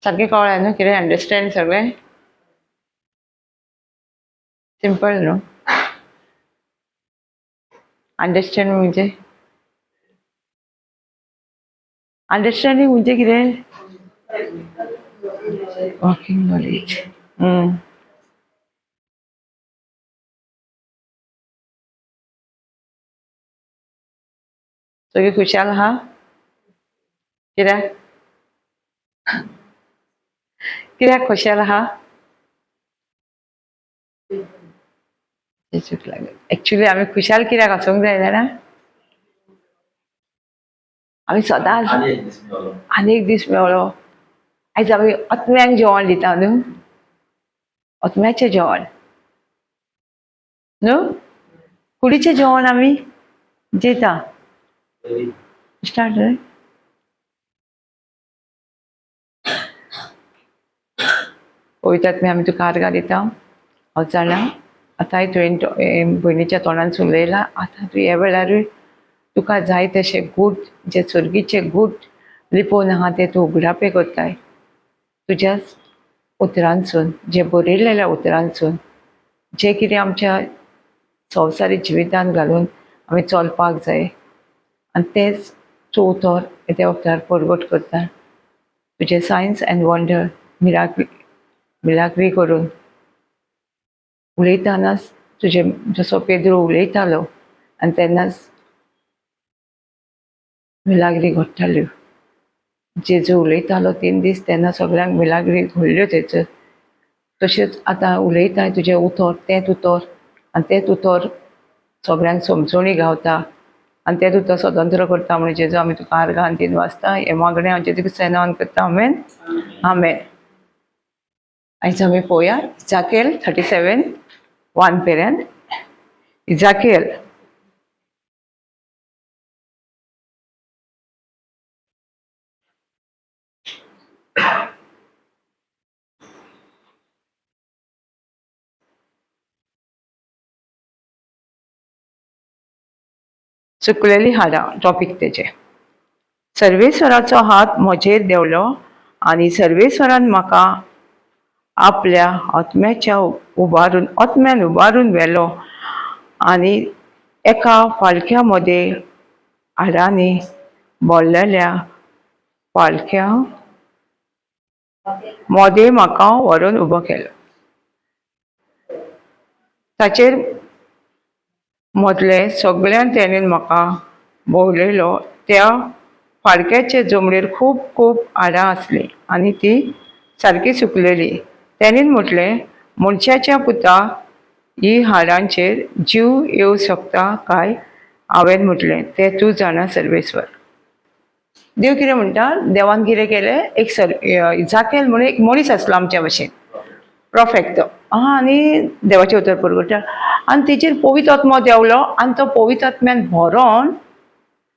सारकें कळ्ळें न्हू कितें अंडरस्टँड सगळें सिंपल न्हू अंडरस्टँड म्हणजे अंडरस्टँडिंग म्हणजे कितें वॉकिंग नॉलेज. सगळीं खुशाल आहा कित्याक कित्याक खुशाल आहा तेचूक लागून एक्चुली आमी खुशाल कित्याक आसूंक जाय जाणा आमी सदांच आनी एक दीस मेवलो. आनी एक दीस मेवलो. आयज आमी आत्म्यांक जेवण दिता न्हू आत्म्याचें जेवण न्हू कुडीचें जेवण आमी जेता. बरी. स्टार्ट रे. पवित्र आमी तुका आर्गां दिता. हांव जाणा आतांय तुवें भयणीच्या तोंडान उलयलां. आतां तूं ह्या वेळारूय तुका जाय तशें गूट जे स्वर्गीचे गूट लिपोवन आहा ते तूं उगडापे करताय तुज्याच उतरांसून जे बरयलेल्या उतरांसून जे कितें आमच्या संवसारीक जिवितांत घालून आमी चलपाक जाय आनी तेंच तूं उतर त्या वखदार परगट करता. तुजें सायन्स एंड वंडर मिराकली मिराकली करून उलयतनाच तुजें जसो पेद्रो उलयतालो आनी तेन्नाच मिलाग्री घडटाल्यो. जेजू उलयतालो 3 दीस तेन्ना सगळ्यांक मिलाग्री घडल्यो थंयसर. तशेंच आतां उलयता तुजें उतर तेंच उतर आनी तेंच उतर सगळ्यांक समजणी गावता आनी तेंच उतर स्वतंत्र करता म्हण जेजू आमी तुका आर्गां आनी तीन वाजता हें मागणें आमचें तुका सेनान करता. आमेन आमेन. आयज आमी पळोवया इजाकेल 37:1 पर्यंत. इजाकेल सुकलेली हाडां टॉपीक तेजें. सर्वेस्वराचो हात म्हजेर देंवलो आनी सर्वेस्वरान म्हाका आपल्या आत्म्याच्या उबारून आत्म्यान उबारून व्हेलो आनी एका फालक्या मदें हाडांनी भरलेल्या फालक्या मदें म्हाका व्हरून उबो केलो. ताचेर मदले सगळ्यान तेणेन म्हाका भोंवलयलो. त्या फाडक्याचे जमनीर खूब खूब हाडां आसलीं आनी ती सारकी सुकलेली. तेणेन म्हटलें, मनशाच्या पुता, ही हाडांचेर जीव येवं शकता काय? हांवें म्हटलें, तें तूं जाणा सर्वेस्वर. देव कितें म्हणटा, देवान कितें केलें, एक सर इजाकेल म्हणून एक मनीस आसलो आमच्या भशेन, प्रोफेक्ट तो आहा आनी देवाचें उतर परगट्टा आनी तेचेर पवित्र आत्मो देंवलो आनी तो पवित्र आत्म्यान भरोन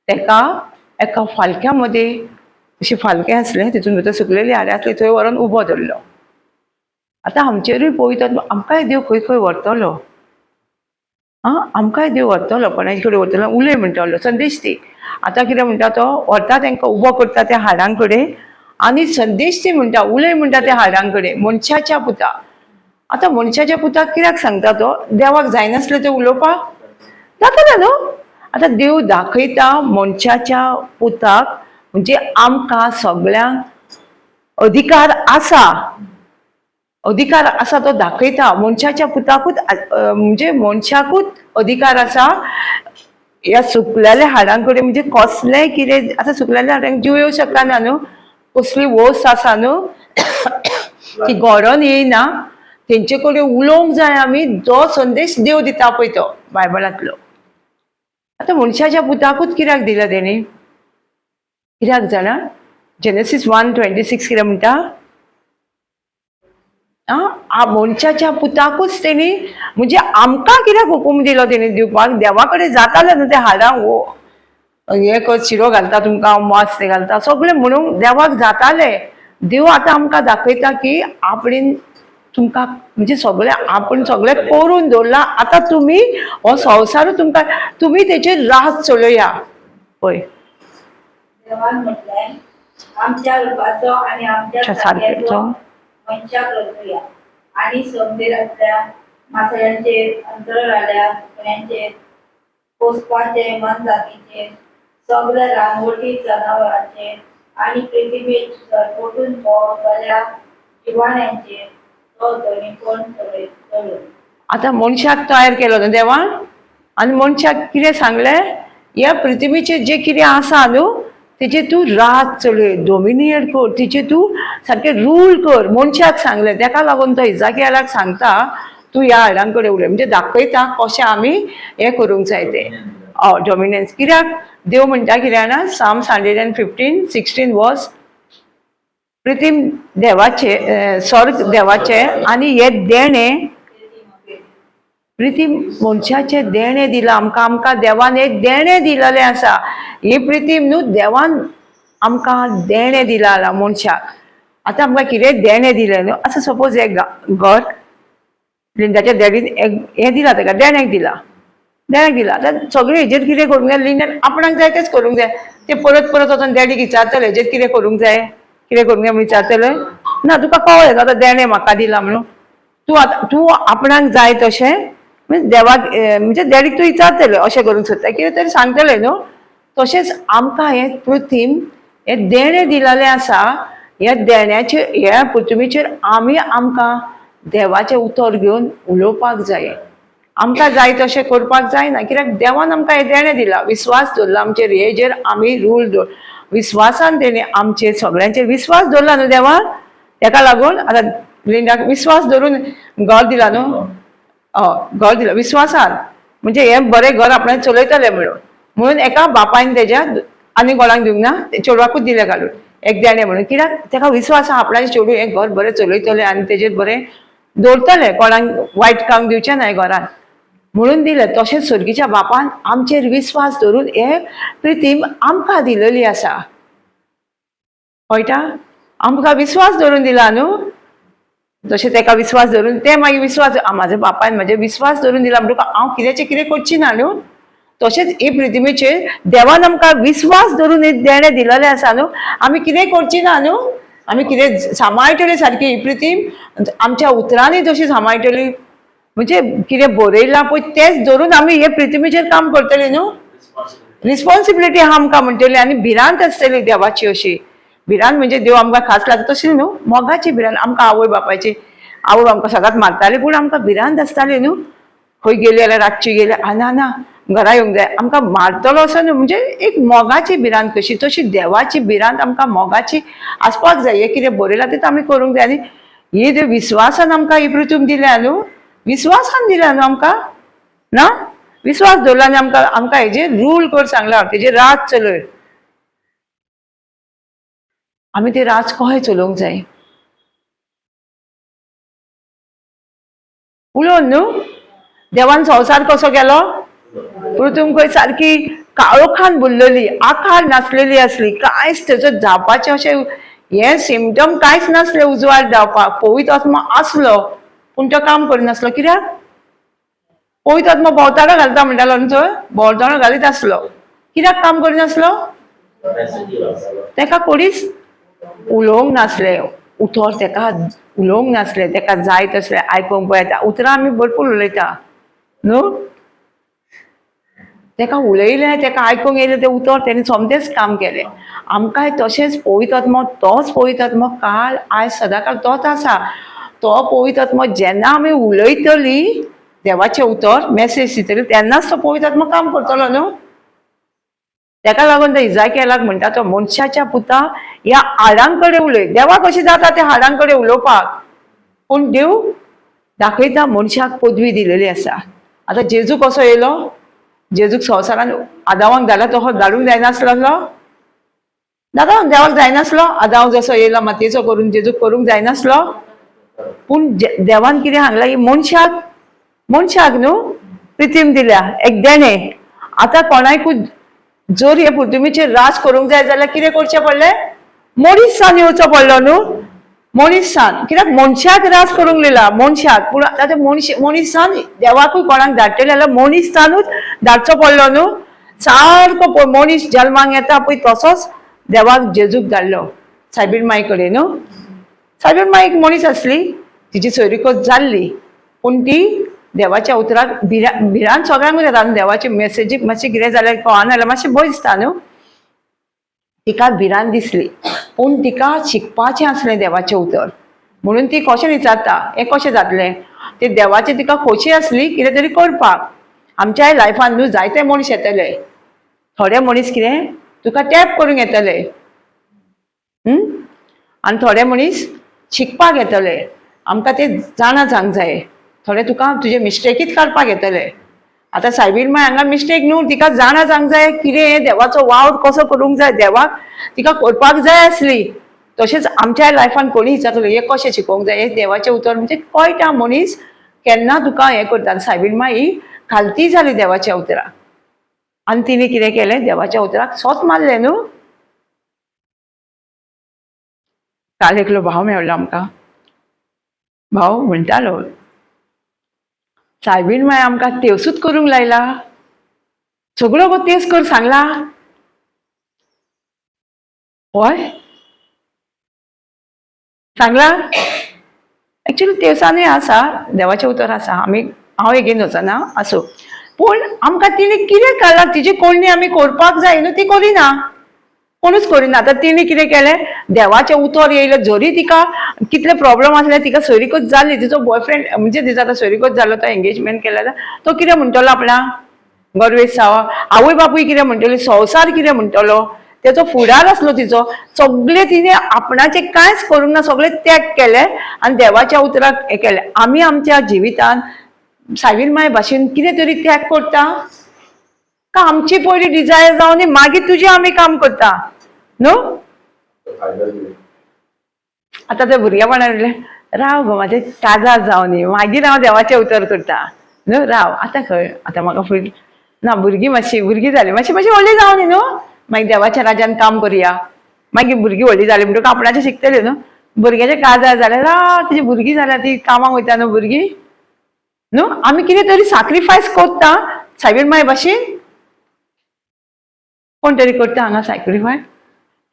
तेका एका फालक्या मदें अशें फालकें आसलें तितून भितर सुकलेली हाडां आसली थंय व्हरोन उबो दवरलो. आतां आमचेरूय पवित्र आत्मो आमकांय देव खंय खंय व्हरतलो. आं, आमकांय देव व्हरतलो, कोणाय कडेन व्हरतलो, उलय म्हणटलो, संदेश दी. आतां कितें म्हणटा तो व्हरता तांकां उबो करता त्या हाडां कडेन आनी संदेश दी म्हणटा, उलय म्हणटा त्या हाडां कडेन, मनशाच्या पुता. आतां मनशाच्या पुताक कित्याक सांगता तो? देवाक जायनासलें तें उलोवपाक जातालें न्हू. आतां देव दाखयता मनशाच्या पुताक म्हणजे आमकां सगळ्यांक अधिकार आसा, अधिकार आसा तो दाखयता मनशाच्या पुताकूच, म्हणजे मनशाकूच अधिकार आसा ह्या सुकलेल्या हाडां कडेन. म्हणजे कसलेंय कितें आतां सुकलेल्या हाडांक जीव येवं शकना न्हू, कसली वस्त आसा न्हू ती घडोन येयना, तेंचे कडेन उलोवंक जाय आमी, जो संदेश देव दिता पळय तो बायबलांतलो. आतां मनशाच्या पुताकूच कित्याक दिला तेणी, कित्याक जाणा? जेनेसीस 1:26 कितें म्हणटा? आं, मनशाच्या पुताकूच तेणी म्हणजे आमकां कित्याक हुकूम दिलो तेणी दिवपाक? देवा कडेन जातालें न्हू तें हाडां हें कर, शिरो घालता तुमकां, मांस ते घालता सगळें, म्हणून देवाक जातालें. देव आतां आमकां दाखयता की आपणेन तुमकां म्हणजे सगळें आपूण सगळें करून दवरलां, आतां तुमी हो संवसारूच तुमकां, तुमी तेचेर राज चलया. पळय, देवान म्हटलें, आमच्या रुपाचो आनी आमच्या अच्छा, सारक्याचो सारक्याचो. मनशाक रचुया आनी समुद्रांतल्या मासळ्यांचेर, अंतराळांतल्या सुकण्यांचेर, पोसपाचे मोनजातीचेर, सगळ्या रानवटी जनावरांचेर आनी पृथ्वीर सरपटून भोंवतल्या जिवाण्यांचेर तो धनीपण चलय. आतां मनशाक तयार केलो न्हू देवान आनी मनशाक कितें सांगलें, ह्या पृथ्वीचेर जें कितें आसा न्हू तेजेर तूं राज चलय, डोमिनियर कर, तिचेर तूं सारकें रूल कर, मनशाक सांगलें. तेका लागून तो इजाकियालाक सांगता तूं ह्या हाडां कडेन उलय, म्हणजे दाखयता कशें आमी हें करूंक जाय तें. हय, डोमिनन्स. कित्याक देव म्हणटा कितें जाणा, Psalms 115:16 was प्रितीम देवाचे, स्वर्ग देवाचे आनी हे देणें प्रितीम मनशाचें देणें दिलां आमकां, आमकां देवान एक देणें दिलेलें आसा. ही प्रितीम न्हू देवान आमकां देणें दिलां मनशाक. आतां आमकां कितें देणें दिलें न्हू, आतां सपोज एक घर लिंडाच्या डॅडीन एक हें दिलां ताका, देण्याक दिलां, देण्याक दिलां. आतां सगळें हेजेर कितें करूंक जाय, लिंडान आपणाक जाय तेंच करूंक जाय. तें परत परत वचोन डॅडीक विचारतलें हेजेर कितें करूंक जाय, कितें करूंक जाय म्हूण विचारतलें ना, तुका कळ्ळें आतां देणें म्हाका दिलां म्हणून तूं आतां तूं आपणाक जाय तशें म्हणजे देवाक म्हणजे डॅडीक तूं विचारतलें अशें करूंक सोदता कितें तरी सांगतलें न्हू. तशेंच आमकां हें पृथ्वी हें देणें दिलेलें आसा, ह्या देण्याचेर ह्या पृथ्वीचेर आमी आमकां देवाचें उतर घेवन उलोवपाक जाय. आमकां जाय तशें करपाक जायना, कित्याक देवान आमकां हें देणें दिलां, विस्वास दवरला आमचेर, हेजेर आमी रूल दवर, विस्वासान तेणी आमचेर सगळ्यांचेर विस्वास दवरला न्हू देवान. तेका लागून आतां लिंडाक विस्वास दवरून घर दिला न्हू, हय घर दिला विस्वासान, म्हणजे हें बरें घर आपणाक चलयतलें म्हणून. म्हणून एका बापायन तेज्या आनी कोणाक दिवंक ना, चेडवाकूच दिलें घालून एक देणें म्हणून, कित्याक तेका विस्वास आहा आपणाचें चेडूं हें घर बरें चलयतलें आनी तेजेर बरें दवरतलें, कोणाक वायट काम दिवचें ना घरान म्हणून दिलें. तशेंच स्वर्गीच्या बापान आमचेर विस्वास दवरून हे प्रितीम आमकां दिलेली आसा, कळटा? आमकां विस्वास दवरून दिला न्हू, जशें तेका विस्वास धरून ते मागीर विस्वास म्हाज्या बापायन म्हजे विस्वास धरून दिला म्हणटकच हांव कित्याचें कितें करची ना न्हू. तशेंच हे पृथ्वीचेर देवान आमकां विस्वास धरून हे देणें दिलेलें आसा न्हू, आमी कितें करची ना न्हू, आमी कितें सांबाळटली सारकी ही पृथ्वी आमच्या उतरांनी जशी सांबाळटली, म्हणजे कितें बरयलां पळय तेंच धरून आमी हे पृथ्वीचेर काम करतली न्हू. रिस्पॉन्सिबिलिटी आहा आमकां म्हणटली आनी भिरांत आसतली देवाची. अशी भिरांत म्हणजे देव आमकां खास लागता तशी न्हू, मोगाची भिरांत. आमकां आवय बापायची, आवय आमकां सदांच मारताली पूण आमकां भिरांत आसताली न्हू, खंय गेली जाल्यार रातची गेली ना ना घरा येवंक जाय, आमकां मारतलो असो न्हू, म्हणजे एक मोगाची भिरांत कशी, तशी देवाची भिरांत आमकां मोगाची आसपाक जाय. हें कितें बरयलां तें आमी करूंक जाय. आनी ही जे विस्वासान आमकां ही पृथ्वी दिल्या न्हू, विस्वासान दिल्या न्हू आमकां ना, विस्वास दवरला आनी आमकां आमकां हेजेर रूल कर सांगला, तेजेर राज चलय. आमी ते राज कशें चलोवंक जाय उलोवन न्हू. देवान संवसार कसो केलो, पृथ्वी खंय सारकी काळोखान भरलेली, आकार नासलेली आसली, कांयच तेजो जावपाचें अशें हें सिमटम कांयच नासलें उजवाड जावपाक. पवित्र आत्मा आसलो पूण तो काम करिनासलो, कित्याक पवित्र आत्मा भोंवताडो घालता म्हणटालो न्हू, थंय भोंवताडो घालीत आसलो, कित्याक काम करिनासलो, तेका कोणीच उलोवंक नासलें, उतर तेका उलोवंक नासलें, तेका जाय तसलें आयकूंक पळयता. उतरां आमी भरपूर उलयता न्हू, तेका उलयलें तेका आयकूंक येयलें तें उतर तेणी सोमतेंच काम केलें. आमकांय तशेंच पवित्र आत्मो, तोच पवित्र आत्मो काल आयज सदांकाळ तोच आसा. तो पवित्र आत्मो जेन्ना आमी उलयतली देवाचें उतर मॅसेज दितली तेन्नाच तो पवित्र आत्मो काम करतलो न्हू. तेका लागून तो इजाकियालाक म्हणटा तो मनशाच्या पुता ह्या हाडां कडेन उलय. देवा कशें जाता त्या हाडां कडेन उलोवपाक, पूण देव दाखयता मनशाक पदवी दिलेली आसा. आतां जेजू कसो येयलो, जेजूक संवसारान आदावांक धाडला तो धाडूंक जायनासलो, दादा देवाक जायनासलो, आदाव जसो येयलो मातयेचो करून जेजूक करूंक जायनासलो, पूण देवान कितें सांगलां, ही मनशाक मनशाक न्हू पृथ्वी दिल्या एक देणें. आतां कोणाकूच जर हे पृथ्वीचेर राज करूंक जाय जाल्यार कितें करचें पडलें, मनीसान येवचो पडलो न्हू, मनीसान, कित्याक मनशाक राज करूंक दिला मनशाक, पूण आतां मनीसान देवाकूय कोणाक धाडटले जाल्यार मनीसानूच धाडचो पडलो न्हू. सारको मनीस जल्माक येता पळय तसोच देवाक जेजूक धाडलो सायबीण माई कडेन न्हू. सायबीण माई एक मनीस आसली, तिची सोयरीकोत जाल्ली, पूण ती देवाच्या उतराक भिरांत सगळ्यांकूच येता न्हू. देवाचे मेसेजीक मातशें कितें जाल्यार कळना जाल्यार मातशें भंय दिसता न्हू. तिका भिरांत दिसली, पूण तिका शिकपाचें आसलें देवाचें उतर, म्हणून ती कशें विचारता हें कशें जातलें ते देवाची तिका खोशी आसली कितें तरी करपाक. आमच्याय लायफान न्हू जायते मनीस येतले, थोडे मनीस कितें तुका टॅप करूंक येतले आनी थोडे मनीस शिकपाक येतले. आमकां ते जाणा जावंक जाय. थोडे तुका तुजे मिस्टेकीच काडपाक येतले. आतां सायबीण माय हांगा मिस्टेक न्हू, तिका जाणा जावंक जाय कितें हें देवाचो वावर कसो करूंक जाय, देवाक तिका करपाक जाय आसली. तशेंच आमच्या लायफान कोणी विचारतलो हें कशें शिकोवंक जाय, हें देवाचें उतर म्हणजे कळटा मनीस केन्ना तुका हें करता. सायबीण माय ही खालती जाली देवाच्या उतराक आनी तिणें कितें केलें, देवाच्या उतराक सोत मारलें न्हू. काल एकलो भाव मेळ्ळो आमकां, भाव म्हणटालो सायबीण माय आमकां तेवसूच करूंक लायला, सगळो गो तेच कर सांगला. हय सांगला. एक्चुली तेवसानूय आसा, देवाचें उतर आसा, आमी हांव एगेन वचना आसूं, पूण आमकां तिणें कितें काडलां तिची कोडणी आमी करपाक जाय न्हू, ती करिना, कोणूच करिना. आतां तिणें कितें केलें, देवाचें उतर येयलें, जरी तिका कितले प्रॉब्लम आसले तिका सोयरीकच जाली, तिचो बॉयफ्रेंड म्हणजे तिचो आतां सोयरीकच जालो, तो एंगेजमेंट केला, तो कितें म्हणटलो आपणाक गरवेश जावा, आवय बापूय कितें म्हणटली, संवसार कितें म्हणटलो, तेचो फुडार आसलो तिचो, सगळें तिणें आपणाचें कांयच करूंक ना, सगळें त्याग केलें आनी देवाच्या उतराक हें केलें. आमी आमच्या जिवितान सायबीण माय भाशेन कितें तरी त्याग करता का आमची पयली डिजायर जावन मागीर तुजें आमी काम करता न्हू. आतां ते भुरगेपणान म्हणलें राव गो म्हाजें काजार जावनी मागीर हांव देवाचें उतर करता न्हू, राव आतां खंय आतां म्हाका फुडें ना, भुरगीं मातशी भुरगीं जालीं मातशी मातशी व्हडली जावनी न्हू, मागीर देवाच्या राजान काम करुया. मागीर भुरगीं व्हडलीं जालीं म्हणटकच आपणाचें शिकतलीं न्हू. भुरग्याचें काजार जालें, राव तिजी भुरगीं जाल्यार ती कामाक वयता न्हू भुरगीं न्हू. आमी कितें तरी साक्रिफायस करता सायबीण माय भाशेन, कोण तरी करता हांगा सॅक्रिफायस.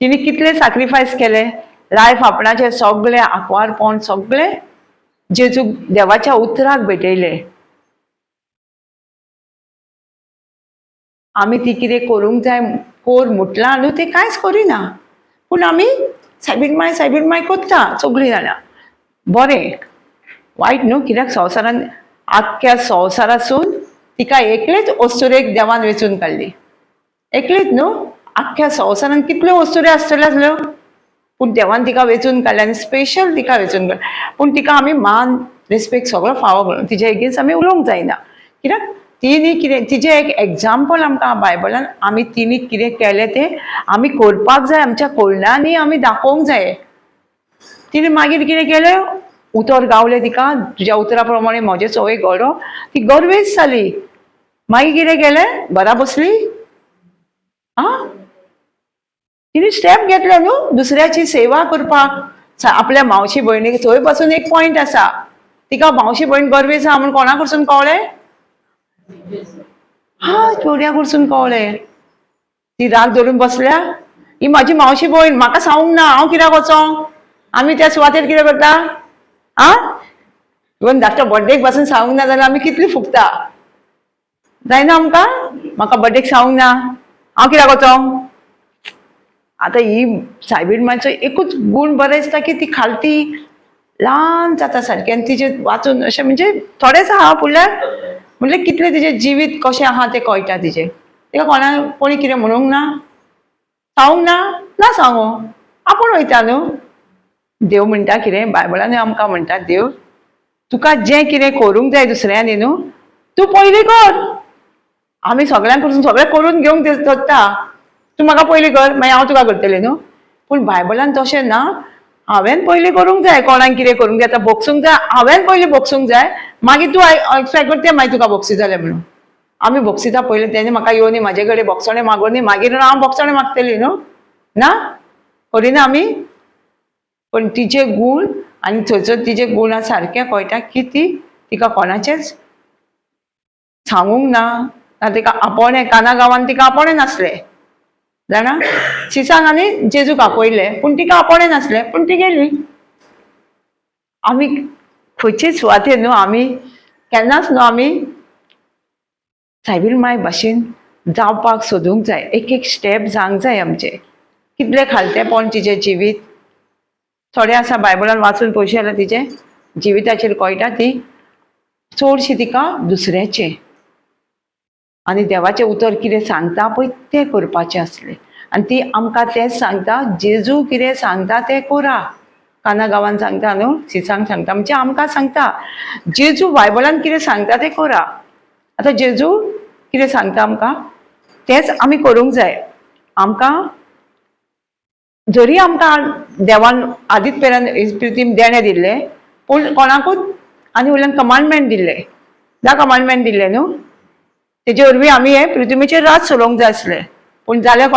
तिणें कितले सॅक्रिफायस केले लायफ आपणाचे सगळे आंकवारपण सगळे जेजूक देवाच्या उतराक भेटयले. आमी ती कितें करूंक जाय कोर म्हटलां न्हू तें कांयच करिना, पूण आमी सायबीण माय सायबीण माय करता सगळीं जाणां. बरें वायट न्हू, कित्याक संवसारान आख्ख्या संवसारासून तिका एकलेच अस्तुरेक देवान वेंचून काडली, एकलीच न्हू. आख्ख्या संवसारान कितल्यो अस्तुऱ्यो आसतल्यो आसल्यो, पूण देवान तिका वेंचून काडली आनी स्पेशल तिका वेंचून काडली. पूण तिका आमी मान रेस्पेक्ट सगळो फावो करून तिजे एगेन्स्ट आमी उलोवंक जायना, कित्याक तिणी कितें तिजें एक एग्जाम्पल आमकां बायबलान आमी तिणी कितें केलें तें आमी करपाक जाय, आमच्या कोणांनी आमी दाखोवंक जाय. तिणें मागीर कितें केलें, उतर गावलें तिका, तुज्या उतरा प्रमाणे म्हजें चवय घडो, ती गर्वेश जाली. मागीर कितें केलें, घरा बसली. आं तिणें स्टेप घेतलो न्हू दुसऱ्याची सेवा करपाक, आपल्या मावशी भयणीक. थंय पासून एक पॉयंट आसा, तिका मावशी भयण गर्वेश आहा म्हूण कोणा कडसून कळ्ळें, हा चोरया कडसून कळ्ळें. ती राग धरून बसल्या, ही म्हाजी मावशी भयण म्हाका सांगूंक ना, हांव कित्याक वचों, आमी त्या सुवातेर कितें करता. आं इवन धाकट्या बड्डेक पासून सांगूंक ना जाल्यार आमी कितली फुगता, जायना आमकां, म्हाका बड्डेक सांगूंक ना हांव कित्याक वचों. आतां ही सायबीण मायचो एकूच गूण बरें दिसता की ती खालती ल्हान जाता सारकी आनी तिजें वाचून अशें म्हणजे थोडेंच आहा पुणल्यार म्हणल्यार कितलें तिजें जिवीत कशें आहा तें कळटा तिजें. तिका कोणा कोणी कितें म्हणूंक ना, सांगूंक ना, ना सांगू आपूण वयता न्हू. देव म्हणटा कितें बायबलानूय आमकां म्हणटा देव, तुका जें कितें करूंक जाय दुसऱ्यांनी न्हू तूं पयलीं कर. आमी सगळ्यां कडसून सगळें करून घेवंक सोदता, तूं म्हाका पयलीं कर मागीर हांव तुका करतलें न्हू. पूण बायबलान तशें ना, हांवें पयलीं करूंक जाय, कोणाक कितें करूंक जाय आतां भोगसूंक जाय, हांवें पयलीं भोगसूंक जाय, मागीर तूं एक्सपेक्ट करता मागीर तुका भोगसी जालें म्हणून. आमी भोगसिता पयलीं, तेणें म्हाका येवनी म्हाजे कडेन भोगसणें मागोनी मागीर हांव भोगसणें मागतली न्हू, ना करिना आमी. पण तिचे गूण आनी थंयसर तिचे गुणां सारकें कळटा की ती तिका कोणाचेंच सांगूंक ना, ना तिका आपोवणें काना गांवान तिका आपोवणें नासलें. जाणा, शिसांक आनी जेजूक आपयलें, पूण तिका आपोवणें नासलें, पूण ती गेली. आमी खंयचे सुवातेर न्हू आमी केन्नाच न्हू आमी सायबीण माय भाशेन जावपाक सोदूंक जाय. एक एक स्टेप जावंक जाय आमचें. कितलें खालतेपण तिचें जिवीत. थोडें आसा बायबलान वाचून पळोवशें जाल्यार तिचें जिविताचेर कळटा, ती चडशी तिका दुसऱ्याचें आनी देवाचें उतर कितें सांगता पळय तें करपाचें आसलें. आनी ती आमकां तेंच सांगता, जेजू कितें सांगता तें करा. काना गांवान सांगता न्हू, सिसांक सांगता, म्हणजे आमकां सांगता जेजू बायबलान कितें सांगता तें करा. आतां जेजू कितें सांगता आमकां तेंच आमी करूंक जाय. आमकां जरी आमकां देवान आदींच पेरान प्रितीम देणें दिल्लें, पूण कोणाकूच आनी वयल्यान कमांडमेंट दिल्लें, 10 कमांडमेंट दिल्लें न्हू, तेजे वरवीं आमी हे पृथ्वीचेर राज चलोवंक जाय आसलें. पूण जालें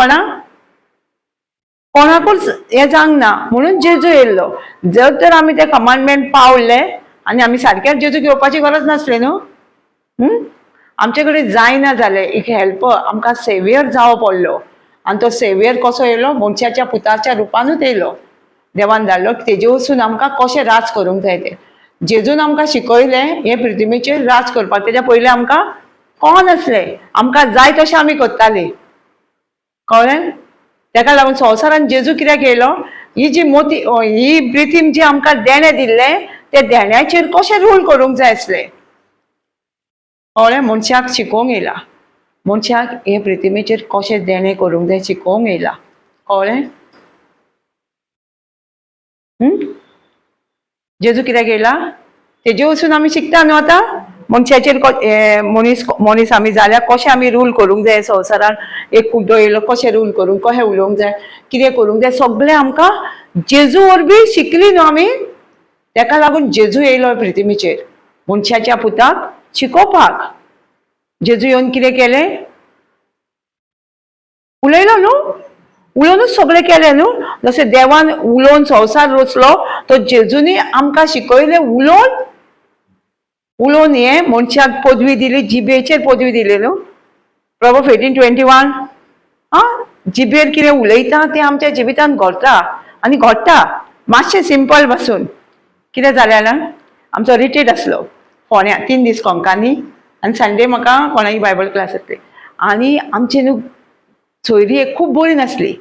कोणाकूच हें जावंक ना, म्हणून जेजू येयल्लो. जर तर आमी ते कमांडमेंट पावले आनी आमी सारकें जेजू घेवपाची गरज नासली न्हू. आमचे कडेन जायना जालें, एक हेल्पर आमकां सेवियर जावो पडलो. आनी तो सेवियर कसो येयलो? मनशाच्या पुताच्या रुपानूच येयलो, देवान धाडलो. तेजे वचून आमकां कशें राज करूंक जाय तें जेजून आमकां शिकयलें. हे पृथ्वीचेर राज करपाक तेज्या पयलीं आमकां कोण नासलें, आमकां जाय तशें आमी करतालीं. कळ्ळें? तेका लागून संवसारान जेजू कित्याक येयलो? ही जी मोती ही पृथ्वी जी आमकां देणें दिल्लें ते देण्याचेर कशें रूल करूंक जाय आसलें. कळ्ळें? मनशाक शिकोवंक येयला, मनशाक हे पृथ्वीचेर कशें देणें करूंक जाय शिकोवंक येयला. कळ्ळें? जेजू कित्याक येयला तेजे वचून आमी शिकता न्हू. आतां मनशाचेर मनीस मनीस आमी जाल्यार कशें आमी रूल करूंक जाय संवसारान. एक कुड्डो येयलो, कशें रूल करूंक, कशें उलोवंक जाय, कितें करूंक जाय, सगळें आमकां जेजू वरवीं शिकली न्हू आमी. तेका लागून जेजू येयलो पृथ्वीचेर मनशाच्या पुताक शिकोवपाक. जेजू येवन कितें केलें? उलयलो न्हू, उलोवनूच सगळें केलें न्हू. जशें देवान उलोवन संवसार रचलो, तो जेजूनी आमकां शिकयलें उलोवन उलोवन. हें मनशाक पदवी दिली, जिबेचेर पदवी दिली न्हू. प्रभु 18:21. आं, जिबेर कितें उलयता तें आमच्या जिवितान घडटा आनी घडटा. मातशें सिंपल पासून कितें जालें जाणा, आमचो रिट्रीट आसलो फोंड्या 3 दीस कोंकानी, आनी संडे म्हाका कोणाची बायबल क्लास आसली. आनी आमची न्हू सोयरी एक खूब बरी नासली,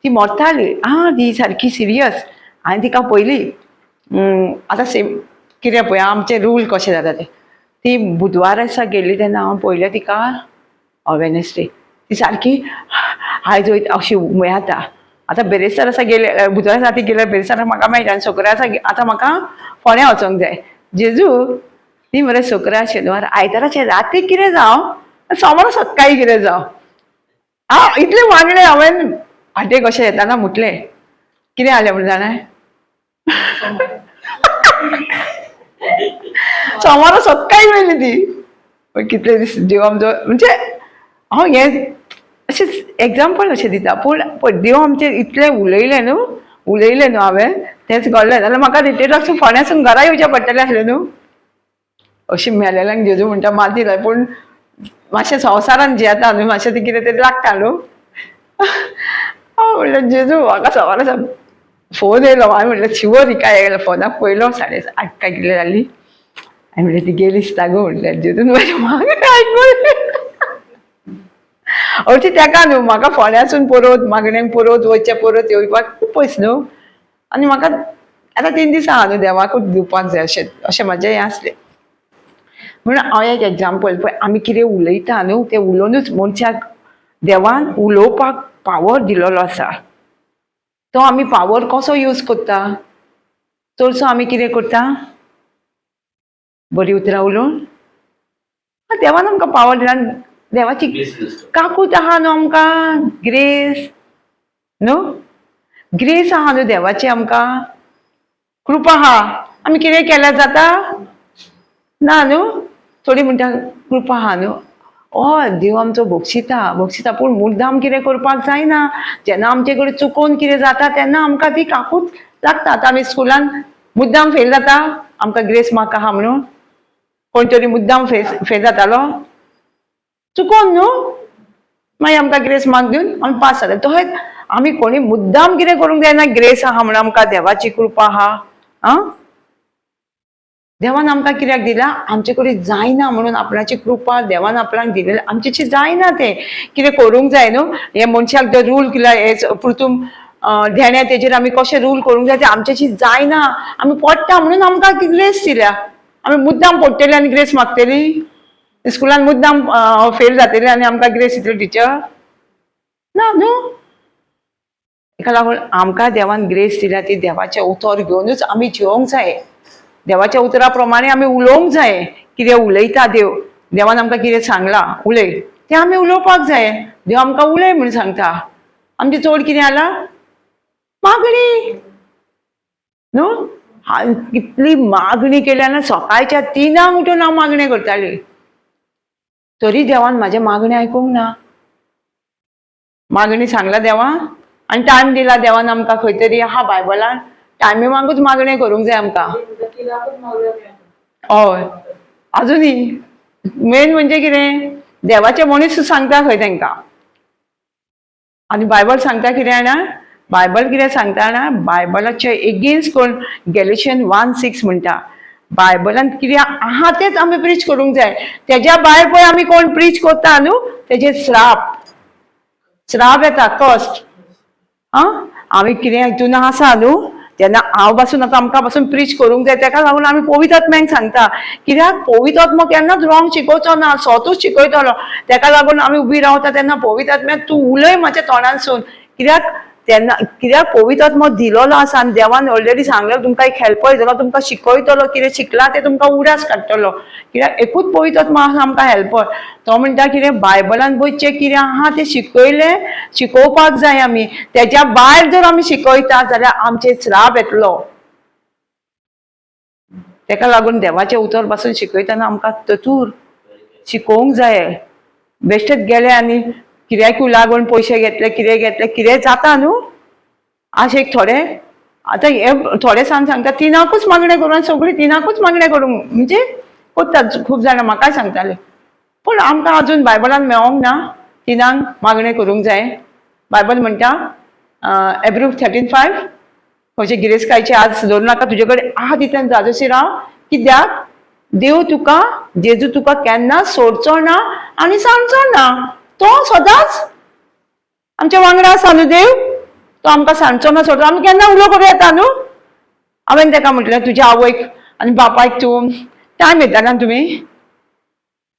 ती मरताली. आं, ती सारकी सिरियस. आनी तिका पयली आतां सेम कितें पळय आमचे रूल कशें जाता तें. ती बुधवार दिसा गेल्ली तेन्ना हांव पळयलें तिका, वेनसडे ती सारकी आयज वयता अशी येता. आतां बेरेस्तार आसा गेले, बुधवार दिसा ती गेल्या, बेरेस्तार म्हाका मेळटा आनी शुक्रार आसा आतां म्हाका फोंड्या वचोंक जाय. जेजू ती मरे शुक्रार शेनवार आयताराचे राती कितें जावं, सोमार सकाळीं कितें जावं, आं इतलें मागणें हांवें हाटे कशें येताना म्हटलें कितें जालें म्हण जाणा, सोमारा सकाळीं मेळ्ळी ती. कितले दीस देव आमचो, म्हणजे हांव हें अशें एग्जाम्पल अशें दिता, पूण देव आमचेर इतलें उलयलें न्हू, उलयलें न्हू हांवें तेंच घडलें. जाल्यार म्हाका रिट्रीटाकसून फोंड्यासून घरा येवचें पडटलें आसलें न्हू. अशें मेलेल्यांक जेजू म्हणटा माती लाय, पूण मातशें संवसारान जियेता न्हू, मातशें तें कितें तरी लागता न्हू. हांव म्हणलें जेजू म्हाका सवार फोन येयलो, हांवें म्हणलें शिवर हिका येयलो फोनाक पयलो 8:30 काय कितले जाली. हांवें म्हणलें ती गेली दिसता गो, म्हणलें जेजून म्हजें मागणें आयकून. हरशीं तेका न्हू म्हाका फोंड्यासून परत मागण्यांक परत वचचें परत येवपाक खूब पयस न्हू, आनी म्हाका आतां 3 दीस आहा न्हू देवाकूच दिवपाक जाय अशें अशें म्हाजें हें आसलें. म्हणून हांव एक एग्जाम्पल पळय आमी कितें उलयता न्हू तें उलोवनूच मनशाक देवान उलोवपाक पावर दिलेलो आसा. तो आमी पावर कसो यूज करता? चडसो आमी कितें करता? बरीं उतरां उलोवन देवान आमकां पावर दिला. देवाची काकूत आहा न्हू आमकां, ग्रेस न्हू, ग्रेस आहा न्हू देवाची, आमकां कृपा आहा. आमी कितें केल्यार जाता ना न्हू. थोडी म्हणटा कृपा आहा न्हू, हय देव आमचो बक्षिता बक्षिता, पूण मुद्दाम कितें करपाक जायना. जेन्ना आमचे कडेन चुकोवन कितें जाता तेन्ना आमकां ती काकूत लागता. आतां आमी स्कुलान मुद्दाम फेल जाता, आमकां ग्रेस मार्क आहा म्हणून कोण तरी मुद्दाम फेल जातालो चुकोन न्हू. मागीर आमकां ग्रेस मार्क दिवन आमी पास जाले. तशेंच आमी कोणी मुद्दाम कितें करूंक जायना, ग्रेस आहा म्हणून आमकां देवाची कृपा आहा. आं, देवान आमकां कित्याक दिला? आमचे कडेन जायना म्हणून आपणाची कृपा देवान आपणाक दिलेली, आमचेशी जायना तें कितें करूंक जाय न्हू. हे मनशाक जर रूल केला हे पुर्तून धेणे तेजेर आमी कशें रूल करूंक जाय तें आमचेशी जायना, आमी पडटा म्हणून आमकां ग्रेस दिल्या. आमी मुद्दाम पडटली आनी ग्रेस मागतली, स्कुलान मुद्दाम फेल जातली आनी आमकां ग्रेस दितली टिचर? ना न्हू. तेका लागून आमकां देवान ग्रेस दिल्या ती देवाचें उतर घेवनूच आमी जिवोंक जाय, देवाच्या उतरा प्रमाणे आमी उलोवंक जाय. कितें उलयता देव, देवान आमकां कितें सांगलां उलय, तें आमी उलोवपाक जाय. देव आमकां उलय म्हूण सांगता. आमचें चड कितें आलां? मागणी न्हू. कितली मागणी केल्या ना, सकाळच्या 3 उठून हांव मागणें करताली, तरी देवान म्हाजें मागणें आयकूंक ना. मागणी सांगला देवान आनी टायम दिला देवान आमकां खंय तरी आहा बायबलान, टायमी मागूच मागणें करूंक जाय आमकां. हय, आजुनूय मेन म्हणजे कितें, देवाचें मनीस सांगता खंय तांकां. आनी बायबल सांगता कितें जाणा, बायबल कितें सांगता जाणा, बायबलाचे एगेन्स्ट कोण, गॅलेशियन 1:6 म्हणटा, बायबलान कितें आहा तेच आमी प्रीच करूंक जाय. तेज्या भायर पळय आमी कोण प्रीच करता न्हू, तेजे श्राप श्राप येता, कश्ट. आं, आमी कितें हितून आसा न्हू, तेन्ना हांव पासून आतां आमकां पासून प्रीच करूंक जाय. तेका लागून आमी पवित्र आत्म्याक सांगता, कित्याक पवित्र आत्मो केन्नाच रॉंग शिकोवचो ना, स्वतूच शिकयतलो. तेका लागून आमी उबी रावता तेन्ना पवित्र आत्म्याक तूं उलय म्हाज्या तोंडानसून, कित्याक तेन्ना कित्याक पवित्र आत्मो दिलोलो आसा आनी देवान ऑलरेडी सांगलें तुमकां एक हेल्पर दिलो, तुमकां शिकयतलो, कितें शिकलां तें तुमकां उडास काडटलो. कित्याक एकूच पवित्र आत्मो आसा आमकां हेल्पर. तो म्हणटा कितें, बायबलान पळय कितें आहा तें शिकयलें, शिकोवपाक जाय आमी. तेज्या भायर जर आमी शिकयता जाल्यार आमचेर श्राप येतलो. तेका लागून देवाचें उतर पासून शिकयतना आमकां ततूर शिकोवंक जाय. बेश्टेच गेले आनी कित्याकूय लागून पयशे घेतले, कितें घेतले, कितें जाता न्हू. अशें एक थोडे आतां हे थोडे सांग सांगता 3 मागणें करून सगळीं 3 मागणें करूंक म्हणजे करतात खूब जाणां, म्हाकाय सांगताले. पूण आमकां अजून बायबलान मेळोंक ना 3 मागणें करूंक जाय. बायबल म्हणटा एब्रू 13:5, खंयचे गिरेस्तकायचे आज धरू नाका, तुजे कडेन आहा तितल्यान जाजोशी राव, कित्याक देव तुका, जेजू तुका केन्ना सोडचो ना आनी सांगचो ना. तो सदांच आमच्या वांगडा आसा न्हू देव, तो आमकां सांगचो ना सोडचो. आमी केन्ना उलो करूं येता न्हू. हांवें ताका म्हटलें तुज्या आवयक आनी बापायक तूं टायम येता ना, तुमी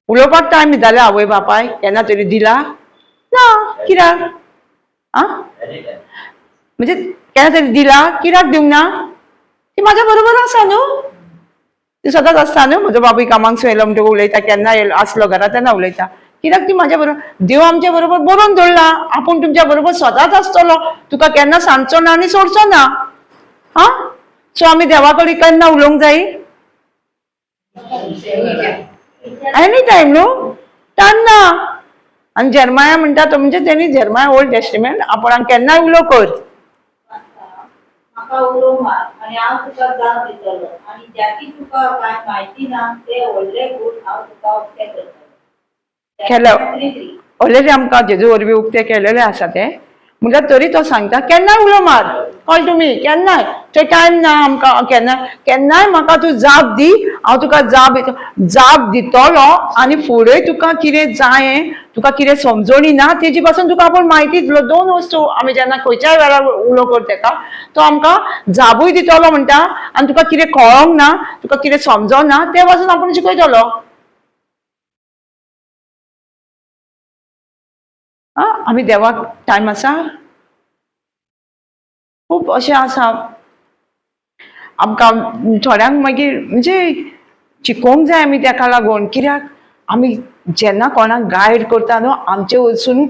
उलोवपाक टायम दिताले आवय बापायक केन्ना तरी दिला ना? कित्याक? आं, म्हणजे केन्ना तरी दिला, कित्याक दिवंक ना? ती म्हाज्या बरोबर आसा न्हू, ती सदांच आसता न्हू. म्हजो बापूय कामाक सून येयलो म्हणटकूच उलयता, केन्ना येयलो आसलो घरा तेन्ना उलयता. कित्याक ती म्हाज्या बरोबर, देव आमच्या बरोबर बरोवन दवरला, आपूण तुमच्या बरोबर सदांच आसतलो, तुका केन्ना सांगचो ना आनी सोडचो ना. आं, सो आमी देवा कडेन केन्ना उलोवंक जाय? एनी टायम न्हू, टायम ना. आनी जेरमाया म्हणटा तो म्हणजे तेणी जेरमाया ओल्ड टेस्टिमेंट आपणाक केन्नाय उलो कर. म्हाका उलो मार आनी हांव तुका जाप दितलो, आनी ज्याची तुका कांय म्हायती ना ते व्हडले गूण हांव तुका उक्ते करतलो. केलं. ऑलरेडी आमकां जेजू वरवीं उक्तें केलेलें आसा तें. म्हणल्यार तरी तो सांगता केन्नाय उलो मार, कॉल टू मी केन्नाय, थंय टायम ना आमकां, केन्ना केन्नाय म्हाका तूं जाप दी, हांव तुका जाप जाप दितलो. आनी फुडें तुका कितें जाय, तुका कितें समजणी ना तेजी पासून तुका आपूण म्हायती दितलो. दोन वस्तू आमी जेन्ना खंयच्याय वेळार उलो कर तेका, तो आमकां जापूय दितलो म्हणटा, आनी तुका कितें कळोंक ना, तुका कितें समजना तें पासून आपूण शिकयतलो. आं, आमी देवाक टायम आसा, खूब अशें आसा आमकां थोड्यांक मागीर म्हणजे शिकोवंक जाय आमी तेका लागून. कित्याक आमी जेन्ना कोणाक गायड करता न्हू, आमचे वचून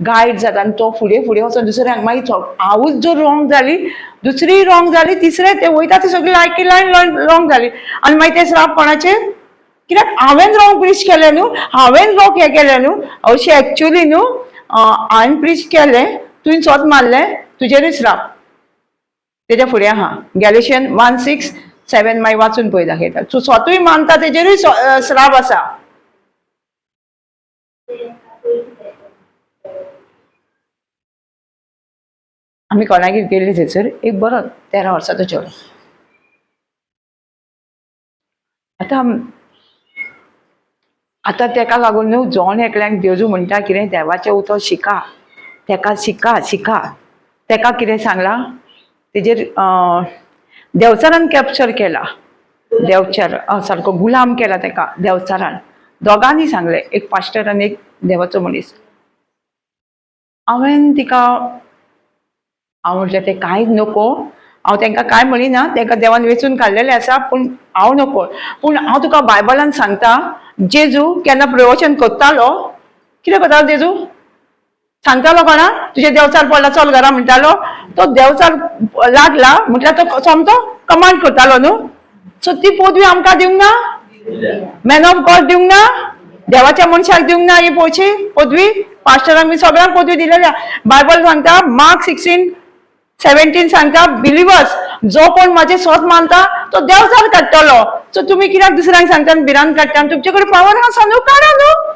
गायड जाता आनी तो फुडें फुडें वचोन दुसऱ्यांक मागीर हांवूच जर रॉंग जाली, दुसरी रॉंग जाली, तिसरें ते वयता ती सगळी लायकी लायन रॉंग जाली, आनी मागीर ते श्राप कोणाचेर? कित्याक हांवें रॉंग प्रीच केलें न्हू, हांवें रॉंग हें केलें न्हू. अशें एक्चुली न्हू हांवें प्रीच केलें, तुवें सोत मारलें, तुजेरूय श्राप. तेज्या फुडें आहा गॅलेशियन 1:6-7, मागीर वाचून पळय दाखयता. तूं स्वतूय मानता तेजेरूय श्राप आसा. आमी कोणागेर गेल्ली थंयसर एक बरो 13 वर्साचो चेडो. आतां आतां तेका लागून न्हू जण एकल्याक जेजू म्हणटा कितें, देवाचें उतर शिका, तेका शिका शिका. तेका कितें सांगलां तेजेर देंवचारान कॅप्चर केला, देंवचार सारको गुलाम केला तेका देंवचारान. दोगांनी सांगलें, एक पास्टर आनी एक देवाचो मनीस. हांवें तिका हांव म्हटलें तें कांयच नको, हांव तांकां कांय म्हणिना, तांकां देवान वेंचून काडलेलें आसा, पूण हांव नको. पूण हांव तुका बायबलान सांगता, जेजू केन्ना प्रवचन करतालो, कितें करतालो जेजू? सांगतालो कोणा तुजें देंवचार पडला चल घरा म्हणटालो? तो देंवचार लागला म्हटल्यार तो सोमतो कमांड करतालो न्हू. सो ती पदवी आमकां दिवंक ना, मॅन ऑफ गॉड दिवंक ना, देवाच्या मनशाक दिवंक ना ही पोची पदवी. पास्टरांक बी सगळ्यांक पदवी दिलेली. बायबल सांगता, मार्क 16:17 सांगता, बिलिवर्स जो कोण माझे स्वत मानता तो देवचार काडटलो. सो तुमी कित्याक दुसऱ्यांक सांगता भिरांत काडटा? तुमचे कडेन पावर आसा न्हू, काडा न्हू.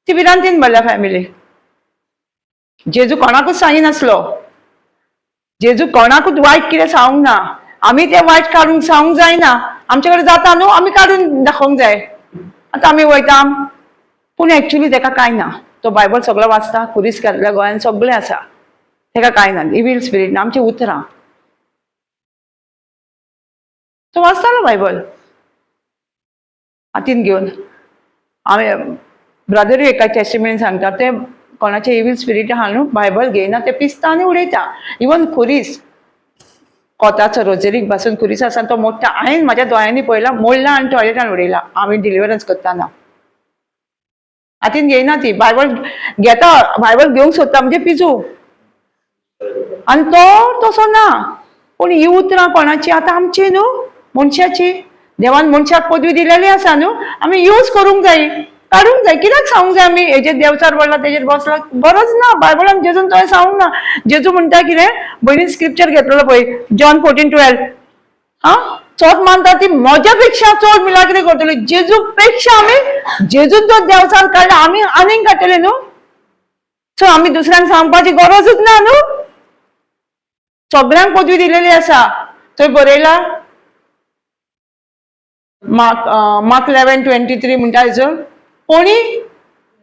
ती भिरांतीन भरल्या फॅमिली. जेजू कोणाकूच सांगिनासलो, जेजू कोणाकूच वायट कितें सांगूंक ना. आमी तें वायट काडूंक सांगूंक जायना, आमचे कडेन जाता न्हू, आमी काडून दाखोवंक जाय. आतां आमी वयता, पूण एक्चुली तेका कांय ना. तो बायबल सगळो वाचता, खुरीस घातल्या गोंयान सगळें आसा, तेका कांय ना, इवील स्पिरीट ना. आमची उतरां, तो वाचतालो बायबल हातीन घेवन. हांवें ब्रदरूय एका टेस्टिमनी सांगता, ते कोणाचे इवील स्पिरीट आहा न्हू, बायबल घेयना, ते पिसता आनी उडयता. इवन खुरीस कोताचो रोजरीक बसून खुरीस आसा, तो मोडटा. हांवें म्हाज्या दोळ्यांनी पळयला, मोडला आनी टॉयलेटान उडयला. आमी डिलिवरन्स करतना हातीन घेयना ती, बायबल घेता, बायबल घेवंक सोदता म्हणजे पिजू. आनी तो तसो ना. पूण ही उतरां कोणाची आतां? आमची न्हू, मनशाची. देवान मनशाक पदवी दिलेली आसा न्हू, आमी यूज करूंक जाय, काडूंक जाय. कित्याक सांगूंक जाय आमी हेजेर देवचार पडला तेजेर बसला? गरज ना. बायबलान जेजून तुवें सांगूंक ना. जेजू म्हणटा कितें? भयणीन स्क्रिप्चर घेतलेलो पळय, जॉन 14:12. हा, चोथ मानता ती म्हज्या पेक्षा चड मिलाग्री करतली. जेजू पेक्षा आमी, जेजून जो देवचार काडला, आमी आनीक काडटले न्हू. सो आमी दुसऱ्यांक सांगपाची गरजूच ना न्हू. सगळ्यांक पदवी दिलेली आसा. थंय बरयला, मार्क 11:23 म्हणटा, हेजो कोणी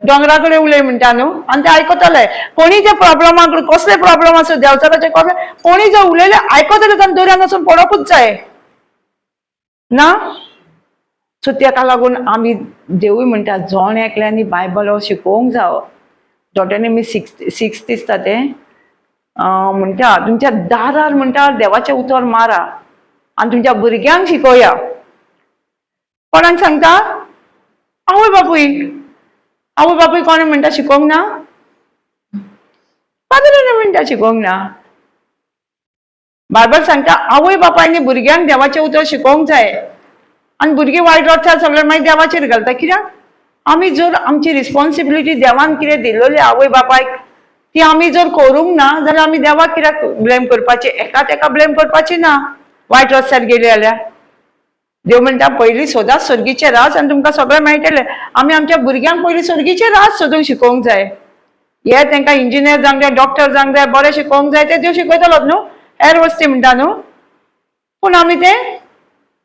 दोंगरा कडेन उलय म्हणटा न्हू, आनी ते आयकतले. कोणी त्या प्रॉब्लमा कडेन, कसले प्रॉब्लम आसूं, देंवचाराचे कसले, कोणी जर उलयले आयकतले, तांकां दर्यान वचून पडोकूच जाय ना. सो तेका लागून आमी देवूय म्हणटा, जण एकल्यांनी बायबल हो शिकोवंक जावो. डॉटरनी 6:6 दिसता तें म्हणटा, तुमच्या दारार म्हणटा देवाचें उतर मारा आनी तुमच्या भुरग्यांक शिकोया. कोणाक सांगता? आवय बापूय. आवय बापूय कोण म्हणटा शिकोवंक ना? पाद्रीन म्हणटा शिकोवंक ना. बायबल सांगता, आवय बापायनी भुरग्यांक देवाचें उतर शिकोवंक जाय. आनी भुरगीं वायट वचता सगळें मागीर देवाचेर घालता. कित्याक? आमी जर आमची रिस्पॉन्सिबिलिटी देवान कितें दिल्लेली आवय बापायक, ती आमी जर करूंक ना जाल्यार आमी देवाक कित्याक ब्लेम करपाची? एका तेका ब्लेम करपाची ना वायट रस्त्यार गेली जाल्यार. देव म्हणटा, पयलीं सोदात स्वर्गीचें राज आनी तुमकां सगळें मेळटलें. आमी आमच्या भुरग्यांक पयलीं स्वर्गीचें राज सोदूंक शिकोवंक जाय. हे तांकां इंजिनियर जावंक जाय, डॉक्टर जावंक जाय, बरें शिकोवंक जाय, तें देव शिकयतलोच न्हू. हेर वस्ती म्हणटा न्हू, पूण आमी तें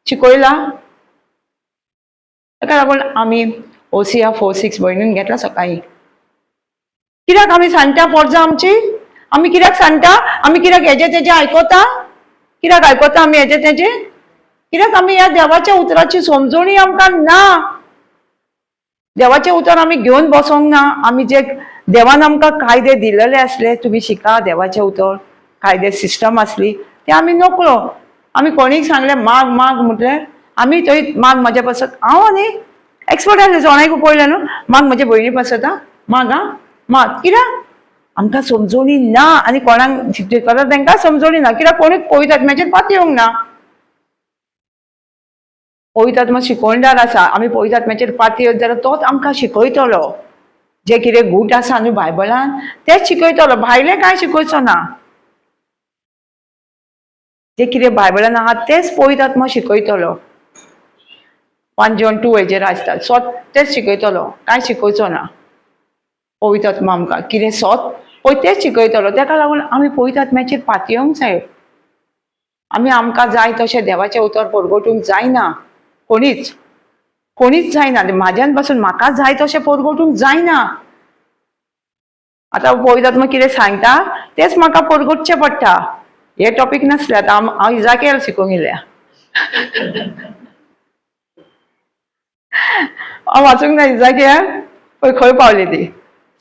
शिकयलां? ताका लागून आमी ओसिया 4:6 भयणीन घेतला सकाळीं. कित्याक आमी सांगता पोरजां आमची? आमी कित्याक सांगता? आमी कित्याक हेजे तेजे आयकता? कित्याक आयकता आमी हेजे तेजे? कित्याक आमी ह्या देवाच्या उतराची समजणी आमकां ना. देवाचें उतर आमी घेवन बसोंक ना. आमी जे देवान आमकां कायदे दिलेले आसले, तुमी शिका देवाचें उतर, कायदे सिस्टम आसली, ते आमी नकळो. आमी कोणीक सांगलें माग माग म्हटलें, आमी थंय माग म्हाज्या पासत. हांव आनी एक्सपर्ट आसलें, कोणाक पळयलें न्हू, माग म्हज्या भयणी पासत. आं, माग, आं, माग. कित्याक आमकां समजोणी ना आनी कोणाक शिकयता तांकां समजोणी ना. कित्याक कोणूच पवित्र आत्म्याचेर पातयेवंक ना. पवित्र आत्मा शिकोवणदार आसा. आमी पवित्र आत्म्याचेर पातयेत जाल्यार तोच आमकां शिकयतलो. जे कितें गूट आसा न्हू बायबलान, तेच शिकयतलो, भायलें कांय शिकयचो ना. जे कितें बायबलान आहा तेच पवित्र आत्मा शिकयतलो. 1 जॉन 2 हेजेर आसता, सो तेच शिकयतलो, कांय शिकयचो ना. पवित्र आत्मा आमकां कितें सोत पळय तेंच शिकयतलो. तेका लागून आमी पवित्र आत्म्याचेर पातयेवंक जाय. आमी आमकां जाय तशें देवाचें उतर परगटूंक जायना, कोणीच कोणीच जायना. म्हाज्यान पासून म्हाका जाय तशें परगटूंक जायना. आतां पवित्र आत्मा कितें सांगता तेंच म्हाका परगटचें पडटा. हे टॉपीक नासले आतां हांव इजाकेल शिकूंक येयल्या. हांव वाचूंक ना इजाकेल, पळय खंय पावली ती.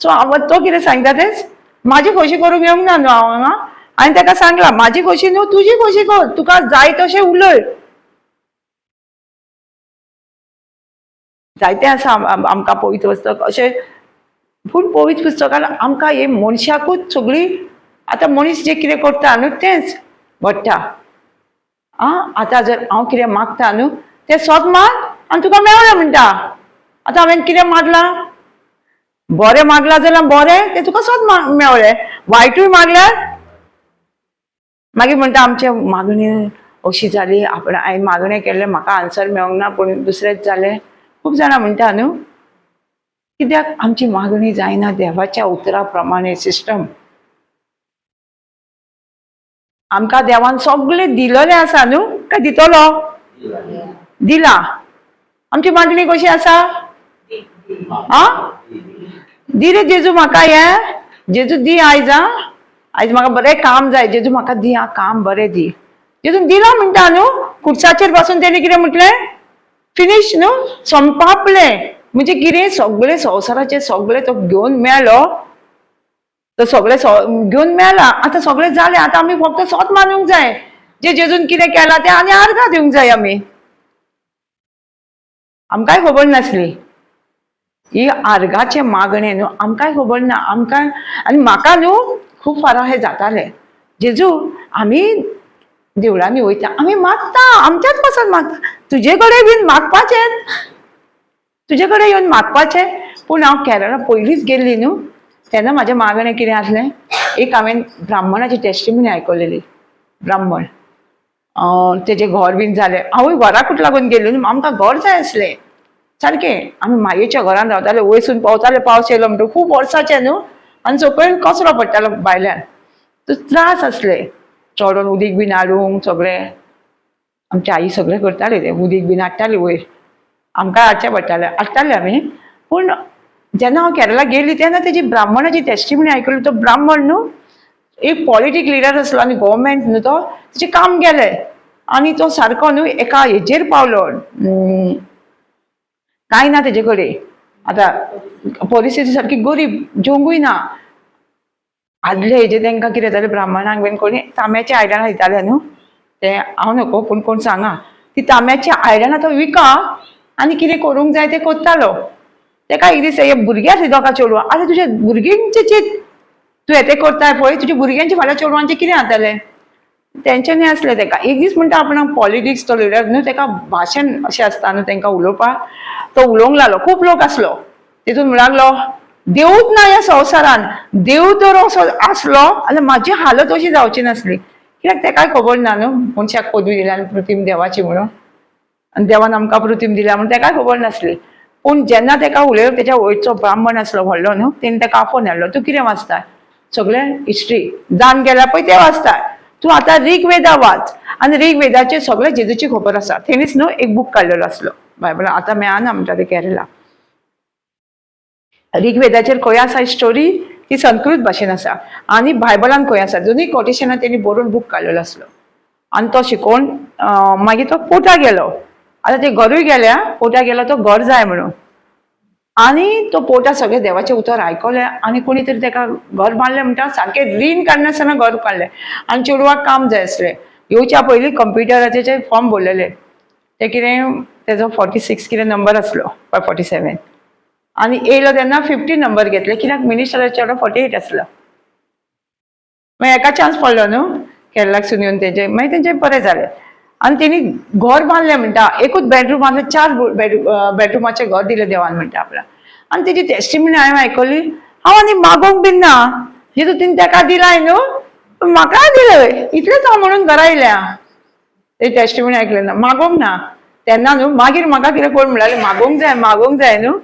सो हांव तो कितें सांगता तेंच म्हाजी खोशी करूंक येवंक ना न्हू हांव हांगा. आनी ताका सांगलां म्हाजी खोशी न्हू तुजी खोशी कर, तुका जाय तशें उलय. जायतें आसा आमकां पवित्र पुस्तक अशें, पूण पवित्र पुस्तकान आमकां हे मनशाकूच सगळी आतां मनीस जें कितें करता न्हू तेंच घडटा. आं, आतां जर हांव कितें मागता न्हू तें सोद माग आनी तुका मेळ्ळें म्हणटा. आतां हांवें कितें मागलां, बरें मागलां जाल्यार बरें तें तुका सोद मेवलें, वायटूय मागल्यार मागीर म्हणटा आमचे मागणी अशी जाली, आपण हांवें मागणें केल्लें म्हाका आन्सर मेळोंक ना पूण दुसरेंच जालें. खूब जाणां म्हणटा न्हू, कित्याक आमची मागणी जायना देवाच्या उतरा प्रमाणे सिस्टम. आमकां देवान सगळें दिलेलें आसा न्हू, काय दितलो दिला. आमची मागणी कशी आसा? आं, दी रे जेजू म्हाका हें, जेजू दी आयज, आं आयज म्हाका बरें काम जाय, जेजू म्हाका दी आं काम बरें दी. जेजून दिलां म्हणटा न्हू, खुर्साचेर बसून तेणी कितें म्हटलें, फिनीश न्हू, संपापलें. म्हणजे कितें सगळें संवसाराचें सगळें तो घेवन मेलो, तो सगळें घेवन मेला. आतां सगळें जालें, आतां आमी फक्त सोत मानूंक जाय, जे जेजून कितें केलां तें आनी आर्गां दिवंक जाय आमी. आमकांय खबर नासली ही आर्गाचें मागणें न्हू, आमकांय खबर ना. आमकां आनी म्हाका न्हू खूब फारां हें जातालें, जेजू आमी देवळांनी वयता, आमी मागता, आमच्याच पासून मागता, तुजे कडेन बीन मागपाचें, तुजे कडेन येवन मागपाचें. पूण हांव केरळा पयलींच गेल्ली न्हू, तेन्ना म्हाजें मागणें कितें आसलें, एक हांवें ब्राह्मणाची टेस्टिमनी आयकलेली. ब्राह्मण तेजें घर बीन जालें, हांवूय घराकूच लागून गेल्ली न्हू, आमकां घर जाय आसलें सारकें. आमी मायेच्या घरान रावताले, वयसून पावताले, पावस येयलो म्हणटकीर खूब वर्साचें न्हू, आनी सकयल कचरो पडटालो भायल्यान, तो त्रास आसले चडोन उदीक बीन हाडूंक सगळें. आमची आई सगळें करताली तें, उदीक बीन हाडटाली वयर, आमकां हाडचें पडटालें, हाडटाले आमी. पूण जेन्ना हांव केरला गेली तेन्ना तेजी ब्राह्मणाची टेस्टिमनी आयकली. तो ब्राह्मण न्हू एक पॉलिटीक लिडर आसलो आनी गव्हर्मेंट न्हू, तो तेचें काम गेलें आनी तो सारको न्हू एका हेजेर पावलो, कांय ना तेजे कडेन, आतां परिस्थिती सारकी गरीब, जेवंकूय ना. आदले हेजे तांकां कितें जातालें, ब्राह्मणांक बीन कोणी तांब्याची आयदनां दिताले न्हू, तें हांव नको पूण कोण सांगा, ती तांब्याची आयदनां तो विका आनी कितें करूंक जाय तें करतालो. तेका एक दीस हे भुरगे आसले दोगां चेडवां, आरे तुज्या भुरग्यांचें चिंत, तूं हें तें करताय पळय, तुज्या भुरग्यांचें फाल्यां चेडवांचें कितें जातलें, टेंशनूय आसलें तेका. एक दीस म्हणटा आपणाक पॉलिटिक्स तो लिडर न्हू, तेका भाशण अशें आसता न्हू तेंकां उलोवपाक, तो उलोवंक लागलो, खूब लोक आसलो तितून, म्हणूंक लागलो देवूच ना ह्या संवसारान, देव तर असो आसलो जाल्यार म्हाजी हालत अशी जावची नासली. कित्याक तेकाय खबर ना न्हू मनशाक पदवी दिल्या आनी पृथ्वी देवाची म्हणून, आनी देवान आमकां पृथ्वी दिल्या म्हणून तेकाय खबर नासली. पूण जेन्ना तेका उलयलो, तेच्या वयरचो ब्राह्मण आसलो व्हडलो न्हू, तेणी तेका आपोवन हाडलो, तूं कितें वाचता? सगळें हिस्ट्री जावन गेल्या पळय तें वाचता, तूं आतां ऋग्वेदा वाच, आनी ऋग्वेदाचेर सगळें जेजूची खबर आसा. तेणीच न्हू एक बूक काडलेलो आसलो बायबल, आतां मेळना म्हणटा तें केरला. ऋग्वेदाचेर खंय आसा स्टोरी ती संस्कृत भाशेन आसा आनी बायबलान खंय आसा, दोनूय कोटेशनां तेणी बरोवन बूक काडलेलो आसलो. आनी तो शिकोवन मागीर तो पोटा गेलो. आतां ते घरूय गेल्या, पोटा गेलो तो घर जाय म्हणून, आनी तो पोटा सगळें देवाचें उतर आयकलें आनी कोणी तरी तेका घर बांदलें म्हणटा, सारकें रीण काडनासतना घर काडलें. आनी चेडवाक काम जाय आसलें, येवच्या पयलीं कंप्युटराचें फॉर्म भरलेलें, तें कितें तेजो 46 कितें नंबर आसलो, 47, आनी येयलो तेन्ना 50 नंबर घेतले, कित्याक मिनिस्टराचो चेडो 48 आसलो. मागीर एका चान्स पडलो न्हू केरलाक सून येवन तेजे, मागीर तेंचें बरें जालें. आनी तेणी घर बांदलें म्हणटा, एकूच बेडरूम आसलें, 4 बेडरुमाचें घर दिलें देवान म्हणटा आपल्याक. आनी तेजी टेस्टिमनी हांवें आयकली, हांव आनी मागोवंक बीन ना, जेतू तिणें तेका दिलाय न्हू म्हाकाय दिलें, इतलेंच हांव म्हणून घरा येयल्या. ते टेस्टिमनी आयकलें ना, मागोवंक ना तेन्ना न्हू. मागीर म्हाका कितें कोण म्हणटालें, मागोवंक जाय, मागोवंक जाय न्हू,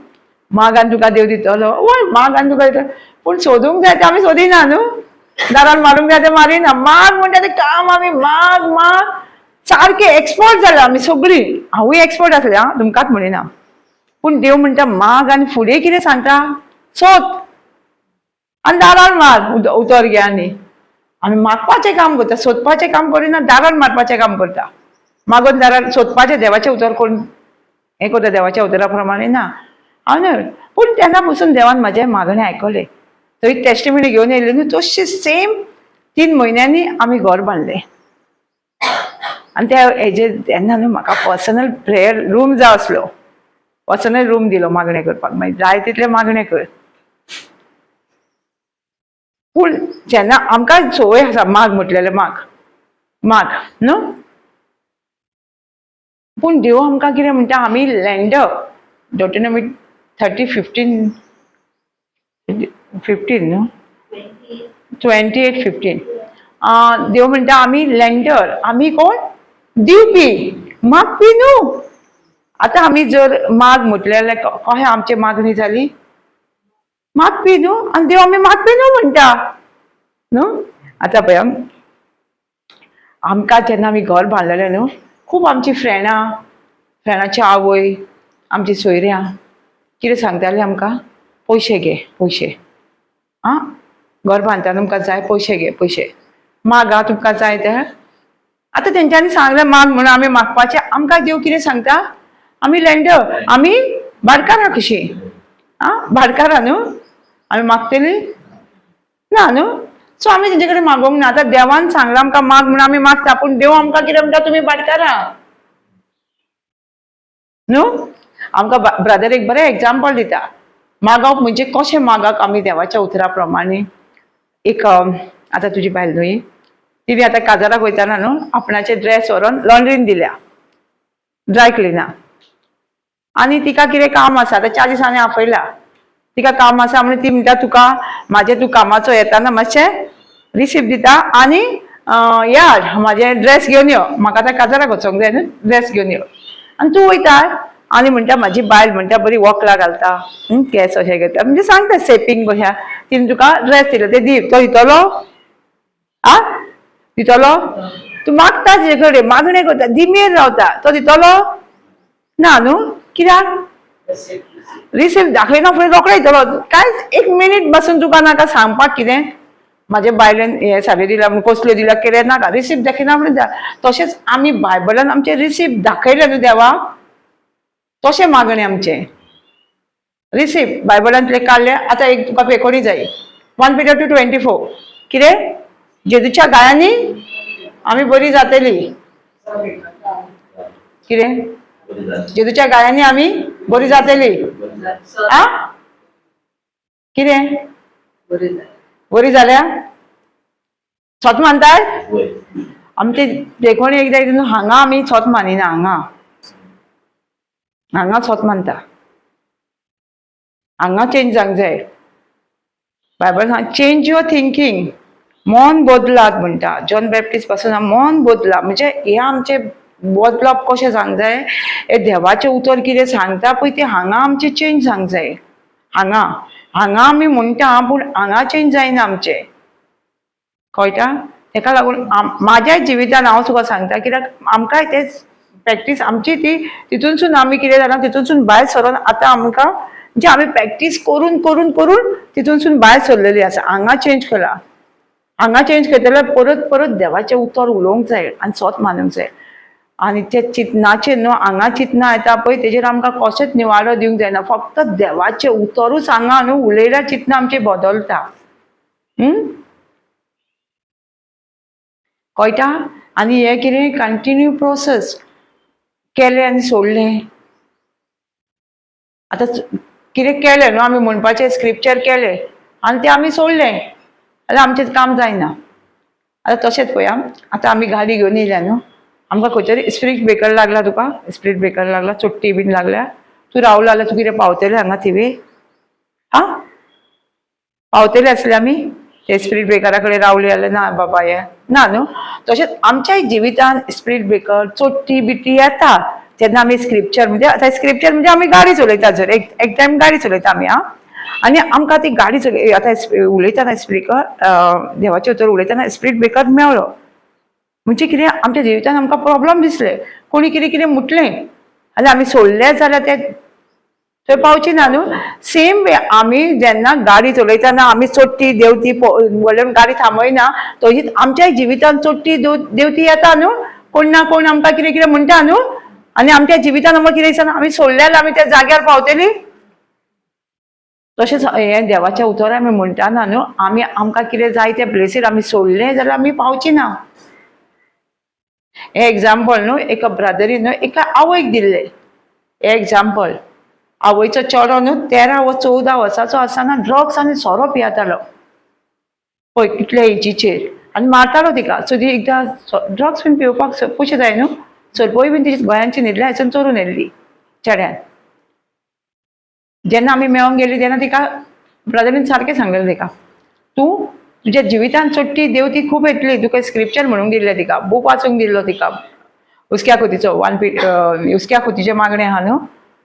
माग आनी तुका देव दितलो, वय माग आनी तुका दितलो. पूण सोदूंक जाय तें आमी सोदिना न्हू, दारान मारूंक जाय तें मारिना. माग म्हणटा तें काम आमी माग माग सारके एक्सपर्ट जाले आमी सगळीं. हांवूय एक्सपर्ट आसलें आं, तुमकांच म्हणिना. पूण देव म्हणटा माग, आनी फुडें कितें सांगता, सोद आनी दारान मार, उतर घे. आनी आमी मागपाचें काम करता, सोदपाचें काम करिना, दारान मारपाचें काम करता. मागून दारान सोदपाचें देवाचें उतर कोण हें करता, देवाच्या उतरा प्रमाणे ना. हांव न्हय, पूण तेन्ना पसून देवान म्हाजें मागणें आयकलें. थंय टेस्टिमनी घेवन येयली न्हू, तशी सेम 3 म्हयन्यांनी आमी घर बांदलें. आनी त्या हेजे तेन्ना न्हू म्हाका पर्सनल प्रेयर रूम जाय आसलो, पर्सनल रूम दिलो मागणें करपाक, मागीर जाय तितलें मागणें कर. पूण जेन्ना आमकां संवय आसा माग म्हटलेलें, माग माग न्हू, पूण देव आमकां कितें म्हणटा, आमी लँडर. Deuteronomy 30:15, 15 न्हू, 28:15. देव म्हणटा आमी लँडर, आमी कोण, दिवपी, मागपी न्हू. आतां आमी जर माग म्हटलें जाल्यार कशें आमची मागणी जाली, मागपी न्हू. आनी देव आमी मागपी न्हू म्हणटा न्हू. आतां पळय आमकां जेन्ना आमी घर बांदलेलें न्हू, खूब आमची फ्रेंडां, फ्रेंडाची आवय, आमची सोयऱ्यां कितें सांगतालीं आमकां, पयशे घे पयशे, आं घर बांदता तुमकां जाय पयशे घे पयशे, माग आं तुमकां जाय ते. आतां तेंच्यांनी सांगलें माग म्हणून आमी मागपाचें. आमकां देव कितें सांगता, आमी लँडर, आमी भाटकारां कशीं, आं भाटकारां न्हू, आमी मागतलीं ना न्हू. सो आमी तेंचे कडेन मागोवंक ना. आतां देवान सांगलां आमकां माग म्हणून आमी मागता, पूण देव आमकां कितें म्हणटा, तुमी भाटकारां न्हू. आमकां ब्रदर एक बरें एग्जाम्पल दिता, मागप म्हणजे कशें मागप. आमी देवाच्या उतरा प्रमाणे एक आतां तुजी बायल न्हू, तिणें आतां काजाराक वयताना न्हू आपणाचे ड्रेस व्हरोन लॉन्ड्रीन दिल्या, ड्राय क्लिना, आनी तिका कितें काम आसा, आतां 4 दिसांनी आपयला, तिका काम आसा म्हणून ती म्हणटा तुका म्हाजें तूं कामाचो येताना मातशें रिसिप्ट दिता आनी यार म्हाजें ड्रेस घेवन यो, म्हाका आतां काजाराक वचोंक जाय न्हू, ड्रेस घेवन यो. आनी तूं वयता आनी म्हणटा म्हाजी बायल म्हणटा बरी वकलां घालता, केंस अशें घेता, म्हणजे सांगता सेपींग कशें, तिणें तुका ड्रेस दिलो ते दी, तो दितलो आ दितलो? तूं मागता तिजे कडेन, मागणें करता, दिमेर रावता, तो दितलो ना न्हू. कित्याक रिसिप्ट दाखयना फुडें रोखडो येतलो, कांयच एक मिनीट बसून तुका नाका सांगपाक कितें म्हाजे बायलेन हे साडी दिल्या म्हूण, कसल्यो दिल्या कितें नाका, रिसिप्ट दाखयना म्हणून. तशेंच आमी बायबलान आमचें रिसिप्ट दाखयलें न्हू देवाक, तशें मागणें आमचें रिसिप्ट बायबलांतलें काडलें. आतां एक तुका पेकोणी जाय, 1 Peter 2:24, कितें, जेजूच्या गायांनी आमी बरी जातली, कितें, जेजूच्या गायांनी आमी बरी जातली, आ कितें बरी जाल्या, सोत मानताय आमचे देखोणी एकदां एकदां हांगा आमी सोत मानिना, हांगा हांगा सोत मानता, हांगा चेंज जावंक जाय. बायबल सांग चेंज your thinking, मन बदलात म्हणटा. जॉन बॅप्टिस्ट पासून मन बदला, म्हणजे हे आमचें बदलप कशें जावंक जाय, हे देवाचें उतर कितें सांगता पळय तें हांगा आमचें चेंज जावंक जाय. हांगा हांगा आमी म्हणटा पूण हांगा चेंज जायना आमचें, कळटा? तेका लागून म्हाज्या जिवितान हांव तुका सांगता, कित्याक आमकांय तेच प्रॅक्टीस आमची ती तितूनसून आमी कितें जालां, तितूनसून भायर सरोन आतां आमकां म्हणजे आमी प्रॅक्टीस करून करून करून तितूनसून भायर सरलेली आसा. हांगा चेंज केला, हांगा चेंज करतले परत परत देवाचें उतर उलोवंक जाय आनी सोत मानूंक जाय. आनी ते चिंतनाचेर न्हू, हांगा चिंतना येता पळय तेजेर आमकां कशेंच निवाडो दिवंक जायना, फक्त देवाचें उतरूच हांगा न्हू उलयल्यार चिंतना आमचें बदलता. कळटा? आनी हें कितें कंटिन्यू प्रोसेस, केलें आनी सोडलें. आतां कितें केलें न्हू आमी म्हणपाचें स्क्रिप्चर केलें आनी तें आमी सोडलें जाल्यार आमचें काम जायना. आतां तशेंच पळया, आतां आमी गाडी घेवन येयल्या न्हू, आमकां खंय तरी स्पीड ब्रेकर लागला, तुका स्पीड ब्रेकर लागला, चोट्टी बीन लागल्या, तूं रावलो जाल्यार तूं कितें पावतलें हांगा थिवे? आं पावतले आसले आमी ते स्पीड ब्रेकरा कडेन रावली जाल्यार? ना बाबा, हें ना न्हू. तशेंच आमच्याय जिवितान स्पीड ब्रेकर चोट्टी बिट्टी येता तेन्ना आमी स्क्रिप्चर म्हणजे आतां स्क्रिप्चर म्हणजे आमी गाडी चलयता, जर एक एक टायम गाडी चलयता आमी, आं आनी आमकां ती गाडी चलय आतां उलयतना स्पिकर, देवाचें उतर उलयतना स्पीड ब्रेकर मेवलो म्हणजे कितें, आमच्या जिवितान आमकां प्रोब्लम दिसले, कोणी कितें कितें म्हटलें आनी आमी सोडलें जाल्यार ते थंय पावची ना न्हू. सेम वे आमी जेन्ना गाडी चलयतना आमी चडटी देंवती व्हडले गाडी थांबयना, तशीच आमच्या जिवितान चडटी देंवती येता न्हू. कोण ना कोण आमकां कितें कितें म्हणटा न्हू, आनी आमच्या जिवितान आमकां कितें दिसना, आमी सोडले जाल्यार आमी त्या जाग्यार पावतली. तशेंच हें देवाच्या उतर आमी म्हणटाना न्हू, आमी आमकां कितें जाय त्या प्लेसीर आमी सोडलें जाल्यार आमी पावची ना. हें एग्जाम्पल न्हू एका ब्रदरीन न्हू एका आवयक दिल्लें हें एग्जाम्पल. आवयचो चेडो न्हू 13 वा 14 वर्साचो आसतना ड्रग्स आनी सोरो पियेतालो पळय कितल्या एजीचेर, आनी मारतालो तिका. सो ती एकदां ड्रग्स बीन पिवपाक पयशे जाय न्हू, सरपळी बीन तिची गोंयांची न्हिदल्या हांयसून चोरून येयल्ली चेड्यान. जेन्ना आमी मेळोंक गेली तेन्ना तिका ब्रदरीन सारकें सांगलेलें तिका, तूं तुज्या जिवितान चडटी देंवती खूब येतली. तुका स्क्रिप्चर म्हणूंक दिल्लें तिका, बूक वाचूंक दिल्लो तिका, हुस्क्या खोतीचो वन पी हुस्क्या खोतीचें मागणें आहा न्हू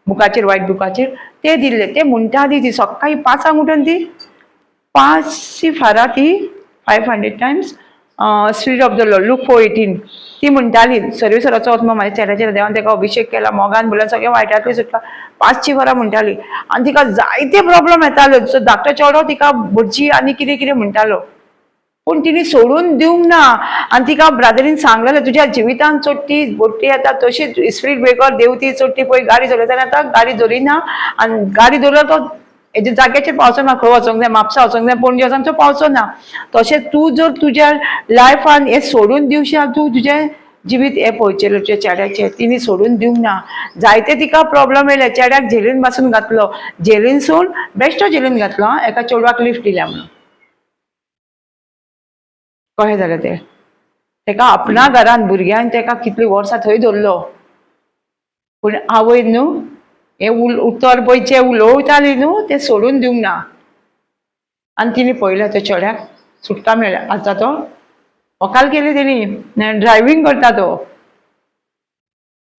बुकाचेर, वायट बुकाचेर ते दिल्ले. ते म्हणटा ती सकाळीं 5 उठून ती 5 फारां ती 500 times spirit of the Lord, Luke 4:18 ती म्हणटाली. सर्वेसराचो आत्मो म्हाज्या चेड्याचेर, देवान ताका अभिशेक केला, मोगान भरला, सगळ्या वायटांतली सुटला. 5 वरां म्हणटाली आनी तिका जायते प्रॉब्लम येताले. सो धाकटो चेडो तिका भटजी आनी कितें कितें म्हणटालो, पूण तिणे सोडून दिवंक ना. आनी तिका ब्रादरीन सांगलेलें, तुज्या जिवितान चडटी बोटी येता तशीच स्पीड ब्रेकर देंवती चडटी पळय गाडी चलयतना येता, गाडी धरिना आनी गाडी धरलो तो हेज्या जाग्याचेर पावचो ना, खंय वचोंक जाय, म्हापसा वचोंक जाय, पणजे वचोंक तो पावचो ना. तशें तूं जर तुज्या लायफान हें सोडून दिवशी, तूं तुजें जिवीत हें पळचेलें तुज्या चेड्याचें. तिणी सोडून दिवंक ना, जायते तिका प्रॉब्लम येयले. चेड्याक झेलीन पासून घातलो, झेलीनसून बेश्टो झेलीन घातलो, आं, एका चेडवाक लिफ्ट दिल्या म्हणून. कशें जालें तें, तेका आपणा घरान भुरग्यान तेका कितलीं वर्सां थंय दवरलो, पूण आवय न्हू हें उतर पळय जें उलोवताली न्हू तें सोडून दिवंक ना. आनी तिणें पळयलें त्या चेड्याक सुटका मेळ्ळ्या. आतां तो वकाल केली तेणी, ड्रायव्हींग करता, तो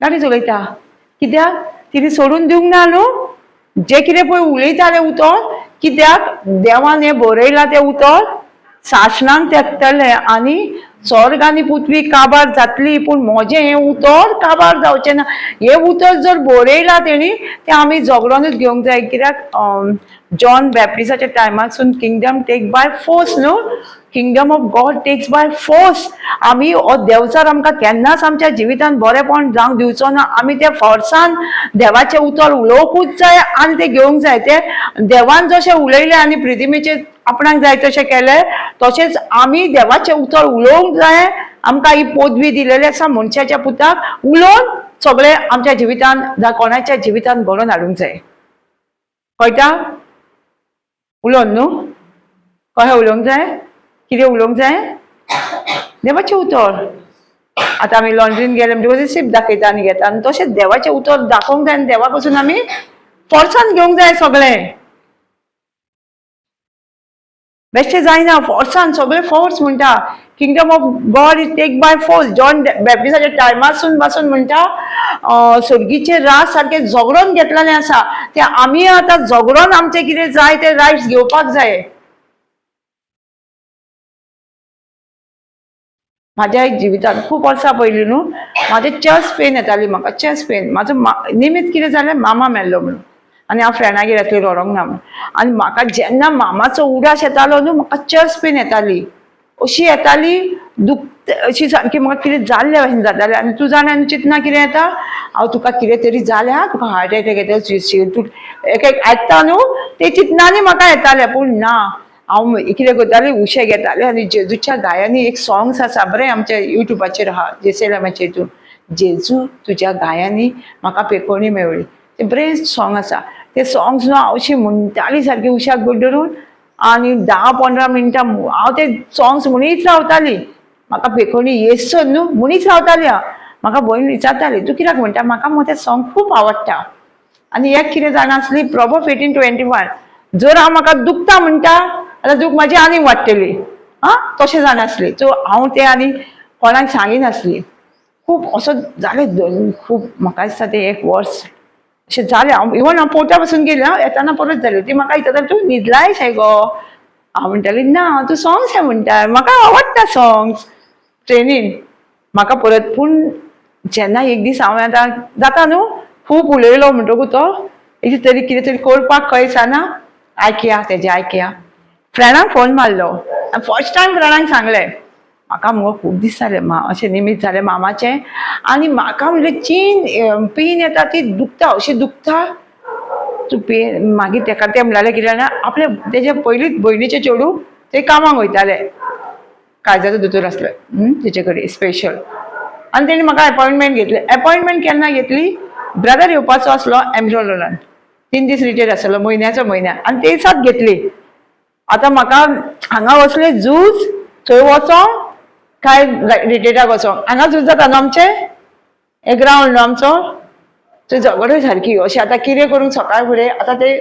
गाडी चलयता. कित्याक तिणें सोडून दिवंक ना न्हू जें कितें पळय उलयतालें उतर. कित्याक देवान हें बरयलां तें उतर सासणाक तेकतलें, आनी स्वर्ग आनी पृथ्वी काबार जातली पूण म्हजें हें उतर काबार जावचें ना. हें उतर जर बरयलां तेणी तें आमी झगडोनूच घेवंक जाय. कित्याक जॉन बॅप्टिसाच्या टायमासून किंगडम टेक बाय फोर्स न्हू, kingdom of God takes by force. आमी हो देवचार आमकां केन्नाच आमच्या जिवितान बरेंपण जावंक दिवचो ना. आमी त्या फोर्सान देवाचें उतर उलोवंकूच जाय आनी तें घेवंक जाय. तें देवान जशें उलयलें आनी प्रितिमेचेर आपणाक जाय तशें केलें, तशेंच आमी देवाचें उतर उलोवंक जाय. आमकां ही पदवी दिलेली आसा मनशाच्या पुताक उलोवन सगळें आमच्या जिवितान जावं कोणाच्या जिवितान घडोवन हाडूंक जाय. कळटा उलोवन न्हू, कशें उलोवंक जाय, कितें उलोवंक जाय, देवाचें उतर. आतां आमी लॉन्ड्रीन गेले म्हणटकूच रिसिप्ट दाखयता आनी घेता, आनी तशेंच देवाचें उतर दाखोवंक जाय आनी देवा पासून आमी फोर्सान घेवंक जाय. सगळें बेश्टें जायना, फोर्सान सगळें. फोर्स म्हणटा, kingdom of God is take by force. John बॅप्टिसाच्या टायमासून पासून म्हणटा स्वर्गीचे राज सारकें झगडोन घेतलेलें आसा, ते आमी आतां झगडोन आमचें कितें जाय ते रायट्स घेवपाक जाय. म्हाज्या एक जिवितांत खूब वर्सां पयलीं न्हू म्हाजें चेस्ट पेन येताली म्हाका, चेस्ट पेन. म्हाजो निमित्त कितें जालें, मामा मेल्लो म्हणून, आनी हांव फ्रेंडागेर आसली रडोंक ना म्हणून. आनी म्हाका जेन्ना मामाचो उडास येतालो न्हू म्हाका चेस्ट पेन येताली, अशी येताली दुख अशी सारकी म्हाका कितें जाल्ले भशेन जातालें. आनी तूं जाणा आनी चिंतना कितें येता, हांव तुका कितें तरी जाल्या, तुका हार्ट एटॅक येता, तूं एक एक आयकता न्हू ते चिंतनांनी म्हाका येतालें. पूण ना, हांव कितें करतालें, उशें घेतालें आनी जेजूच्या गायांनी एक सॉंग्स आसा बरें आमच्या युट्यूबाचेर आहा, जेसेलामाचेर हितून, जेजू तुज्या गायांनी म्हाका पेकोवणी मेवली, तें बरें सॉंग आसा. तें सॉंग्स न्हू हांव अशी म्हणटाली सारकी उश्याक घट धरून, आनी 10-15 मिनटां हांव ते सॉंग्स म्हणीत रावताली. म्हाका पेकोवणी येसर न्हू म्हणीत रावताली हांव. म्हाका भयण विचारताली तूं कित्याक म्हणटा, म्हाका मगो तें सॉंग खूब आवडटा. आनी एक कितें जाणा आसली, प्रोवर्ब 18:21, जर हांव म्हाका दुखता म्हणटा जाल्यार दूख म्हाजी आनीक वाडटली, आं तशें जाणा आसली. सो हांव तें आनी कोणाक सांगिनासली. खूब असो जालें खूब म्हाका दिसता तें एक वर्स अशें जालें. हांव इवन हांव पोर्टा पासून गेलें, हांव येताना परत जालें. ती म्हाका विचारता, तूं न्हिदलाय शे गो? हांव म्हणटालें, ना, तूं सोंग्स म्हणटा, म्हाका आवडटा सोंग्स. ट्रेनीन म्हाका परत. पूण जेन्ना एक दीस हांव आतां जाता न्हू, खूब उलयलो म्हणटकूच तो एक दीस तरी कितें तरी करपाक खंय दिसना. आयकया तेजें, आयकया. फ्रेंडाक फोन मारलो आनी फर्स्ट टायम फ्रेंडाक सांगलें, म्हाका मुगो खूब दीस जाले अशें निमीत जालें मामाचें आनी म्हाका म्हणलें चीन पेन येता, ती दुखता, अशी दुखता. तूं पेन मागीर तेका तें म्हणलें कितें जाणा, आपले तेजे पयलींच भयणीचे चेडूं ते कामाक वयताले, काळजाचो दोतोर आसलो तेचे कडेन स्पेशल. आनी तेणी म्हाका एपॉयंटमेंट घेतली. एपॉयंटमेंट केन्ना घेतली? ब्रदर येवपाचो आसलो एमरोलोनान, 3 दीस रिटेर आसलो म्हयन्याचो म्हयन्या, आनी ते दिसाच घेतली. आतां म्हाका हांगा वसले झूज, थंय वचों काय रिटेराक वचों? हांगा झूज जाता न्हू आमचें हें ग्रावंड न्हू आमचो, थंय झगडय सारकी अशें. आतां कितें करूंक सकाळ फुडें आतां ते?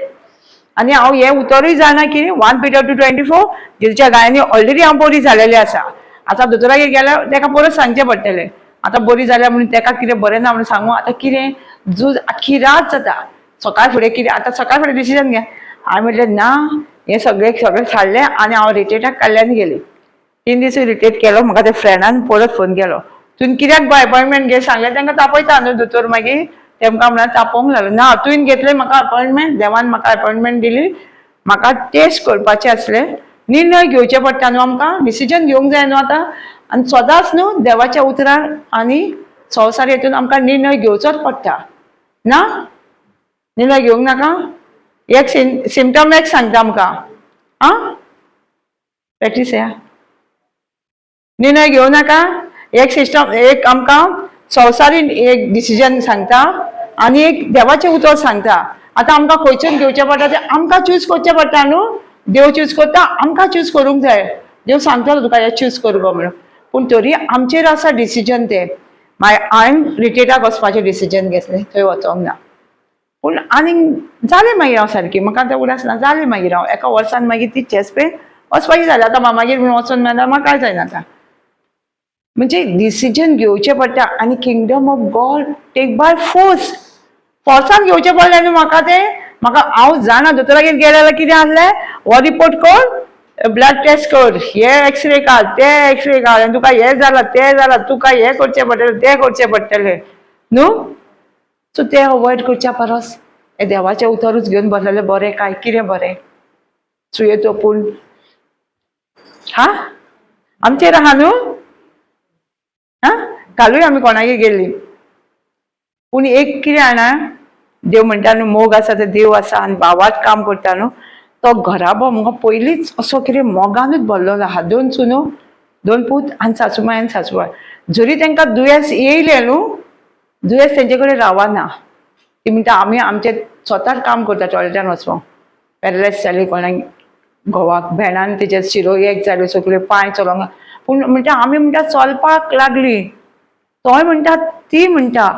आनी हांव हें उतरूय जाणा की 1 Peter 2:24, जेजूच्या गायांनी ऑलरेडी हांव बरी जालेली आसा. आतां दोतोरागेर गेल्यार तेका परत सांगचें पडटलें, आतां बरी जाल्या म्हणून. तेका कितें बरें ना म्हणून सांगू? आतां कितें झूज आख्खी रात जाता. सकाळ फुडें कितें? आतां सकाळ फुडें डिसिजन घे. हांवें म्हटलें ना, हें सगळें सगळें सारलें आनी हांव रिटेटाक काडल्यान गेली. 3 दीस रिटेट केलो. म्हाका त्या फ्रेंडान परत फोन केलो, तुवें कित्याक गो अपॉयंटमेंट घे सांगलें? तांकां तापयता न्हू दोतोर. मागीर तेमकां म्हळ्यार तापोवंक लागलो, ना, तुवें घेतलें म्हाका अपॉयंटमेंट, देवान म्हाका अपॉयंटमेंट दिली, म्हाका टेस्ट करपाचें आसलें. निर्णय घेवचे पडटा न्हू आमकां, डिसिजन घेवंक जाय न्हू आतां. आनी सदांच न्हू देवाच्या उतरान आनी संवसार हेतून आमकां निर्णय घेवचोच पडटा. ना निर्णय घेवंक नाका? एक सिमटम एक सांगता आमकां. आं, प्रॅक्टीस या. निर्णय घेवं नाका? एक सिस्टम, एक आमकां संवसारी एक डिसिजन सांगता आनी एक देवाचें उतर सांगता. आतां आमकां खंयच्यान घेवचें पडटा तें आमकां चूज करचें पडटा न्हू. देव चूज करता, आमकां चूज करूंक जाय. देव सांगतलो तुका हें चूज कर गो म्हणून, पूण तरी आमचेर आसा डिसिजन तें. मागीर हांवें रिटेटाक वचपाचें डिसिजन घेतलें. थंय वचोंक ना, पूण आनीक जालें. मागीर हांव सारकी, म्हाका आतां उगडास ना. जालें मागीर हांव एका वर्सान मागीर ती चेस्ट पेन वचपाची जाली. आतां मामागेर बीन वचोन मेळटा, म्हाका कांय जायना आतां. म्हणजे डिसिजन घेवचें पडटा आनी kingdom of God take by force. फोर्सान घेवचें पडलें न्हू म्हाका तें. म्हाका हांव जाणा, दोतोरागेर गेलें जाल्यार कितें आसलें? हो रिपोर्ट कर, ब्लड टेस्ट कर, हे एक्सरे काड, ते एक्सरे काड आनी तुका हें जालां, तें जालां, तुका हें करचें पडटलें, तें करचें पडटलें न्हू. सो तें अवॉयड करच्या परस हें देवाचें उतरूच घेवन बसलेलें बरें काय कितें बरें? सुये तोपून हा आमचेर आहा न्हू. हा, कालूय आमी कोणागेर गेल्ली. पूण एक कितें जाणा, देव म्हणटा न्हू, मोग आसा ते देव आसा आनी भावात काम करता न्हू. तो घराबो म्हाका पयलींच असो कितें मोगानूच भरलेलो आहा. दोन सुनो, दोन पूत आनी सासूमाय आनी सासूबाय. जरी तांकां दुयेंस येयलें न्हू, दुयेंस तेंचे कडेन रावना. ती म्हणटा, आमी आमचे स्वताच काम करता. टॉयलेटान वचपाक पॅरलायज जाली कोणाक घोवाक, भेणान तेजे शिरो एक जाल्यो सगळ्यो, पांय चलोंक. पूण म्हणटा, आमी म्हणटा चलपाक लागली. तोय म्हणटा, ती म्हणटा.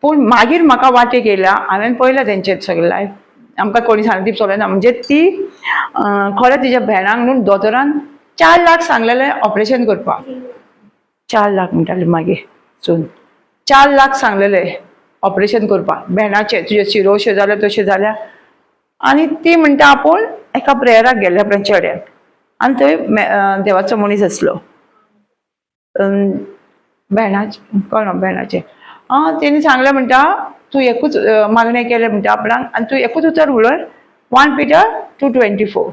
पूण मागीर म्हाका वाटेक येयल्या, हांवें पळयलें तेंचें सगळें लायफ. आमकां कोणी सांगली ती चलना. म्हणजे ती खरें तिच्या भेणाक न्हू दोतोरान 4 लाख सांगलेलें ऑपरेशन करपाक. 4 लाख म्हणटाली. मागीर सून 4 लाख सांगलेले ऑपरेशन करपाक भेणाचें, तुजे शिरो जाल्या, तशें जाल्या. आनी ती म्हणटा, आपूण एका प्रेयराक गेल्ल्या आपल्या चेड्याक आनी थंय देवाचो मनीस आसलो. भेणाचें कोण भेणाचें आं, तेणी सांगलें म्हणटा, तूं एकूच मागणें केलें म्हणटा आपणाक आनी तूं एकूच उतर उलय, 1 Peter 2:24.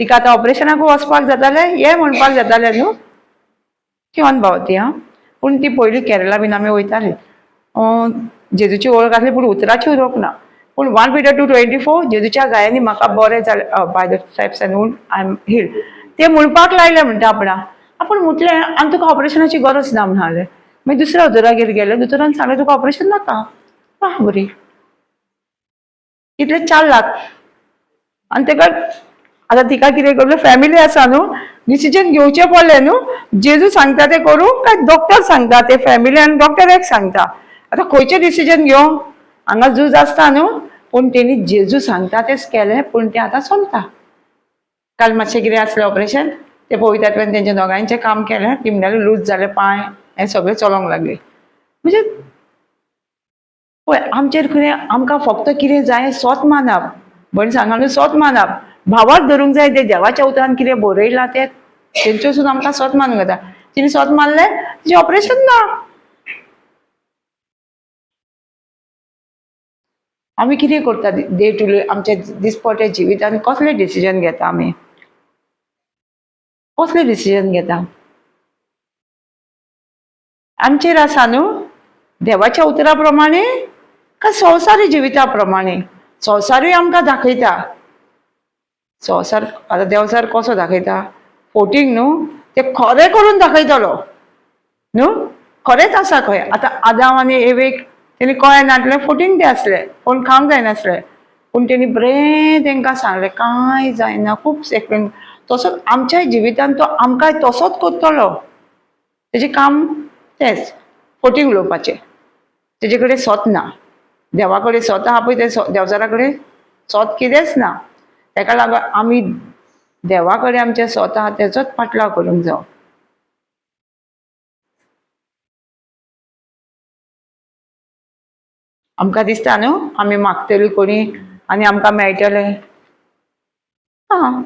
तिका आतां ऑपरेशनाक वचपाक जातालें, हें म्हणपाक जातालें न्हू. ती अनभावती आं, पूण ती पयलीं केरला बीन आमी वयताली. जेजूची वळख आसली, पूण उतराची वळख ना. पूण 1 Peter 2:24, जेजूच्या गायांनी म्हाका बरें जालें, by the stripes and wound I am healed, ते म्हणपाक लायलें म्हणटा आपणाक. आपूण म्हटलें आनी तुका ऑपरेशनाची गरज ना म्हणाले. मागीर दुसऱ्या दोतोरागेर गेले. दोतोरान सांगलें, तुका ऑपरेशन नाका. आह, बरी. कितले? 4 लाख. आनी तेका आतां तिका कितें करलें? फॅमिली आसा न्हू, डिसिजन घेवचें पडलें न्हू. जेजू सांगता तें करूं काय डॉक्टर सांगता ते? फॅमिली आनी डॉक्टर एक सांगता, आतां खंयचें डिसिजन घेवं? हांगा झूज आसता न्हू. पूण तेणी जेजू सांगता तेंच केलें. पूण तें आतां चलता. काल मातशें कितें आसलें ऑपरेशन, तें पवित्रांतल्यान तेंच्या दोगांयचें काम केलें. ती म्हणटाली, लूज जालें पांय, हें सगळें चलोंक लागलें. म्हणजे पळय आमचेर कितें, आमकां फक्त कितें जाय, सोत मानप. भयण सांगा न्हू, सोत मानप, भावाक धरूंक जाय. तें देवाच्या उतरान कितें बरयलां तें तेंच्यो सुद्दां आमकां सोत मानूंक जाता. तिणें सोत मानलें, तिचें ऑपरेशन ना. आमी कितें करता डे टू डे आमच्या दिसपट्या जिवितान? कसलें डिसिजन घेता आमी? कसलें डिसिजन घेता? आमचेर आसा न्हू, देवाच्या उतरा प्रमाणे काय संवसारी जिविता प्रमाणे? संवसारूय आमकां दाखयता. संवसार आतां देंवचार कसो दाखयता? फोटींग न्हू, ते खरें करून दाखयतलो न्हू, खरेंच आसा खंय. आतां आदाम आनी एवेक तेणी कळ्ळें नासलें, फोटींग ते आसले, कोण खावंक जायनासलें, पूण तेणी बरें तेंकां सांगलें, कांय जायना, खूब एक्सप्लेन. तसोच आमच्याय जिवितान तो आमकांय तसोच करतलो. तेजें काम तेंच, फोटींग उलोवपाचें. तेजे कडेन सोत ना. देवा कडेन सोत आहा पळय, तें देंवचारा कडेन सोत कितेंच ना. तेका लागून आमी देवा कडेन आमचें सोत आहा तेजोच पाटलाव करूंक जावो. आमकां दिसता न्हू आमी मागतली कोणी आनी आमकां मेळटलें. आं,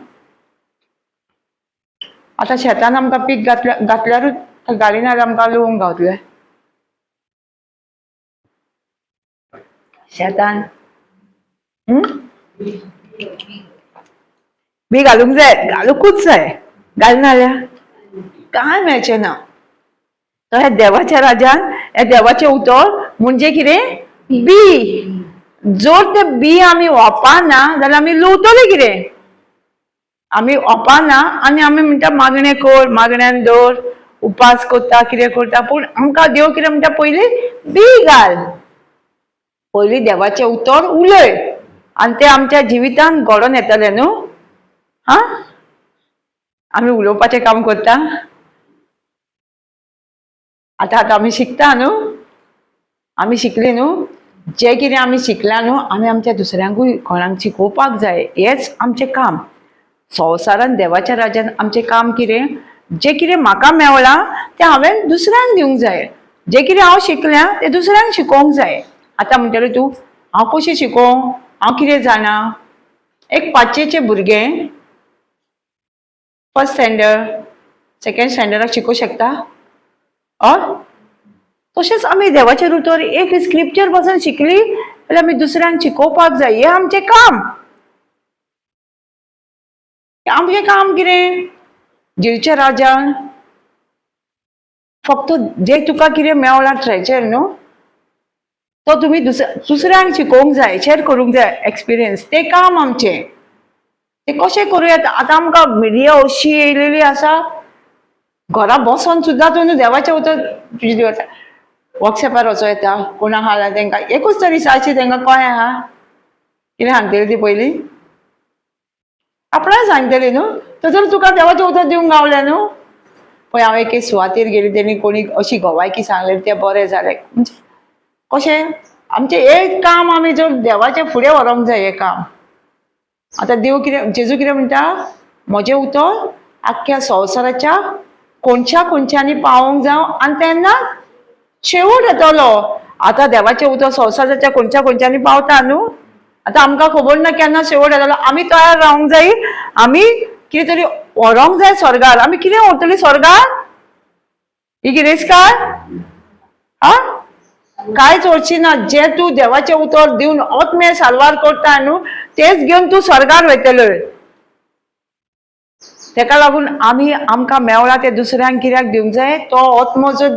आतां शेतान आमकां पीक घातल्यारूच घालिना जाल्यार आमकां लुवूंक गावतलें शेतान? बी घालूंक जाय, घालुंकूच जाय. घालना जाल्यार कांय मेळचें ना. तो ह्या देवाच्या राजान ह्या देवाचें उतर म्हणजे कितें? बी. जर तें बी आमी ओपाना जाल्यार आमी लुवतले कितें? आमी ओपाना आनी आमी म्हणटा मागणें कर, मागण्यान दवर, उपास करता, कितें करता, पूण आमकां देव कितें म्हणटा? पयलीं बी घाल, पयलीं देवाचें उतर उलय आनी तें आमच्या जिवितान घडोवन येतलें न्हू. आं, आमी उलोवपाचें काम करता. आतां आतां आमी शिकता न्हू, आमी शिकली न्हू, जें कितें आमी शिकलां न्हू आमी आमच्या दुसऱ्यांकूय कोणाक शिकोवपाक जाय. हेंच आमचें काम संवसारान. देवाच्या राज्यान आमचें काम कितें? जें कितें म्हाका मेवलां तें हांवें दुसऱ्यांक दिवंक जाय. जें कितें हांव शिकलां तें दुसऱ्यांक शिकोवंक जाय. आतां म्हणटलें तूं, हांव कशें शिकोवं, हांव कितें जाणा? एक पांचवेचें भुरगें फर्स्ट स्टँडर्ड सेकेंड स्टँडर्डाक शिकोवंक शकता? हय. तशेंच आमी देवाचें उतर एक स्क्रिप्चर पासून शिकली जाल्यार आमी दुसऱ्यांक शिकोवपाक जाय. हें आमचें काम. आमचें काम कितें जेजूच्या राजान? फक्त जे तुका कितें मेवलां ट्रेजर न्हू, तो तुमी दुसऱ्यांक शिकोवंक जाय, शेअर करूंक जाय एक्सपिरियन्स. तें काम आमचें. तें कशें करूं येता? आतां आमकां मिडिया अशी येयलेली आसा, घरा बसोन सुद्दां तूं न्हू देवाचें उतर तुजें दिवता वॉट्सएपार वचो येता. कोणा आहा जाल्यार तेंकां एकूच तरी दिसाची तेंकां कळ्ळें आहा कितें सांगतली ती पयलीं आपणाक सांगतली न्हू. थंयसर तुका देवाचें उतर दिवंक गावलें न्हू. पळय, हांव एके सुवातेर गेली, तेणी कोणी अशी गोवायकी सांगलेली, तें बरें जालें. म्हणजे कशें आमचें एक काम आमी जर देवाचें फुडें व्हरोंक जाय हें काम. आतां देव कितें, जेजू कितें म्हणटा? म्हजें उतर आख्ख्या संवसाराच्या कोनशा कोनशांनी पावोवंक जावं आनी तेन्ना शेवट येतलो. आतां देवाचें उतर संवसाराच्या कोनशा कोनशांनी पावता न्हू. आतां आमकां खबर ना केन्ना शेवट येतलो. आमी तयार रावंक जाय, आमी कितें तरी व्हरोंक जाय स्वर्गार. आमी कितें व्हरतली स्वर्गार? ही गिरेस्कार आ कांयच वचची ना. जें तूं देवाचें उतर दिवन आत्मे साल्वार करता न्हू, तेच घेवन तूं स्वर्गार वयतलो. तेका लागून आमी आमकां मेवला तें दुसऱ्यांक कित्याक दिवंक जाय? तो आत्मो जो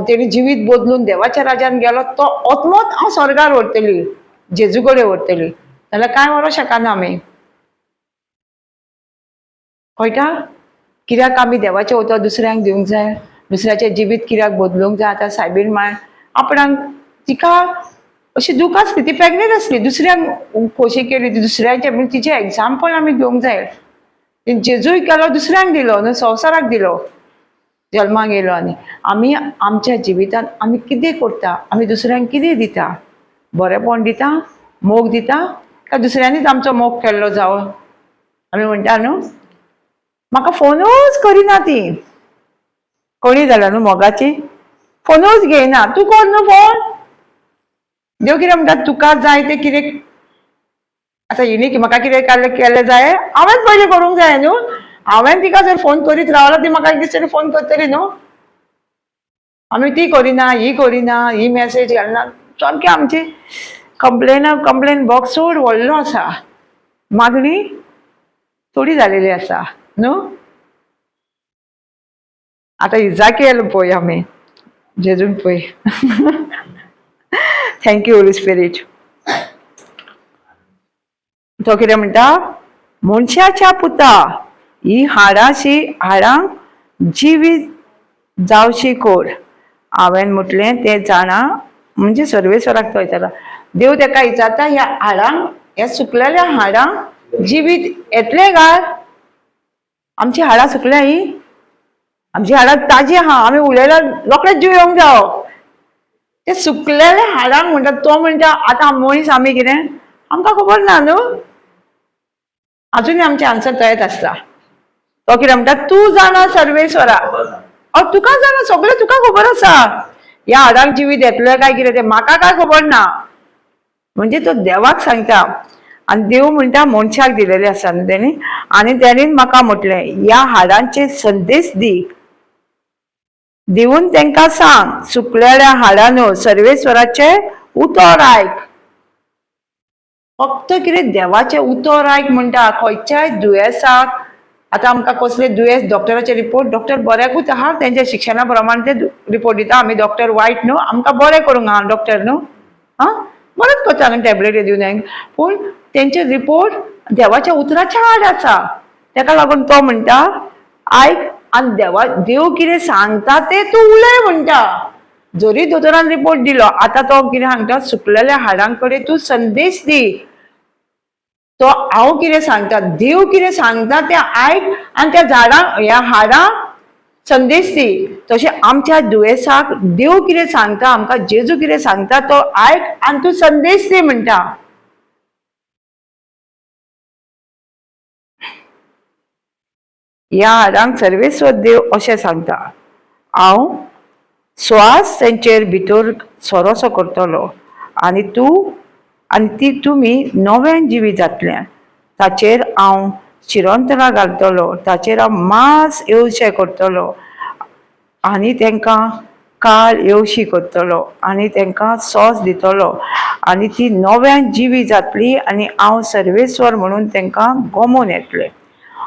तेणी जिवीत बदलून देवाच्या राजान गेलो, तो आत्मोच हांव स्वर्गार व्हरतली, जेजू कडेन व्हरतली. जाल्यार कांय व्हरूंक शकना आमी. कळटा कित्याक आमी देवाचें उतर दुसऱ्यांक दिवंक जाय? दुसऱ्याचें जिवीत कित्याक बदलूंक जाय? आतां सायबीण माय आपणाक तिका अशी दूख आसली, ती प्रेग्नेंट आसली, दुसऱ्यांक खोशी केली दुसऱ्यांचें. पूण तिचें एग्जाम्पल आमी घेवंक जाय. जेजूय केलो, दुसऱ्यांक दिलो न्हू, संवसाराक दिलो, जल्माक येयलो. आनी आमी आमच्या जिवितांत आमी कितें करता? आमी दुसऱ्यांक कितें दिता? बरेंपण दिता, मोग दिता, काय दुसऱ्यांनीच आमचो मोग केल्लो जावं? आमी म्हणटा न्हू, म्हाका फोनूच करिना ती. कोणी जाल्या न्हू मोगाची, फोनूच घेयना. तूं कर न्हू फोन. देव कितें म्हणटा, तुका जाय तें कितें आतां हिणी म्हाका कितें काडलें केलें जाय, हांवें पयलीं करूंक जाय न्हू. हांवें तिका जर फोन करीत रावला, ती म्हाका एक दीस तरी फोन करतली न्हू. आमी ती करिना, ही करिना, ही मॅसेज घालना, सामकी आमची कंप्लेन बॉक्स चड व्हडलो आसा, मागणी थोडी जालेली आसा न्हू. आतां इजाकेल पळय, आमी जेजून पळय. Thank you Holi spirit. तो कितें म्हणटा, मनशाच्या पुता, ही हाडांशी हाडांक जिवीत जावशी कोर. हांवें म्हटलें तें जाणा, म्हणजे सर्वेश्वराक तो विचारता, देव तेका विचारता, ह्या हाडांक, ह्या सुकलेल्या हाडांक जिवीत येतलें काय? आमची हाडां सुकल्या ही, आमची हाडां ताजी आहा, आमी उलयल्यार रोखडेच जीव येवंक जावो. ते सुकलेले हाडांक म्हणटा तो, म्हणटा आतां मनीस आमी कितें आमकां खबर ना न्हू, आजुनूय आमचे आन्सर तयेत आसता. तो कितें म्हणटा, तूं जाणा सर्वेश्वरा, अ तुका जाणा, सगळें तुका खबर आसा, ह्या हाडांक जिवीत येतलें काय कितें तें म्हाका काय खबर ना. म्हणजे तो देवाक सांगता आनी देव म्हणटा मनशाक दिलेलें आसा न्हू तेणी. आनी तेणीन म्हाका म्हटलें, ह्या हाडांचे संदेश दी, दिवन तांकां सांग, सुकलेल्या हाडांनो सर्वेश्वराचें उतर आयक. फक्त कितें देवाचें उतर आयक म्हणटा. खंयच्याय दुयेंसाक आतां आमकां कसले दुयेंस, डॉक्टराचे रिपोर्ट, डॉक्टर बऱ्याकूच आहा, तेंच्या शिक्षणा प्रमाण ते रिपोर्ट दिता. आमी डॉक्टर वायट न्हू, आमकां बरें करूंक आहा डॉक्टर न्हू, आं बरेंच करता न्हू टॅबलेटी दिवन, पूण तेंचे रिपोर्ट देवाच्या उतराच्या आड आसा. तेका लागून तो म्हणटा आयक आनी देवा देव कितें सांगता तें तूं उलय म्हणटा. जरी दोतोरान रिपोर्ट दिलो, आतां तो कितें सांगता, सुकलेल्या हाडां कडेन तूं संदेश दी. तो हांव कितें सांगता, देव कितें सांगता तें आयक आनी त्या झाडां ह्या हाडां संदेश दी. तशें आमच्या दुयेंसाक देव कितें सांगता, आमकां जेजू कितें सांगता तो आयक आनी तूं संदेश दी म्हणटा. ह्या हाडांक सर्वेस्वर देव अशें सांगता, हांव स्वास तेंचेर भितर सोरोसो करतलो आनी तूं आनी ती तुमी नव्यान जिवी जातले. ताचेर हांव शिरंतरां घालतलो, ताचेर हांव मांस येवशें करतलो आनी तांकां काळ येवशी करतलो आनी तांकां सॉस दितलो आनी ती नव्यान जिवी जातली आनी हांव सर्वेस्वर म्हणून तांकां गमोवन येतलें.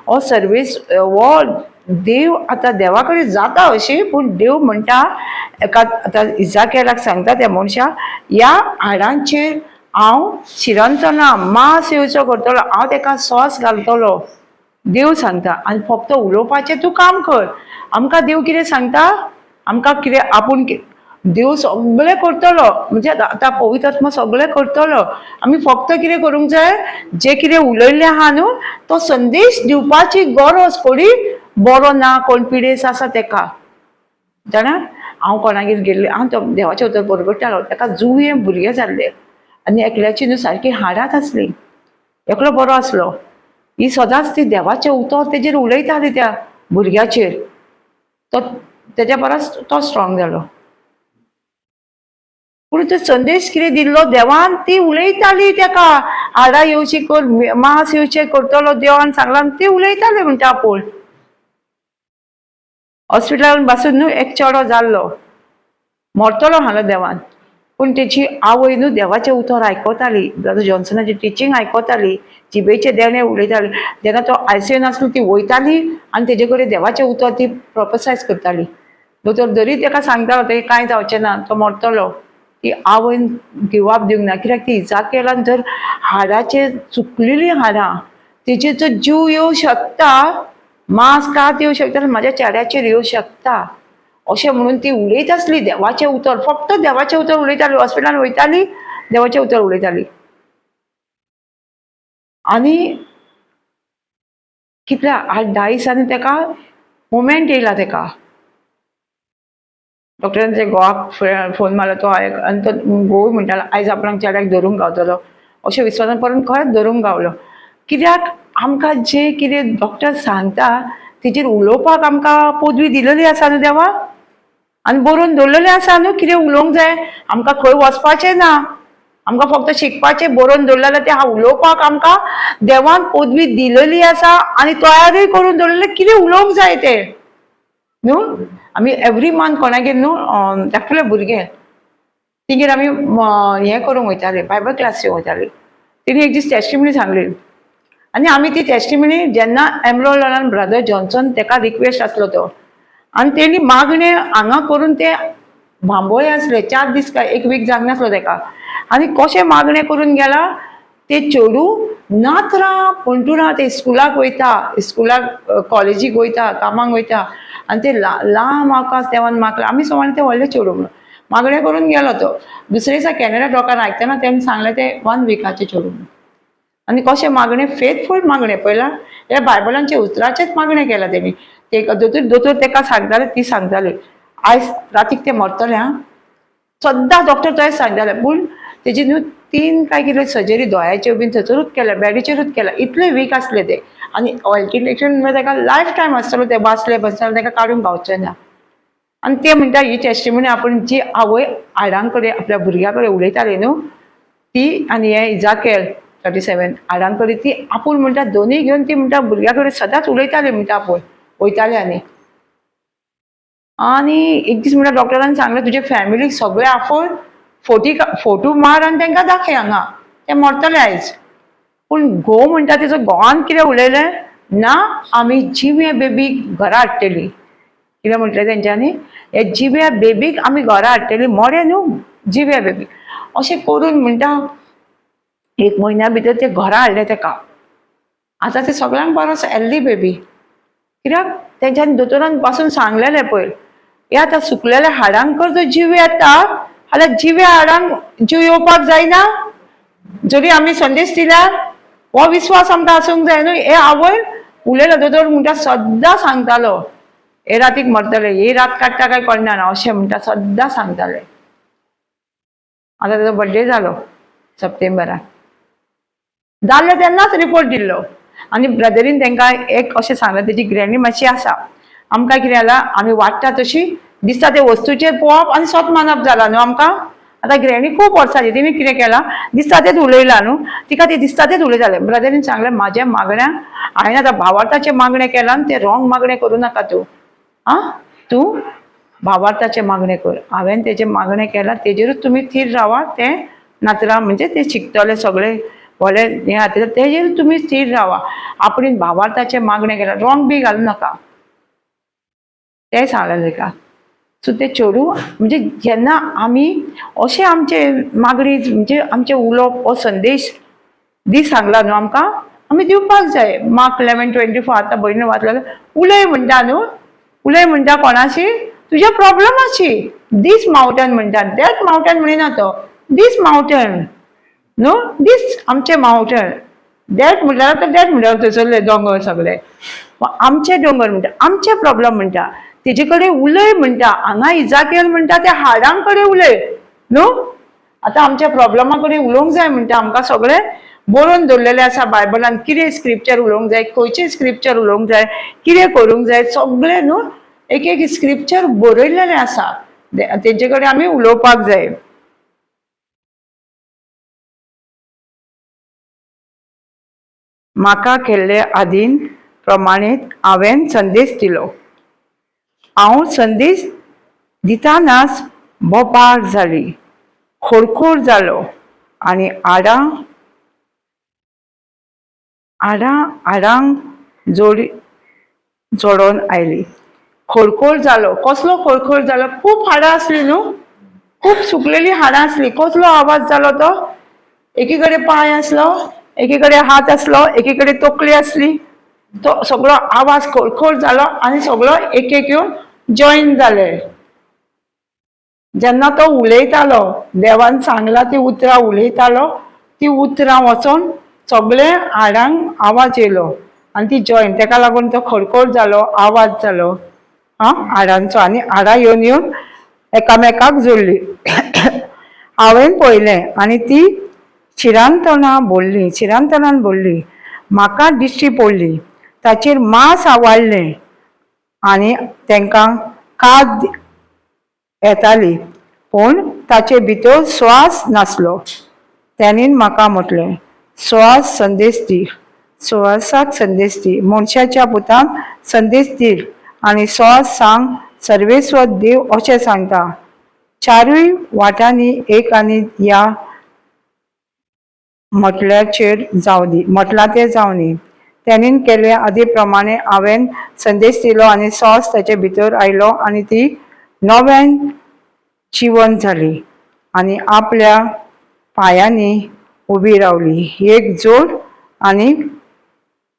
हो सर्वेस हो देव आतां देवा कडेन जाता अशी, पूण देव म्हणटा एका आतां इजाकेलाक सांगता त्या मनशाक, ह्या हाडांचेर हांव शिरंतना मांस येवचो करतलो, हांव ताका सॉस घालतलो. देव सांगता आनी फक्त उलोवपाचें तूं काम कर. आमकां देव कितें सांगता, आमकां कितें आपूण देव सगळें करतलो, म्हणजे आतां पवित्र आत्मा सगळें करतलो. आमी फक्त कितें करूंक जाय, जें कितें उलयल्लें आहा न्हू तो संदेश दिवपाची गरज. कोणी बरो ना, कोण पिडेस्त आसा तेका जाणा. हांव कोणागेर गेल्लें, हांव तो देवाचें उतर बरगडटालो, तेका जुंवे भुरगें जाल्लें आनी एकल्याची न्हू सारकी हाडांत आसली, एकलो बरो आसलो. ही सदांच ती देवाचें उतर तेजेर उलयताली त्या भुरग्याचेर, तो तेज्या परस तो स्ट्रॉंग जालो. पूण तो संदेश कितें दिल्लो देवान, ती उलयताली तेका, हाडां येवची कर, मांस येवचें करतलो देवान सांगलां, ती उलयताली म्हणटा. आपूण हॉस्पिटलान बसून न्हू एक चेडो जाल्लो, मरतलो हालो देवान, पूण तेची आवय न्हू देवाचें उतर आयकताली, ब्रदर जॉन्सनाची टिचींग आयकताली, जिबेचें देणें उलयताली. जेन्ना तो आयसीयून आसलो ती वयताली आनी तेजे कडेन देवाचें उतर ती प्रोफेसायज करताली. दोतोर जरी तेका सांगतालो तें कांय जावचें ना, तो मरतलो, ती आवयन गिव अप दिवंक ना. कित्याक ती इजाकेलान जर हाडाचेर चुकलेली हाडां तेजेर जर जीव येवं शकता, मांस कात येवं शकता, म्हाज्या चेड्याचेर येवं शकता अशें म्हणून ती उलयत आसली देवाचें उतर, फक्त देवाचें उतर उलयताली. हॉस्पिटलान वयताली, देवाचें उतर उलयताली. आनी कितल्या 8-10 दिसांनी तेका मुमेंट येयला. तेका डॉक्टरान ते घोवाक फोन मारलो, तो आयक आनी तो घोवूय म्हणटालो आयज आपणाक चेड्याक धरूंक गावतलो अशें विस्वासान, परत खरेंच धरूंक गावलो. कित्याक आमकां जें कितें डॉक्टर सांगता तेजेर उलोवपाक आमकां पदवी दिलेली आसा न्हू देवा, आनी बरोवन दवरलेलें आसा न्हू कितें उलोवंक जाय, आमकां खंय वचपाचें ना. आमकां फक्त शिकपाचें बरोवन दवरलें जाल्यार तें उलोवपाक आमकां देवान पदवी दिलेली आसा आनी तयारूय करून दवरलेलें कितें उलोवंक जाय तें न्हू. आमी एवरी मंथ कोणागेर न्हू धाकटुले भुरगे तिगेर आमी हें करूंक वयताले, बायबल क्लासीक वयताली. तिणी एक दीस टेस्टिमनी सांगली आनी आमी ती टेस्टिमनी जेन्ना एनरोल जाल्यान ब्रदर जॉन्सन तेका रिक्वेस्ट आसलो तो, आनी तेणी मागणें हांगा करून ते बांबोळे आसले 4 दीस काय 1 वीक जावंक नासलो तेका, आनी कशें मागणें करून गेला ते चेडूं नातरां पणटुरां ते स्कुलाक वयता, स्कुलाक कॉलेजीक वयता, कामाक वयता, आनी ते लांब आकाश देवान मागलें. आमी समजलें तें व्हडलें चेडूं म्हणून मागणें करून गेलो तो. दुसरे दिसा कॅनडा टॉकार आयकतना तेणें सांगलें तें 1 विकाचें चेडूं म्हणून. आनी कशें मागणें, फेथफूल मागणें पळयलां, हे बायबलांचे उतराचेच मागणें केलां तेणी. ते दोतोर तेका सांगताले, ती सांगताली आयज रातीक तें मरतलें आं, सद्दां डॉक्टर तोच सांगताले. पूण तेजी न्हू 3 काय कितें सर्जरी दोळ्याच्यो बीन थंयसरूच केल्या, बेडीचेरूच केल्या, इतले वीक आसले ते. आनी व्हेंटिलेशन म्हळ्यार तेका लायफ टायम आसतलो, ते बसले बसले तेका काडूंक गावचें ना. आनी ते म्हणटा ही टेस्टिमनी आपण जी आवय हाडां कडेन आपल्या भुरग्या कडेन उलयताली न्हू ती, आनी हे इजाकेल 37 हाडां कडेन ती आपूण म्हणटा दोनूय घेवन ती म्हणटा भुरग्या कडेन सदांच उलयताली म्हणटा, आपूण वयताली. आनी आनी एक दीस म्हणटा डॉक्टरान सांगलें तुजे फॅमिलीक सगळे आपोवन फोटो मार आनी तांकां दाखय हांगा, ते मरतले आयज. पूण घोव म्हणटा तेजो घोवान कितें उलयलें ना, आमी जिव्या बेबीक घरा हाडटली. कितें म्हटलें तेंच्यांनी, हे जिव्या बेबीक आमी घरा हाडटली, मडें न्हू जिव्या बेबीक. अशें करून म्हणटा 1 म्हयन्या भितर ते घरा हाडलें तेका. आतां ते सगळ्यांक बरो आसा, हेल्दी बेबी. कित्याक तेंच्यांनी दोतोरान पासून सांगलेलें पयर, हे आतां सुकलेल्या हाडांक जर जीव येता जाल्यार जिव्या हाडांक जीव येवपाक जायना. जरी आमी संदेश दिल्यार हो विस्वास आमकां आसूंक जाय न्हू. हे आवय उलयलो दोतोर म्हणटा सद्दां सांगतालो हे रातीक मरतले, ही रात काडटा काय कळना ना अशें म्हणटा, सद्दां सांगताले. आतां तेजो बड्डे जालो सप्टेंबराक, जाल्लो तेन्नाच रिपोर्ट दिल्लो. आनी ब्रदरीन तांकां एक अशें सांगलें, तेजी ग्रॅनी मातशी आसा, आमकां कितें जालां आमी वाडटा तशी दिसता ते वस्तूचेर पळोवप आनी स्वत मानप जाला न्हू आमकां. आतां ग्रॅनी खूब वर्सांची, तिणें कितें केलां दिसता तेच उलयलां न्हू, तिका तें दिसता तेच उलयतालें. ब्रदरीन सांगलें म्हाज्या मागण्यांक हांवें आतां भावार्थाचें मागणें केलां न्हू, तें रोंग मागणें करूं नाका तूं, आं तूं भावार्थाचें मागणें कर. हांवें तेजें मागणें केलां तेजेरूच तुमी थीर रावा, तें नातरां म्हणजे ते शिकतले सगळे व्हडले हें जातलें तेजेर तुमी थीर रावा. आपणें भावार्थाचें मागणें केलां, रोंग बी घालूं नाका, तें सांगलें ताका. सो तें चेडूं म्हणजे जेन्ना आमी अशें आमचे मागणी म्हणजे आमचें उलोवप हो संदेश दी सांगला न्हू आमकां, आमी दिवपाक जाय. मार्क 11:24 आतां भयणीन वाचलें, उलय म्हणटा न्हू, उलय म्हणटा कोणाशी तुज्या प्रॉब्लमाची, दीस मावटन म्हणटा, that mountain म्हणिना तो, दीस मावटन न्हू, दीस आमचे मावटन, that म्हणल्यार आतां that म्हणल्यार थंयसरले दोंगर सगळे आमचे दोंगर म्हणटा, आमचे प्रॉब्लम म्हणटा, तेजे कडेन उलय म्हणटा. हांगा इजाकेल म्हणटा त्या हाडां कडेन उलय न्हू, आतां आमच्या प्रॉब्लमा कडेन उलोवंक जाय म्हणटा. आमकां सगळें बरोवन दवरलेलें आसा बायबलान, कितें स्क्रिप्चर उलोवंक जाय, खंयचें स्क्रिप्चर उलोवंक जाय, कितें करूंक जाय, सगळें न्हू एक एक स्क्रिप्चर बरयलेलें आसा, तेंचे कडेन आमी उलोवपाक जाय. म्हाका केल्ले आदीन प्रमाणें हांवें संदेश दिलो. हांव संदेश दितनाच बोबाळ जाली, खोडखोड जालो आनी आडां आडां आडांक जोडी जोडोन आयली. खोडखोड जालो, कसलो खोडखोड जालो, खूब हाडां आसली न्हू, खूब सुकलेली हाडां आसली. कसलो आवाज जालो तो, एकी कडेन पांय आसलो, एकी कडेन हात आसलो, एकी कडेन तकली आसली, तो सगळो आवाज खोडखोड जालो आनी सगळो एक एक येवन जॉईन जाले. जेन्ना तो उलयतालो, देवान सांगला ती उतरां उलयतालो, ती उतरां वचोन सगळे हाडांक आवाज येयलो आनी ती जॉईन, तेका लागून तो खडखड जालो, आवाज जालो आं हाडांचो, आनी हाडां येवन येवन एकामेकाक जोडली. हांवें पळयलें आनी ती शिरांतणां भरली, शिरांतणान भरली, म्हाका दिश्टी पडली, ताचेर मांस आवाडलें आनी तांकां कात येताली, पूण ताचे भितर स्वास नासलो. तेणेन म्हाका म्हटलें, स्वास संदेश दी, सुवासाक संदेश दी, मनशाच्या पुतान संदेश दी आनी स्वास सांग, सर्वेस्वर देव अशें सांगता, चारूय वाटांनी एक आनी ह्या म्हटल्याचेर जावं दी, म्हटलां तें जावं दी. तेणेन केले आदी प्रमाणे हांवें संदेश दिलो आनी सॉस ताचे भितर आयलो आनी ती नव्यान जिवन जाली आनी आपल्या पांयांनी उबी रावली. एक जोड आनी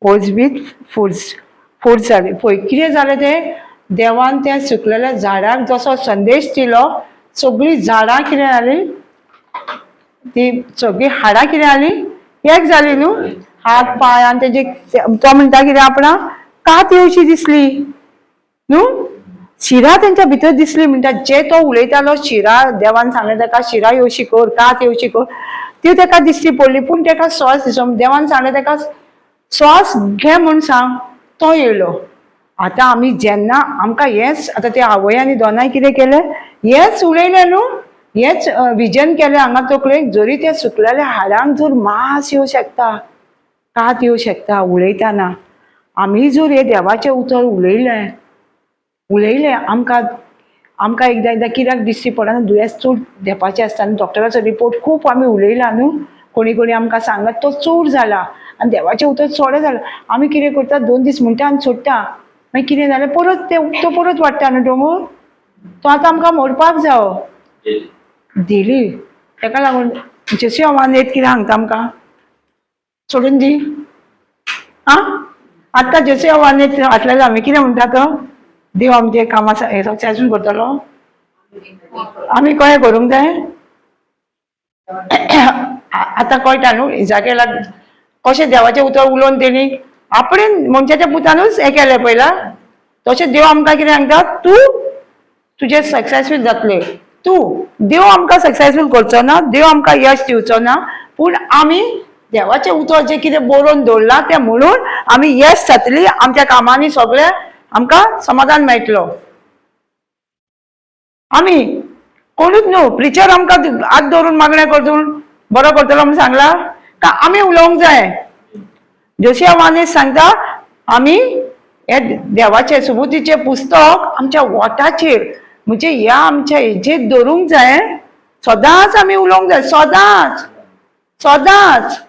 ओजबीत फूड फूड जाली. पळय कितें जालें तें, देवान त्या सुकलेल्या झाडाक जसो संदेश दिलो, सगळीं झाडां कितें जालीं, ती सगळीं हाडां कितें जालीं, एक जाली न्हू, हात पांय. आनी तेजे तो म्हणटा कितें, आपणाक कात येवची दिसली न्हू, शिरा तेंच्या भितर दिसली. म्हणटा जे तो उलयतालो शिरा, देवान सांगलें ताका शिरा येवशी कर, कात येवशी कर, ती ताका दिसली पडली. पूण ताका स्वास दिसो, देवान सांगलें ताका स्वास घे म्हूण सांग, तो येयलो. आतां आमी जेन्ना आमकां हेंच आतां ते आवय आनी दोनाय कितें केलें, हेंच उलयलें न्हू, हेंच विजन केलें हांगा तकलेक. जरी त्या सुकलेल्या हाडांक जर मांस येवं शकता, कात येवं शकता उलयतना, आमी जर हें देवाचें उतर उलयलें उलयलें, आमकां आमकां एकदां एकदां कित्याक दिश्टी पडना, दुयेंस चड धेपाचें आसता आनी डॉक्टराचो रिपोर्ट खूब आमी उलयला न्हू, कोणी कोणी आमकां सांगला तो चड जाला आनी देवाचें उतर चड जाला. आमी कितें करता, 2 दीस म्हणटा आनी सोडटा, मागीर कितें जालें परत ते तो परत वाडटा न्हू दोंगोर, तो आतां आमकां मोडपाक जावो दिली. ताका लागून जेसी आव्हान येत कितें सांगता आमकां, सोडून दी. आं आतां जेसी आव्हान येत घातलेलें आमी कितें म्हणटा, तो देव आमचें कामां सक्सेसफूल करतलो, आमी कळें करूंक जाय. आतां कळटा न्हू इजाकेलाक कशें देवाचें उतर उलोवन तेणी आपणें मनशाच्या पुतानूच हें केलें पयला, तशें देव आमकां कितें सांगता, तूं तुजें सक्सेसफूल जातलें, तूं देव आमकां सक्सेसफूल करचो ना, देव आमकां यश दिवचो ना, पूण आमी देवाचें उतर जें कितें बरोवन दवरलां तें म्हणून आमी यश जातली, आमच्या कामांनी सगळें आमकां समाधान मेळटलो. आमी कोणूच न्हू प्रिचर आमकां हात दवरून मागणें करतून बरो करतलो म्हूण सांगला का, आमी उलोवंक जाय. जोशिया वानेस सांगता आमी हे देवाचें सुबुतीचें पुस्तक आमच्या वोटाचेर म्हणजे ह्या आमच्या हेजेर दवरूंक जाय, सदांच आमी उलोवंक जाय, सदांच सदांच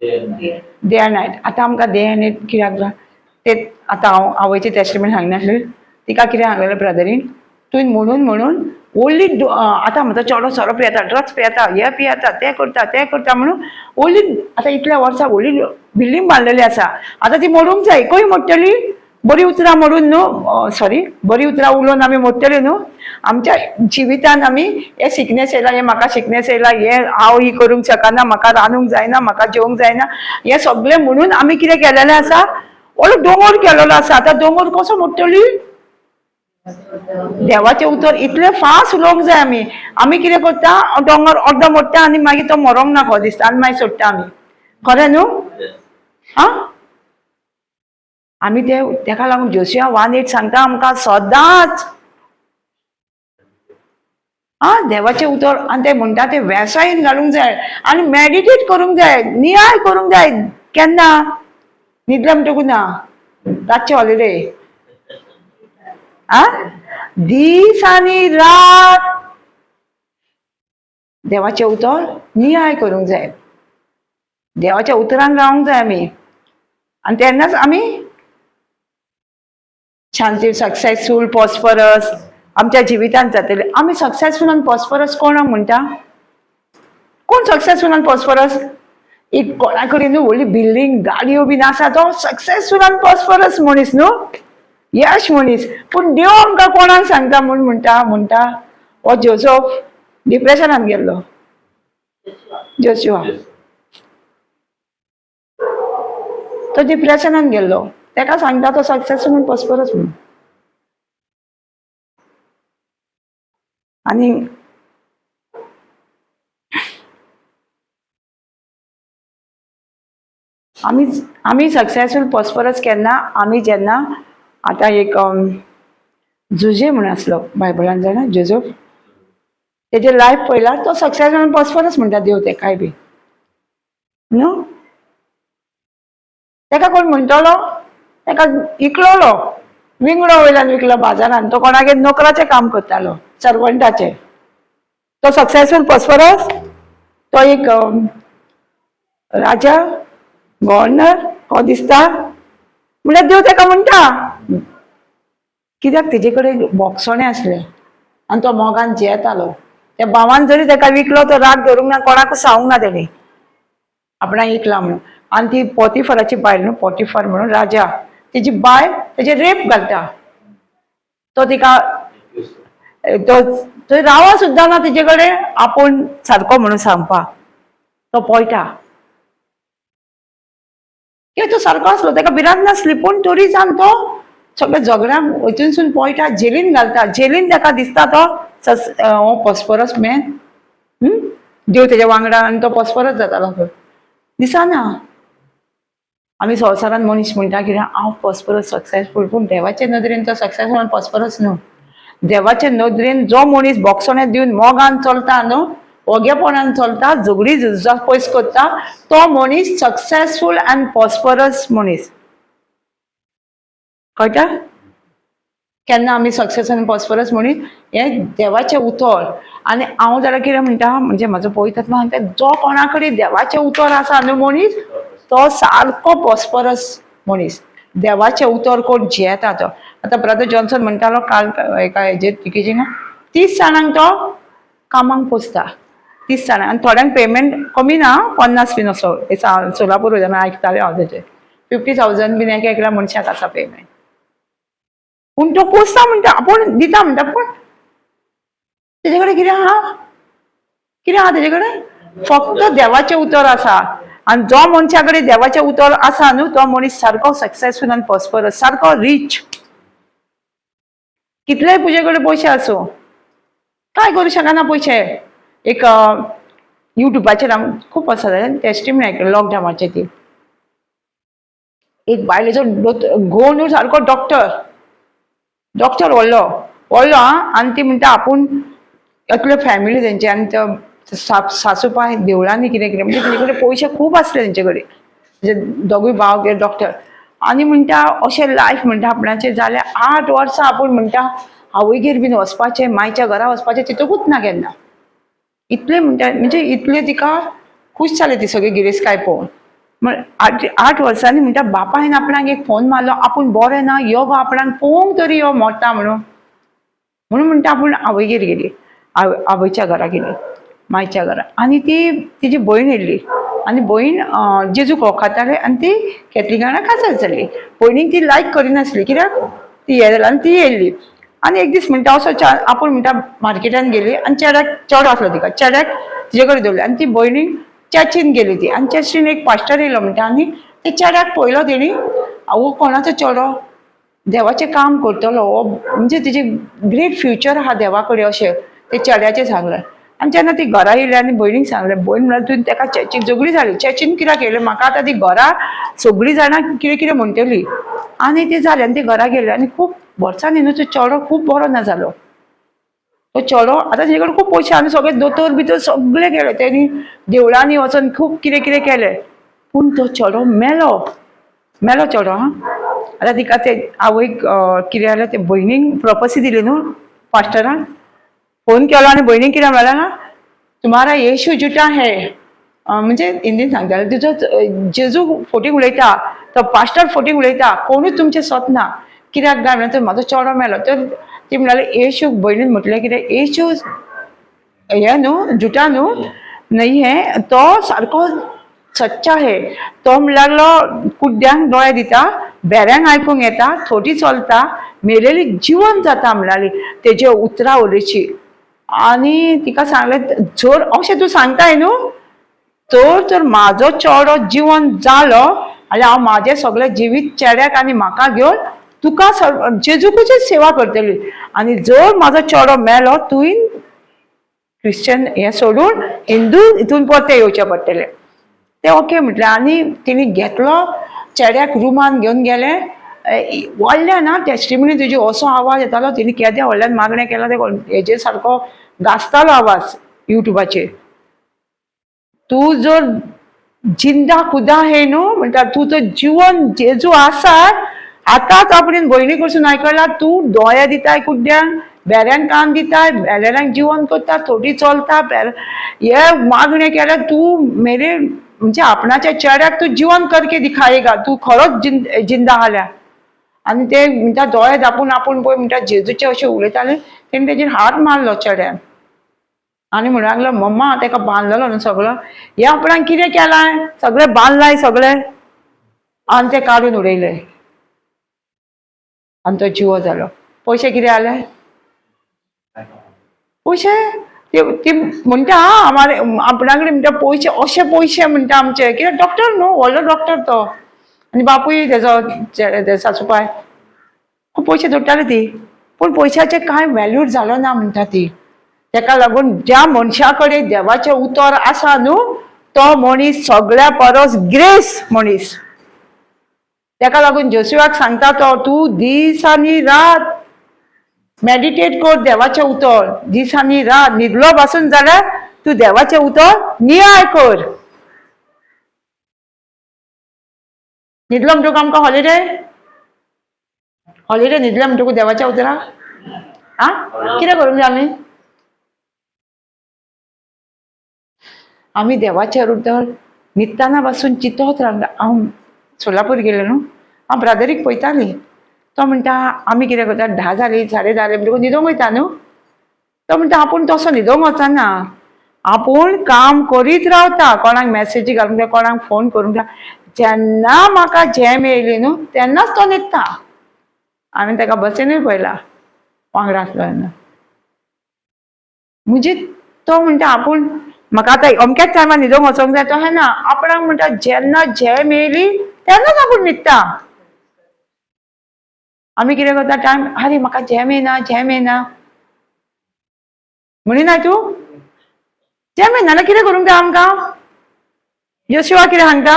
डे एंड नायट. आतां आमकां डे एंड नायट कित्याक जाय ते आतां हांव आवयचें टेस्टमेंट सांगनासलें, तिका कितें सांगलेलें ब्रदरीन, तुवें म्हणून म्हणून व्हडली आतां म्हजो चेडो सोरो पियेता, ड्रग्स पियेता, हें पियेता, तें करता तें करता म्हणून व्हडली आतां इतल्या वर्सां व्हडली बिल्डींग बांदलेली आसा, आतां ती मोडूंक जाय. खंय मोडटली? बरी उतरां मोडून न्हू, सॉरी बरी उतरां उलोवन आमी मोडटली न्हू. आमच्या जिवितान आमी हे सिकनेस येयला, हें म्हाका सिकनेस येयला, हें हांव ही करूंक शकना, म्हाका रांदूंक जायना, म्हाका जेवंक जायना, हें सगळें म्हणून आमी कितें केलेलें आसा, व्हडलो दोंगर केलेलो आसा. आतां दोंगर कसो मोडटली? देवाचें उतर इतलें फास्ट उलोवंक जाय. आमी आमी कितें करता, दोंगर अर्दो मोडटा आनी मागीर तो मरोंक ना खो दिसता आनी मागीर सोडटा आमी, खरें न्हू? आं आमी ते तेका लागून जोशिया 1:8 सांगता आमकां सदांच आं देवाचें उतर आनी ते म्हणटा ते वेवसायीन घालूंक जाय आनी मेडिटेट करूंक जाय, नियाळ करूंक जाय. केन्ना न्हिदले म्हणटकूच ना, रातचे हॉलिडे, आं दीस आनी रात देवाचें उतर नियाळ करूंक जाय, देवाच्या उतरान रावंक जाय आमी, आनी तेन्नाच आमी शांती सक्सेसफूल पॉस्परस आमच्या जिवितांत जातले. आमी सक्सेसफूल आनी पॉस्परस कोणाक म्हणटा? कोण सक्सेसफूल आनी पॉस्परस? एक कोणा कडेन न्हू व्हडली बिल्डींग गाडयो बीन आसा तो सक्सेसफूल आनी पॉस्परस मनीस न्हू, यश मनीस. पूण देव आमकां कोणाक सांगता म्हूण म्हणटा म्हणटा हो जोसफ डिप्रेशनान गेल्लो, जोशुआ तो डिप्रेशनान गेल्लो, तेका सांगता तो सक्सेसफूल आनी पॉस्परस म्हणून. आनी आमी आमी सक्सेसफूल पॉस्परस केन्ना, आमी जेन्ना आतां एक जुजे म्हूण आसलो बायबलान जाणा, जोजफ तेजें लायफ पळयल्यार तो सक्सेस आनी पॉस्परस म्हणटा देव तेकाय बी न्हू. तेका कोण म्हणटलो? तेका इकलोलो, विंगडो वयल्यान विकलो बाजारान. तो कोणागेर नोकराचें काम करतालो, सर्वंटाचें. तो सक्सेसफूल पॉस्परस? तो एक राजा, गव्हर्नर हो दिसता. म्हणल्यार देव तेका म्हणटा, कित्याक तेजे कडेन बोगसणें आसलें आनी तो मोगान जियेतालो. त्या भावान जरी तेका विकलो तो राग धरूंक ना, कोणाकूच सांगूंक ना तेणी आपणाक इकला म्हणून. आनी ती पोतीफराची बायल न्हू, पोतीफर म्हणून राजा, तेजी बायल तेजे रेप घालता. तो तिका तो थंय रावा सुद्दां ना तेजे कडेन आपूण सारको म्हणून सांगपाक. तो पळटा कित्याक तो सारको आसलो, तेका भिरांत नासली, पूण तरी जावन तो सगळ्या झगड्यांक वचूनसून पळटा, जेलीन घालता. जेलीन तेका दिसता तो हो पॉस्परस मॅन, देव तेज्या वांगडा आनी तो पॉस्परस जातालो खंय दिसना. आमी संवसारान मनीस म्हणटा कितें, हांव पॉस्परस सक्सेसफूल, पूण देवाचे नदरेन तो सक्सेसफूल आनी पॉस्परस न्हू. देवाचे नदरेन जो मनीस बोगसणें दिवन मोगान चलता न्हू, ओगेपणान चलता, झगडी झुजां पयस करता, तो मनीस सक्सेसफूल आनी पॉस्परस मनीस. कळटा? केन्ना आमी सक्सेस आनी पॉस्परस मनीस हें देवाचें उतर. आनी हांव जाल्यार कितें म्हणटा, म्हणजे म्हाजो पवित्र आत्मा म्हणटा, जो कोणा कडेन देवाचें उतर आसा न्हू मनीस, तो सारको पॉस्परस मनीस. देवाचें उतर कोण जियेता तो. आतां ब्रदर जॉन्सन म्हणटालो काल एका हेजेर टिकेजींग, 30 जाणांक तो कामाक पोसता, 30 जाणांक. आनी थोड्यांक पेमेंट कमी ना, 50 बीन असो. सोलापूर वयताना आयकतालें हांव तेजें, 50,000 बीन एका एकल्या मनशाक आसा पेमेंट. पूण तो पोसता म्हणटा, आपूण दिता म्हणटा, पूण तेजे कडेन कितें आहा? कितें आहा तेजे कडेन? फक्त देवाचें उतर आसा. आनी जो मनशा कडेन देवाचें उतर आसा न्हू, तो मनीस सारको सक्सेसफूल आनी पॉस्परस, सारको रीच. कितलेय तुजे कडेन पयशे आसूं, काय करूं शकना पयशे. एक युट्यूबाचेर आम खूब आसा टेस्टिमनी आयकली लॉकडावनाचे. ती एक बायलेचो घोव न्हू सारको डॉक्टर, डॉक्टर व्हडलो व्हडलो आं. आनी ती म्हणटा आपूण इतल्यो फॅमिली तेंची, आनी तो सासू पाय देवळांनी कितें कितें, म्हणजे तेजे कडेन पयशे खूब आसले तेंचे कडेन, म्हणजे दोगूय भाव डॉक्टर. आनी म्हणटा अशें लायफ म्हणटा आपणाचें जालें. 8 वर्सां आपूण म्हणटा आवयगेर बीन वचपाचें, मायच्या घरा वचपाचें तितूकूच ना केन्ना. इतलें म्हणटा, म्हणजे इतलें तिका खूश जालें ती सगळी गिरेस्तकाय पळोवन. म्हण 8 वर्सांनी म्हणटा बापायन आपणाक एक फोन मारलो, आपूण बरें ना, यो गो आपणाक पळोवंक तरी यो, मोडटा म्हणून. म्हणून म्हणटा आपूण आवयगेर गेली, आवयच्या घरा गेली, मायच्या घरा. आनी ती तिजी भयण येयल्ली, आनी भयण जेजूक वळखतालें आनी ती कॅथलिकां काजार जाली. भयणीक ती लायक करिनासली, कित्याक ती हें जालें. आनी ती येयल्ली आनी एक दीस म्हणटा असो आपूण म्हणटा मार्केटान गेली आनी चेड्याक, चेडो आसलो तिका, चेड्याक तिजे कडेन दवरलें. आनी ती भयणीक चर्चीन गेली ती, आनी चर्चीन एक पास्टर येयलो म्हणटा, आनी ते चेड्याक पळयलो तेणी, हो कोणाचो चेडो, देवाचें काम करतलो हो, म्हणजे तिजी ग्रेट फ्युचर आहा देवा कडेन, अशें ते चेड्याचें सांगलें. आनी जेन्ना ती घरा येयली आनी भयणीक सांगलें, भयण म्हणल्यार तुवें तेका चर्चीक झगडी जाली, चर्चीन कित्याक येयलें, म्हाका आतां ती घरा सगळीं जाणां कितें कितें म्हणटली. आनी ती जालें, आनी ती घरा गेली. आनी खूब वर्सांनी न्हू तो चेडो खूब बरो ना जालो. तो चेडो आतां तेजे कडेन खूब पयशे आनी सगळे दोतोर बितोर सगळे केले तेणी, देवळांनी वचोन खूब कितें कितें केलें, पूण तो चेडो मेलो, मेलो चेडो. आं, आतां तिका ते आवयक कितें जालें, ते भयणीक प्रोपसी दिली न्हू पास्टरान, फोन केलो आनी भयणीक कितें म्हणलें ना, तुम्हारा येशू जुटा है, म्हणजे हिंदीन सांगताले, तुजो जेजू फोटींग उलयता, तो पास्टर फोटींग उलयता, कोणूच तुमचें सोत ना. कित्याक काय म्हणल्यार म्हाजो चेडो मेलो. तर ती म्हणाली येशूक, भयणीन म्हटलें कितें, येशू हे न्हू जुटा न्हू नहीं है, तो सारको सच्चा है. तो म्हणूंक लागलो कुड्ड्यांक दोळे दिता, बेऱ्यांक आयकूंक येता, थोटी चलता, मेलेली जिवन जाता म्हणाली तेजे उतरां उलयची. आनी तिका सांगलें, जर अशें तूं सांगताय न्हू तर तर म्हाजो चेडो जिवन जालो जाल्यार हांव म्हाजें सगळें जिवीत चेड्याक आनी म्हाका घेवन तुका जेजूकूच सेवा करतली, आनी जर म्हाजो चेडो मेलो तुवें क्रिश्चन हें सोडून हिंदू हितून परतें येवचें पडटलें. तें ओके म्हटलें. आनी तिणी घेतलो चेड्याक, रुमान घेवन गेलें. व्हडल्यान ना टेस्टिमनी तुजी असो आवाज येतालो. तिणी केद्या व्हडल्यान मागणें केलां, तें हेजेर सारको गाजतालो आवाज युट्यूबाचेर. तूं जर जिंदा खुदा हे न्हू म्हणटा, तूं जर जिवन जेजू आसा, आतांच आपणेन भयणी कडसून आयकला, तूं दोळे दिताय कुड्ड्यांक, बेऱ्यांक कान दिताय, बेल्यारांक जिवन करता, थोडी चलता, हे मागणें केल्यार तूं मेरे म्हणजे आपणाच्या चेड्याक तूं जिवन करके दिखायेगा, तूं खरोच जिंदा आल्या. आनी ते म्हणटा दोळे धापून आपूण पळय म्हणटा जेजूचे अशें उलयताले, तेणें तेजेर हात मारलो चेड्यान आनी म्हणूंक लागलो, मम्मा तेका बांदलेलो न्हू सगळो, हे आपणाक कितें केलां, सगळें बांदलाय सगळें, आनी ते काडून उडयले आनी तो जिवो जालो. पयशे कितें जाले? पयशे ती म्हणटा आमारे आपणा कडेन म्हणटा पयशे, अशे पयशे म्हणटा आमचे, कित्याक डॉक्टर न्हू, व्हडलो डॉक्टर तो, आनी बापूय तेजो सासूपाय खूब पयशे जोडटाले ती, पूण पयशाचे कांय वेल्यू जालो ना म्हणटा ती. तेका लागून ज्या मनशा कडेन देवाचें उतर आसा न्हू, तो मनीस सगळ्या परस ग्रेस मनीस. तेका लागून जोशुआक सांगता तो, तूं दीस आनी रात मेडिटेट कर देवाचें उतर, दीस आनी रात न्हिदलो पासून जाल्यार तूं देवाचें उतर नियाळ कर. न्हिदलो म्हणटकूच आमकां हॉलिडे, हॉलिडे न्हिदले म्हणटकूच देवाच्या उतरा आं कितें करूंक जाय आमी? आमी देवाचें उतर न्हिदतना पासून चिंतत रावता. हांव सोलापूर गेलें न्हू, हांव ब्रादरीक पळयतालीं, तो म्हणटा आमी कितें करता, 10 जालीं 10:30 म्हणटकूच न्हिदोंक वयता न्हू. तो म्हणटा आपूण तसो न्हिदोंक वचना, आपूण काम करीत रावता, कोणाक मॅसेजी घालूंक जाय, कोणाक फोन करूंक जाय, जेन्ना म्हाका झेम येयली न्हू तेन्नाच तो न्हिदता. हांवें ताका बसीनूय पळयला वांगडा आसलो तेन्ना. म्हणजे तो म्हणटा आपूण म्हाका आतां अमक्याच टायमार न्हिदोंक वचोंक जाय, तशें ना, आपणाक म्हणटा जेन्ना झेम येयली तेन्नाच आपूण न्हिदता. आमी कितें करता टायम, आरे म्हाका झेम येयना, झेम येयना म्हणिना तूं, झेम येयना जाल्यार कितें करूंक जाय आमकां? जोशुआ कितें सांगता?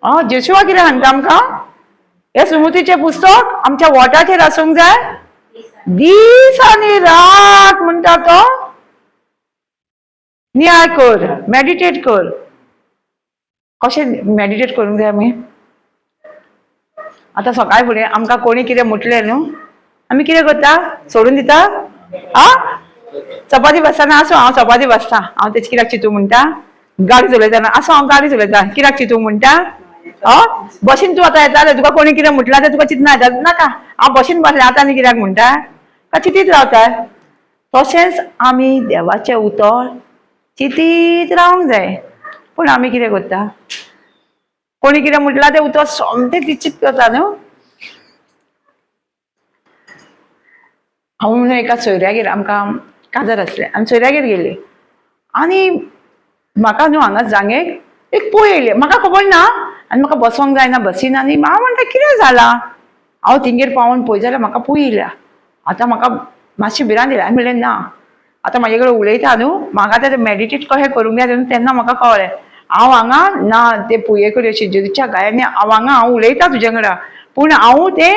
आं, जोशुआ कितें सांगता आमकां? हें सुमुतीचें पुस्तक आमच्या वोटाचेर आसूंक जाय, दीस आनी रात म्हणटा तो नियाळ कर, मेडिटेट कर. कशें मेडिटेट करूंक जाय आमी? आतां सकाळ फुडें आमकां कोणी कितें म्हटलें न्हू, आमी कितें करता? सोडून दिता? आं, चपाती बसतना आसूं हांव चपाती बसता, हांव तेच कित्याक चिंतूंक म्हणटा? गाडी चलयतना आसूं हांव गाडी चलयता, कित्याक चिंतूंक म्हणटा? हय, बशीन तूं आतां येतालें, तुका कोणी कितें म्हटलां तें तुका चिंतना येता नाका, हांव बशीन बसलें आतां आनी कित्याक म्हणटा? का चिंतीत रावता? तशेंच आमी देवाचें उतर चिंतीत रावंक जाय. पूण आमी कितें करता? कोणी कितें म्हटलां तें उतर सोमतें चिंत करता न्हू. हांव म्हणून एका सोयऱ्यागेर, आमकां काजार आसलें आनी सोयऱ्यागेर गेली, आनी म्हाका न्हू हांगा जांगेक एक पोय येयली, म्हाका खबर ना, आनी म्हाका बसोंक जायना बसीन, आनी हांव म्हणटा कितें जालां? हांव तिंगेर पावोन पळय जाल्यार म्हाका पोय येयल्या. आतां म्हाका मातशी भिरांत येयली. हांवें म्हणलें ना, आतां म्हाजे कडेन उलयता न्हू, म्हाका आतां मेडिटेट कशें करूंक जाय तेन्ना म्हाका कळ्ळें. हांव हांगा ना ते पुये कडेन अशी जेजूच्या गायांनी हांव हांगा हांव उलयता तुजे वांगडा, पूण हांव ते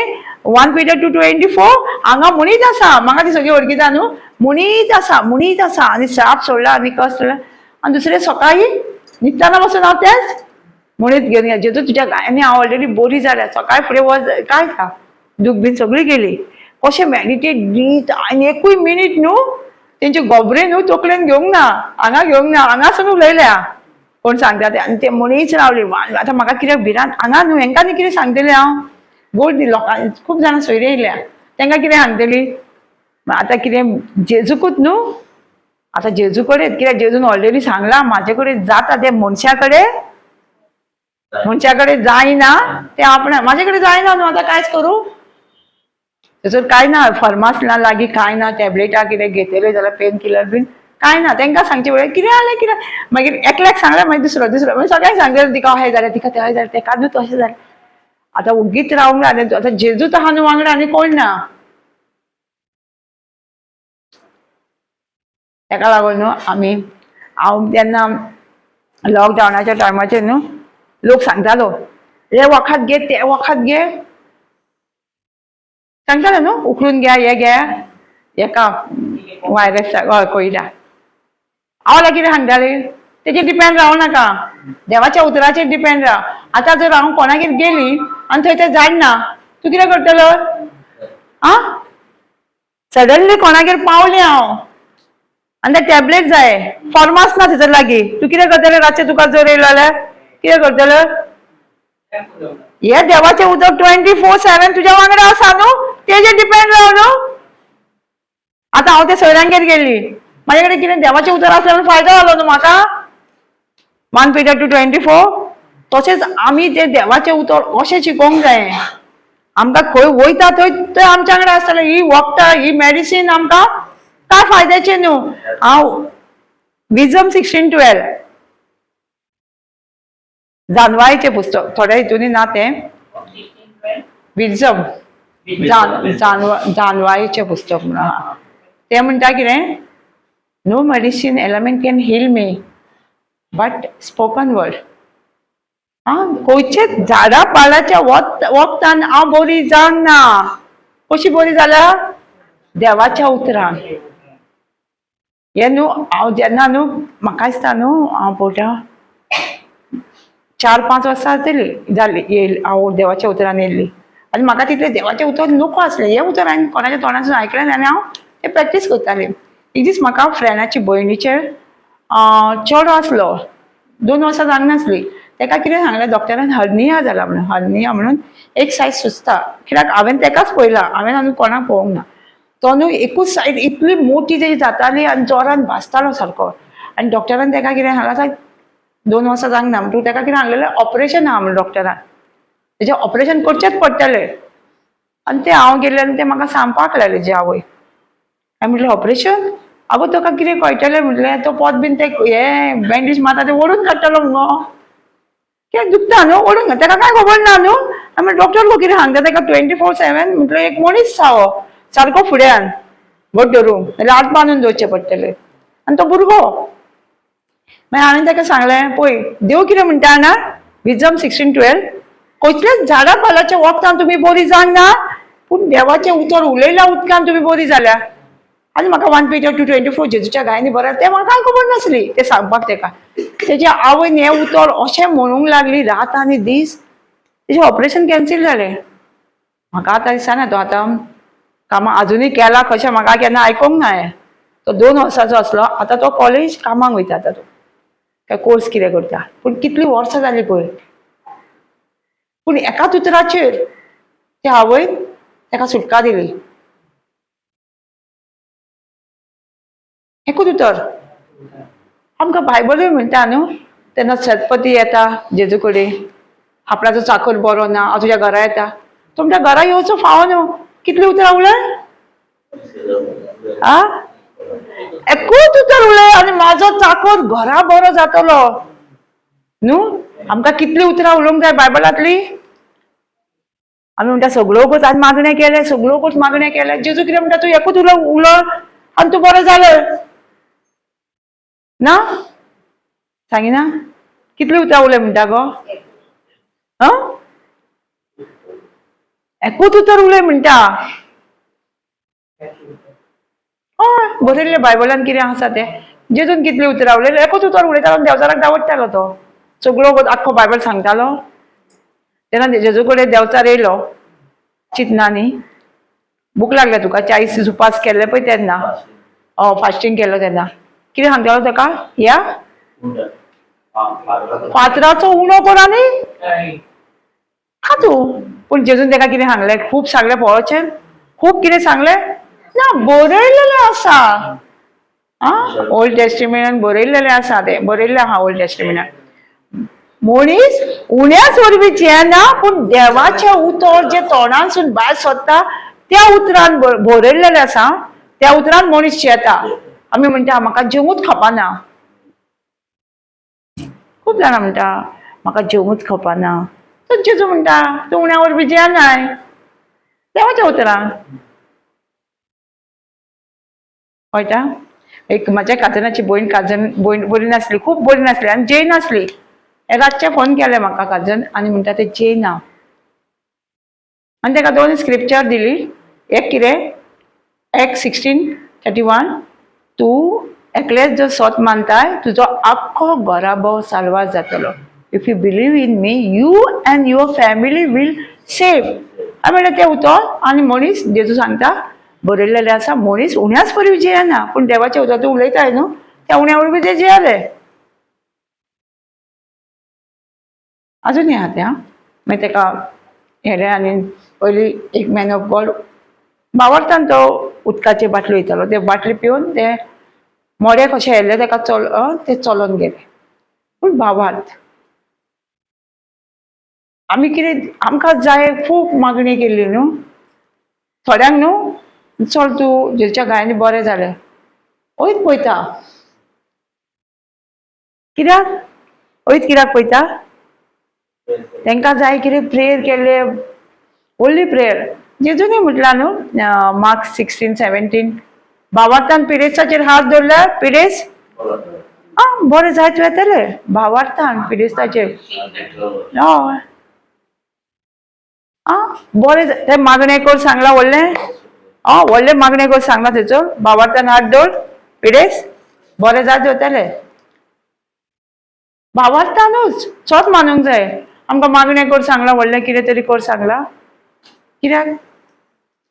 1 Peter 2:24 हांगा म्हणीत आसा, म्हाका ती सगळी वळखीता न्हू, म्हणीत आसा, म्हणीत आसा, आनी साप सोडला आनी कस सोडला, आनी दुसरें सकाळी न्हिदतना बसून हांव तेंच म्हणीत घेवन गेलें, जेजू तुज्या गायांनी हांव ऑलरेडी बरी जाल्या. सकाळी फुडें वच काय ना, दूख बीन सगळी गेली. कशें मेडिटेट दीत आनी एकूय मिनीट न्हू तेंचे गोबरे न्हू तकलेन घेवंक ना, हांगा घेवंक ना, हांगासून उलयल्या कोण सांगता ते, आनी ते म्हणीच रावली. आतां म्हाका कित्याक भिरांत हांगा न्हू, हेंकां न्ही कितें सांगतलें हांव? गोड दी लोकांक, खूब जाणां सोयरी येयल्या, तेंकां कितें सांगतली? आतां कितें जेजूकूच न्हू, आतां जेजू कडेन कित्याक जेजून ऑलरेडी सांगलां म्हाजे कडेन जाता तें मनशा कडेन, मनशा कडेन जायना तें आपणा म्हाजे कडेन जायना न्हू, आतां कांयच करूं थंयसर कांय ना, फर्मास ना लागीं, कांय ना, टॅबलेटां कितें घेतले जाल्यार पेन किलर बीन कांय ना. तेंकां सांगचें पडलें कितें जालें कितें, मागीर एकल्याक सांगलें, मागीर दुसरो दुसरो, मागीर सगळ्यांक सांगलें, तिका अशें जालें, तिका तें जालें, तेका न्हू तशें जालें. आतां ओगीच रावंक जाय, आतां जेजूच आहा न्हू वांगडा आनी कोण ना. तेका लागून न्हू आमी हांव तेन्ना लॉकडावनाच्या टायमाचेर न्हू लोक सांगतालो हे वखद घे ते वखद घे, सांगताले न्हू, उखलून घ्या हे घ्या, हेका व्हायरस, हय, कोविडा. हांव लागीं कितें सांगतालें तेजेर डिपेंड रावं नाका, देवाच्या उतराचेर डिपेंड राव. आतां जर हांव कोणागेर गेली आनी थंय तें जाणना, तूं कितें करतलो? आं, सडनली कोणागेर पावलें हांव आनी ते टॅबलेट जाय, फॉर्मास ना थंयसर लागीं, तूं कितें करतलें? रातचें तुका जोर येयलो जाल्यार कितें करतलें? हे देवाचें उदक 24/7 तुज्या वांगडा आसा न्हू, तेजेर डिपेंड राव न्हू. आतां हांव त्या सोयऱ्यांगेर गेल्ली, म्हाजे कडेन कितें देवाचें उतर आसलें म्हणून फायदो जालो न्हू म्हाका. 1 Peter 2:24. तशेंच आमी तें देवाचें उतर अशें शिकोवंक जाय. आमकां खंय वयता थंय थंय आमच्या वांगडा आसतलें. ही वखदां, ही मेडिसीन आमकां काय फायद्याचें न्हू. हांव विजम 16:12, जानवायचें पुस्तक, थोड्या हितूनी ना तें. विजम जानवायचें पुस्तक म्हणून आहा. तें म्हणटा कितें, no medicine element can heal me but spoken word. आं, खंयचे झाडा पालाच्या वखदान हांव बरी जावंक ना. कशी बरी जाल्या? देवाच्या उतरान. हें न्हू, हांव जेन्ना न्हू, म्हाका दिसता न्हू, हांव पळयता 4-5 वर्सां जातली जाली येयली हांव देवाच्या उतरान येयल्ली. आनी म्हाका तितलें देवाचें उतर नको आसलें. हें उतर हांवें कोणाच्या तोंडासून आयकलें आनी हांव तें प्रॅक्टीस करतालें. एक दीस म्हाका फ्रेंडाची भयणीचेर चेडो आसलो, 2 वर्सां जावंक नासली. तेका कितें सांगलें डॉक्टरान, हर्निया जाला म्हणून. हर्निया म्हणून एक सायज सुजता. कित्याक हांवें तेकाच पळयला, हांवें आनी कोणाक पळोवंक ना. तो न्हू एकूच सायड इतली मोटी तेजी जाताली आनी जोरान भाजतालो सारको. आनी डॉक्टरान तेका कितें सांगलां, 2 वर्सां जावंक ना म्हणटकूच तेका कितें सांगलेलें, ऑपरेशन आहा म्हणून डॉक्टरान, तेजें ऑपरेशन करचेंच पडटलें. आनी तें हांव गेलें आनी तें म्हाका सांगपाक लागलें जे आवय. हांवें म्हटलें ऑपरेशन? आगो तुका कितें कळटलें म्हटलें, तो पोत बीन ते हें बँडेज मारता तें ओडून काडटलो मुगो, कित्याक दुखता न्हू, ओडून तेका कांय खबर ना न्हू. हांवें म्हणलें डॉक्टर गो कितें सांगता तेका 24/7. म्हटलें एक मनीस जावो सारको फुड्यान घट धरूंक, नाल्यार हात बांदून दवरचें पडटलें. आनी तो भुरगो, मागीर हांवें ताका सांगलें, पळय देव कितें म्हणटा जाणा, विजम 16:12, कसल्याच झाडा पालाच्या वखदान तुमी बरी जावंक ना, पूण देवाचें उतर उलयल्या उदकान तुमी बरी जाल्या. आनी म्हाका 1 Peter 2:24 जेजूच्या गायनी बरें तें म्हाका कांय खबर नासली तें सांगपाक तेका. तेजी आवयन हें उतर अशें म्हणूंक लागली रात आनी दीस, तेजें ऑपरेशन कॅन्सील जालें. म्हाका आतां दिसना तो आतां कामां आजुनूय केला कशें, म्हाका केन्ना आयकोंक ना हें. तो 2 वर्सांचो आसलो, आतां तो कॉलेज कामाक वयता, आतां तो काय कोर्स कितें करता. पूण कितलीं वर्सां जालीं पळय, पूण एकाच उतराचेर त्या आवयन ताका सुटका दिली. एकूच उतर. आमकां बायबलूय म्हणटा न्हू, तेन्ना सतपती येता जेजू कडेन, आपणाचो चाकर बरो ना, हांव तुज्या घरा येता, तो म्हणटा घरा येवचो फावो न्हू. कितलीं उतरां उलय? आ, एकूच उतर उलय आनी म्हाजो चाकर घरा बरो जातलो न्हू. आमकां कितलीं उतरां उलोवंक जाय बायबलांतली? आमी म्हणटा सगळ्योकूच आज मागणें केलें, सगळ्योकूच मागणें केलें. जेजू कितें म्हणटा, तूं एकूच उलो उलो आनी तूं बरो जालें ना. सांगिना कितलीं उतरां उलय म्हणटा गो? आं, एकूच उतर उलय म्हणटा. हय, बरयल्लें बायबलान कितें आसा तें. जेजून कितलीं उतरां उलयलें? एकूच उतर उलयतालो, देंवचाराक दावडटालो तो, सगळो आख्खो बायबल सांगतालो. तेन्ना जेजू कडेन देंवचार येयलो चिंतनानी, भूक लागल्या तुका, 40 दीस उपास केल्ले पळय तेन्ना, फास्टींग केल्लो तेन्ना, कितें सांगतालो ताका, ह्या फातराचो उणो कर आनी खा तूं. पूण जेजून ताका कितें सांगलें? खूब सांगलें पळोवचें, खूब कितें सांगलें ना, बरयलेलें आसा. आं, ओल्ड टेस्टिमेंटान बरयलेलें आसा, तें बरयल्लें आहा ओल्ड टेस्टिमेंटान. मनीस उण्याच वरवीं जियेना, पूण देवाचें उतर जें तोंडांसून भायर सोदता त्या उतरान बरयल्लेलें आसा, त्या उतरान मनीस जियेता. आमी म्हणटा म्हाका जेवूच खपाना, खूब जाणां म्हणटा म्हाका जेवूच खपाना. तर जेजू म्हणटा तूं उण्या वरवीं जियेनाय, देवाच्या उतरान. कळटा? एक म्हाज्या काजनाची भयण, काजन भयण बरी नासली, खूब बरी नासली आनी जेयनासली. रातचें फोन केलें म्हाका काजन आनी म्हणटा तें जेयना. आनी ताका 2 स्क्रिप्चर दिली, एक कितें, Acts 16:31 तूं एकलेच जर सोत मानताय तुजो आख्खो घराबो साल्वार जातलो. If you believe in me you and your family will save. हांवें म्हणलें तें उतर आनी मनीस जेजू सांगता बरयलेलें आसा मनीस उण्याच परी जियेना पूण देवाचें उतर तूं उलयताय न्हू त्या उण्या वरवीं ते जियेले. अजून आहा तें आं. मागीर तेका हेलें आनी पयलीं एक मॅन ऑफ गॉड बावडटान तो उदकाची बाटली वयतालो ते बाटली पिवन ते मोडे कशें येयल्ले तेका चल ते चलोन गेले. पूण भावार्थ आमी कितें आमकां जाय खूब मागणी केल्ली न्हू थोड्यांक न्हू चल तूं जेच्या गायांनी बरें जालें वयत पळयता कित्याक वयत कित्याक पळयता तांकां जाय कितें प्रेयर केल्ले व्हडली प्रेयर. जेजूनी म्हटलां न्हू मार्क 16-17 भावार्थान पिडेस्ताचेर हात दवरल्यार पिडेस्त आं बरें जायत वेतले भावार्थान पिडेस्ताचेर. हय आं बरें तें मागणें कर सांगलां व्हडलें आं व्हडलें मागणें कर सांगलां थंयसर भावार्थान हात दवर पिडेस्त बरें जायत वतले. भावार्थानूच सोत मानूंक जाय. आमकां मागणें कर सांगलां व्हडलें कितें तरी कर सांगलां कित्याक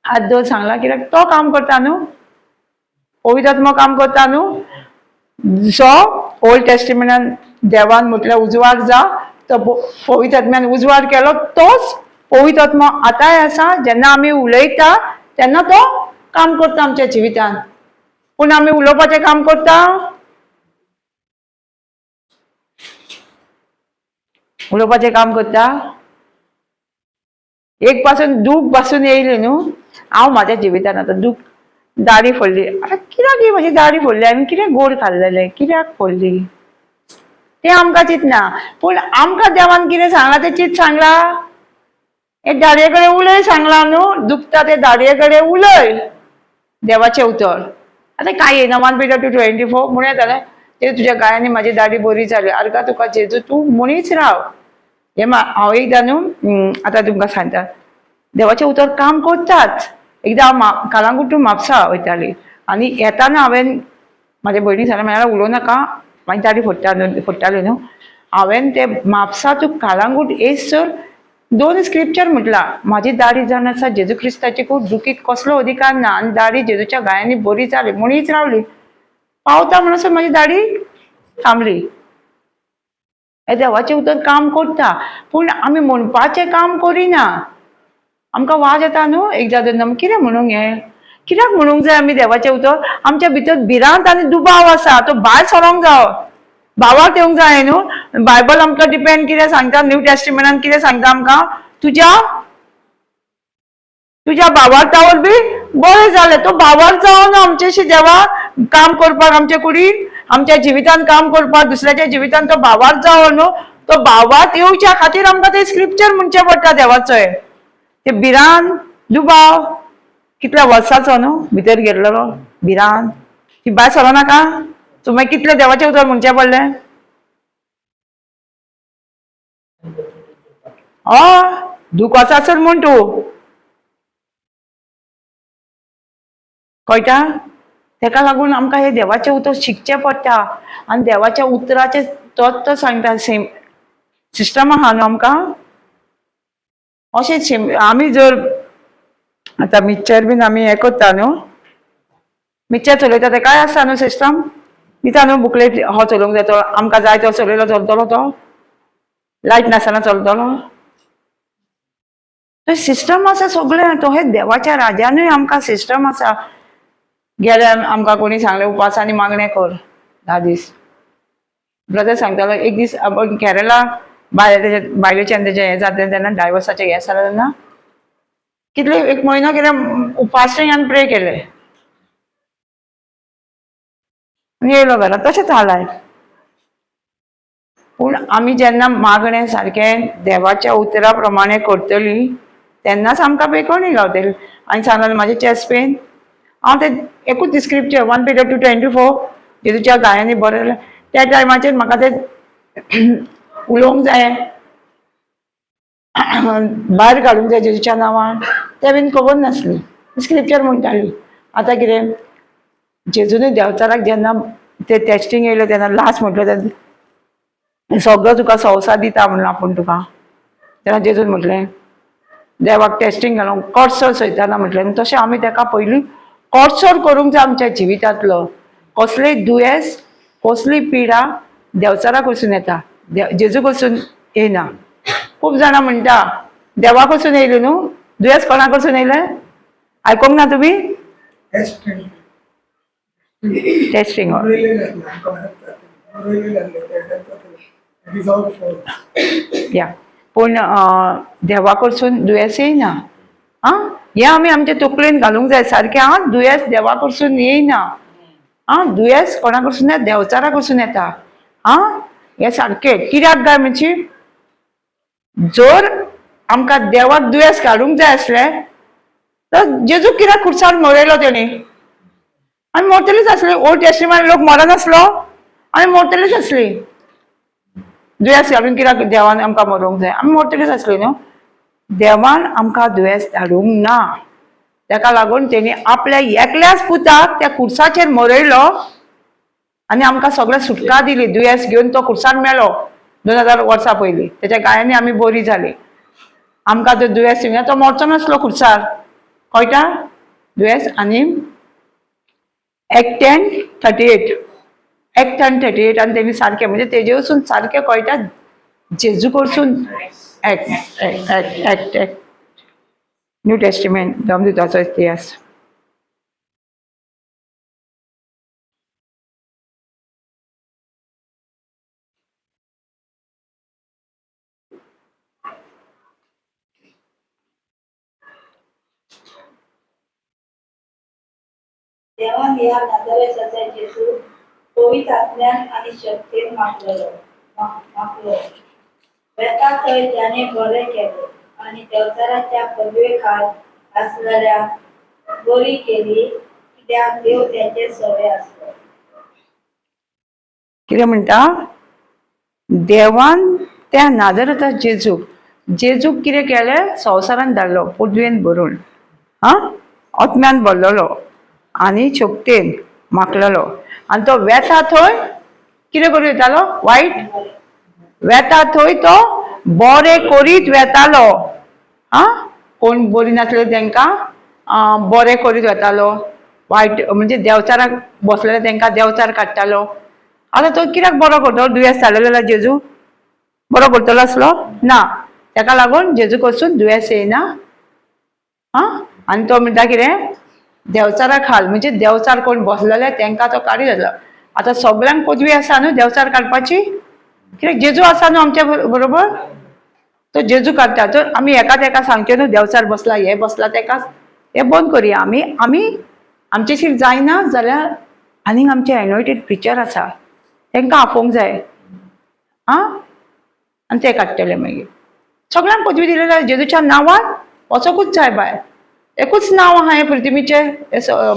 हात दवर सांगलां कित्याक तो काम करता न्हू पवित्र आत्मो काम करता न्हू. जो ओल्ड टेस्टिमेंटान देवान म्हटल्यार उजवाड जा तो पवित्र आत्म्यान उजवाड केलो तोच पवित्र आत्मो आतांय आसा. जेन्ना आमी उलयता तेन्ना तो काम करता आमच्या जिवितान. पूण आमी उलोवपाचें काम करता उलोवपाचें काम करता. एक पासून दूख पासून येयली न्हू हांव म्हाज्या जिवितान आतां दूख दाडी फोडली. आतां कित्याक ही म्हजी दाडी फोडली हांवें कितें गोड खाल्लेलें कित्याक फोडली तें आमकां चिंतना. पूण आमकां देवान कितें सांगलां तें चिंत सांगलां. हे दाडये कडेन उलय सांगलां न्हू दुखता ते दाडये कडेन उलय देवाचें उतर. आतां कांय येयना 1 Peter 2:24 म्हणूं येतालें ते तुज्या गायांनी म्हाजी दाडी बरी जाली आरगा तुका जेजू तूं म्हणीच राव. हें हांव एकदां न्हू आतां तुमकां सांगता देवाचें उतर काम करताच. एकदां हांव कालांगूट टू म्हापसा वयताली आनी येताना हांवें म्हाज्या भयणीक सांगलें म्हळ्यार उलोवं नाका म्हाजी दाडी फोडटा फोडटाली न्हू. हांवें ते म्हापसा टू कालांगूट येयसर 2 स्क्रिप्चर म्हटलां म्हाजी दाडी जावन आसा जेजू क्रिस्ताची खूब दुखीक कसलो अधिकार ना आनी दाडी जेजूच्या गायांनी बरी जाली म्हणीच रावली. पावता म्हणसर म्हाजी दाडी थांबली. हें देवाचें उतर काम करता पूण आमी म्हणपाचें काम करिना. आमकां वाज येता न्हू एकदां दोनदां कितें म्हणूंक हें कित्याक म्हणूंक जाय आमी देवाचें उतर. आमच्या भितर भिरांत आनी दुबाव आसा तो भायर सरोंक जावो भावार्थ येवंक जाय न्हू. बायबल आमकां डिपेंड कितें सांगता न्यू टेस्टिमेंटान कितें सांगता आमकां तुज्या तुज्या भावार्था वरवीं बरें जालें. तो भावार्थ जावन आमच्याशी देवा काम करपाक आमच्या कुडीन आमच्या जिवितान काम करपाक दुसऱ्याच्या जिवितान तो भावार्थ जावो न्हू. तो भावार्थ येवच्या खातीर आमकां ते स्क्रिप्चर म्हणचें पडटा देवाचो. ते भिरांत दुबाव कितल्या वर्साचो न्हू भितर गेल्लो भिरांत ती भायर सरो नाका सो मागीर कितलें देवाचें उतर म्हणचें पडलें. हय दूख आसा म्हण तूं कळटा. तेका लागून आमकां हें देवाचें उतर शिकचें पडटा आनी देवाच्या उतराचें तोच तो सांगता सेम सिस्टम आहा न्हू आमकां. अशें सेम आमी जर आतां मिक्सचर बीन आमी हें करता न्हू मिक्सचर चलयता तेकाय आसता न्हू सिस्टम दिता न्हू बुकलेट हो चलोवंक जाय तो आमकां जाय तो चलयलो चलतलो तो लायट नासतना चलतलो. तो सिस्टम आसा सगळें तो हे देवाच्या राजानूय आमकां सिस्टम आसा. गेले आमकां कोणी सांगलें उपास आनी मागणें कर 10 दीस. ब्रदर सांगतालो एक दीस आपूण केरला बायलेचें आनी तेजें हें जातलें तेन्ना डायवर्साचें हें जालें तेन्ना कितले एक म्हयनो कितें फास्टींग आनी प्रे केलें आनी येयलो घरा तशेंच आलाय. पूण आमी जेन्ना मागणें सारकें देवाच्या उतरा प्रमाणे करतली तेन्नाच आमकां बेकोणी गावतली. आनी सांगलें म्हाजें चेस्ट पेन हांव तें एकूच स्क्रिप्चर 1 Peter 2:24 जेजूच्या गायांनी बरयलें त्या टायमाचेर म्हाका तें उलोवंक जाय भायर काडूंक जाय जेजूच्या नांवान तें बीन खबर नासली स्क्रिप्चर म्हणटाली. आतां कितें जेजूनय देंवचाराक जेन्ना ते टेस्टींग येयलें तेन्ना लास्ट म्हटलें तेन्ना सगळो तुका संवसार दिता म्हणून आपूण तुका, तेन्ना जेजून म्हटलें देवाक टेस्टींग घालूंक कोर्सर सयताना म्हटलें. तशें आमी तेका पयलीं कोर्सर करूंक जाय आमच्या जिवितांतलो. कसलेय दुयेंस, कसली पिडा देंवचारा कडसून येता, जेजू कडसून येयना. खूब जाणां म्हणटा देवा कडसून येयली न्हू, दुयेंस कोणा कडसून येयलें? आयकोंक ना तुमी? टेस्टींग या. पूण देवा कडसून दुयेंस येयना. आं, हें आमी आमचे तकलेन घालूंक जाय सारकें. आं, दुयेंस देवा कडसून येयना. आं, दुयेंस कोणा कडसून येता? देंवचारा कडसून येता. आं, हें सारकें कित्याक काय म्हणजे जर आमकां देवाक दुयेंस काडूंक जाय आसलें तर जेजू कित्याक खुर्सार मरयलो तेणी? आमी मरतलीच आसली. ओल्ड टेस्टिमेंट लोक मरनासलो, आमी मरतलीच आसली. दुयेंस घालून कित्याक देवान आमकां मरोवंक जाय? आमी मरतलीच आसली न्हू. देवान आमकां दुयेंस धाडूंक ना, तेका लागून तेणी आपल्या एकल्याच पुताक त्या खुर्साचेर मरयलो आनी आमकां सगळें सुटका दिली. दुयेंस घेवन तो खुर्सान मेलो 2000 वर्सां पयलीं. तेच्या गायांनी आमी बरी जाली. आमकां तो दुयेंस दिवना तो मरचो नासलो खुर्सार, कळटा? दुयेंस. आनी Act 10:38, Act 10:38. आनी तेणी सारकें म्हणजे तेजे वचून सारकें कळटा जेजू कडसून. Act act act act act New Testament, धर्मदूताचो इतिहास. देवान ह्या नाझारेथाचा जेजू पवित्र आत्म्यान आनी शक्तीन माखलेलो माखलो. वेता थंय त्याने बरें केलें आनी देंवचाराच्या पदवे खाल आसलेल्या बरी केली, कित्याक देव त्याचे सवे आसलो. कितें म्हणटा? देवान त्या नाजरता जेजूक, जेजूक कितें केलें? संवसारान धाडलो पदवेन भरून, आं, आत्म्यान भरलेलो आनी शक्तेन माखलेलो. आनी तो वेता थंय कितें करूं येतालो? वायट वेता थंय तो बरें करीत वेतालो. आं, कोण बरी नासले तेंकां बरें करीत वेतालो. वायट म्हणजे देंवचाराक बसलेले तेंकां देंवचार काडटालो. आतां तो कित्याक बरो करतलो? दुयेंस जालें जाल्यार जेजू बरो करतलो आसलो ना. तेका लागून जेजू कडसून दुयेंस येयना. आं, आनी तो म्हणटा कितें? देंवचारा खाल म्हणजे देंवचार कोण बसलेले तेंकां तो काडीत जातलो. आतां सगळ्यांक पदवी आसा न्हू देंवचार काडपाची, कित्याक जेजू आसा न्हू आमच्या बरोबर, तो जेजू काडटा. तर आमी एका तेका सांगचें न्हू देंवचार बसला, हे बसला, तेका हें बंद करुया. आमी आमी आमच्याशी जायना जाल्यार आनीक आमचे एनोयटेड प्रिचर आसा तेंकां आपोवंक जाय. आं, आनी ते काडटले मागीर. सगळ्यांक पदवी दिलेली जेजूच्या नांवान वचोकूच जाय बाय. एकूच नांव आहा हें पृथ्वीचें,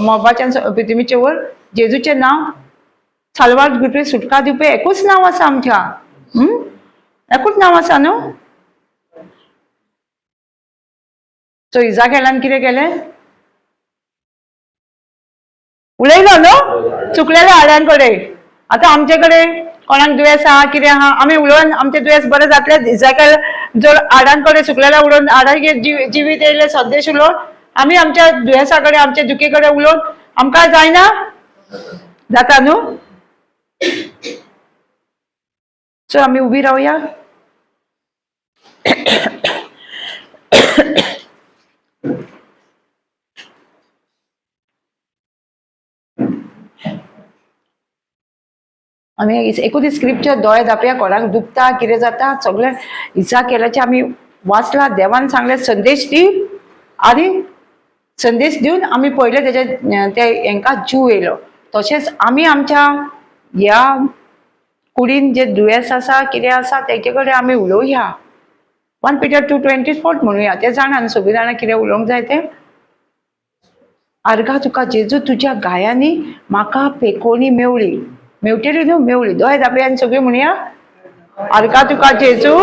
मोबाच्या पृथ्वीचें वर जेजूचें नांव. साल्वार दिवपी, सुटका दिवपी एकूच नांव आसा आमच्या. एकूच नांव आसा न्हू. सो इजाकेलान कितें केलें? उलयलो न्हू चुकलेल्या हाड्यां कडेन. आतां आमचे कडेन कोणाक दुयेंस आहा कितें आहा आमी उलोवन आमचें दुयेंस बरें जातलें. इजाकेल जर हाडां कडेन सुकलेल्या उलोवन हाडांक जिवीत येयले संदेश उलोवन आमी आमच्या दुयेंसा कडेन आमच्या दुखी कडेन उलोवन आमकां जायना जाता न्हू. सो आमी उबी रावया. आमी एकूच स्क्रिप्चर दोळे धांपया. कोणाक दुखता कितें जाता सगळें इजाकेलाचें आमी वाचलां. देवान सांगलें संदेश दी आनी संदेश दिवन आमी पळयलें तेजे ते हेंकां जीव येयलो. तशेंच आमी आमच्या ह्या कुडीन जे दुयेंस आसा कितें आसा तेजे कडेन आमी उलोवया. 1 Peter 2:24 म्हणुया. ते जाणा न्हू सगळीं जाणां कितें उलोवंक जाय तें. आर्गा तुका जेजू तुज्या गायांनी म्हाका पेकोणी मेवळी, मेवटेली न्हू मेवळी. दोळे धांपया आनी सगळीं म्हणया, आर्गा तुका जेजू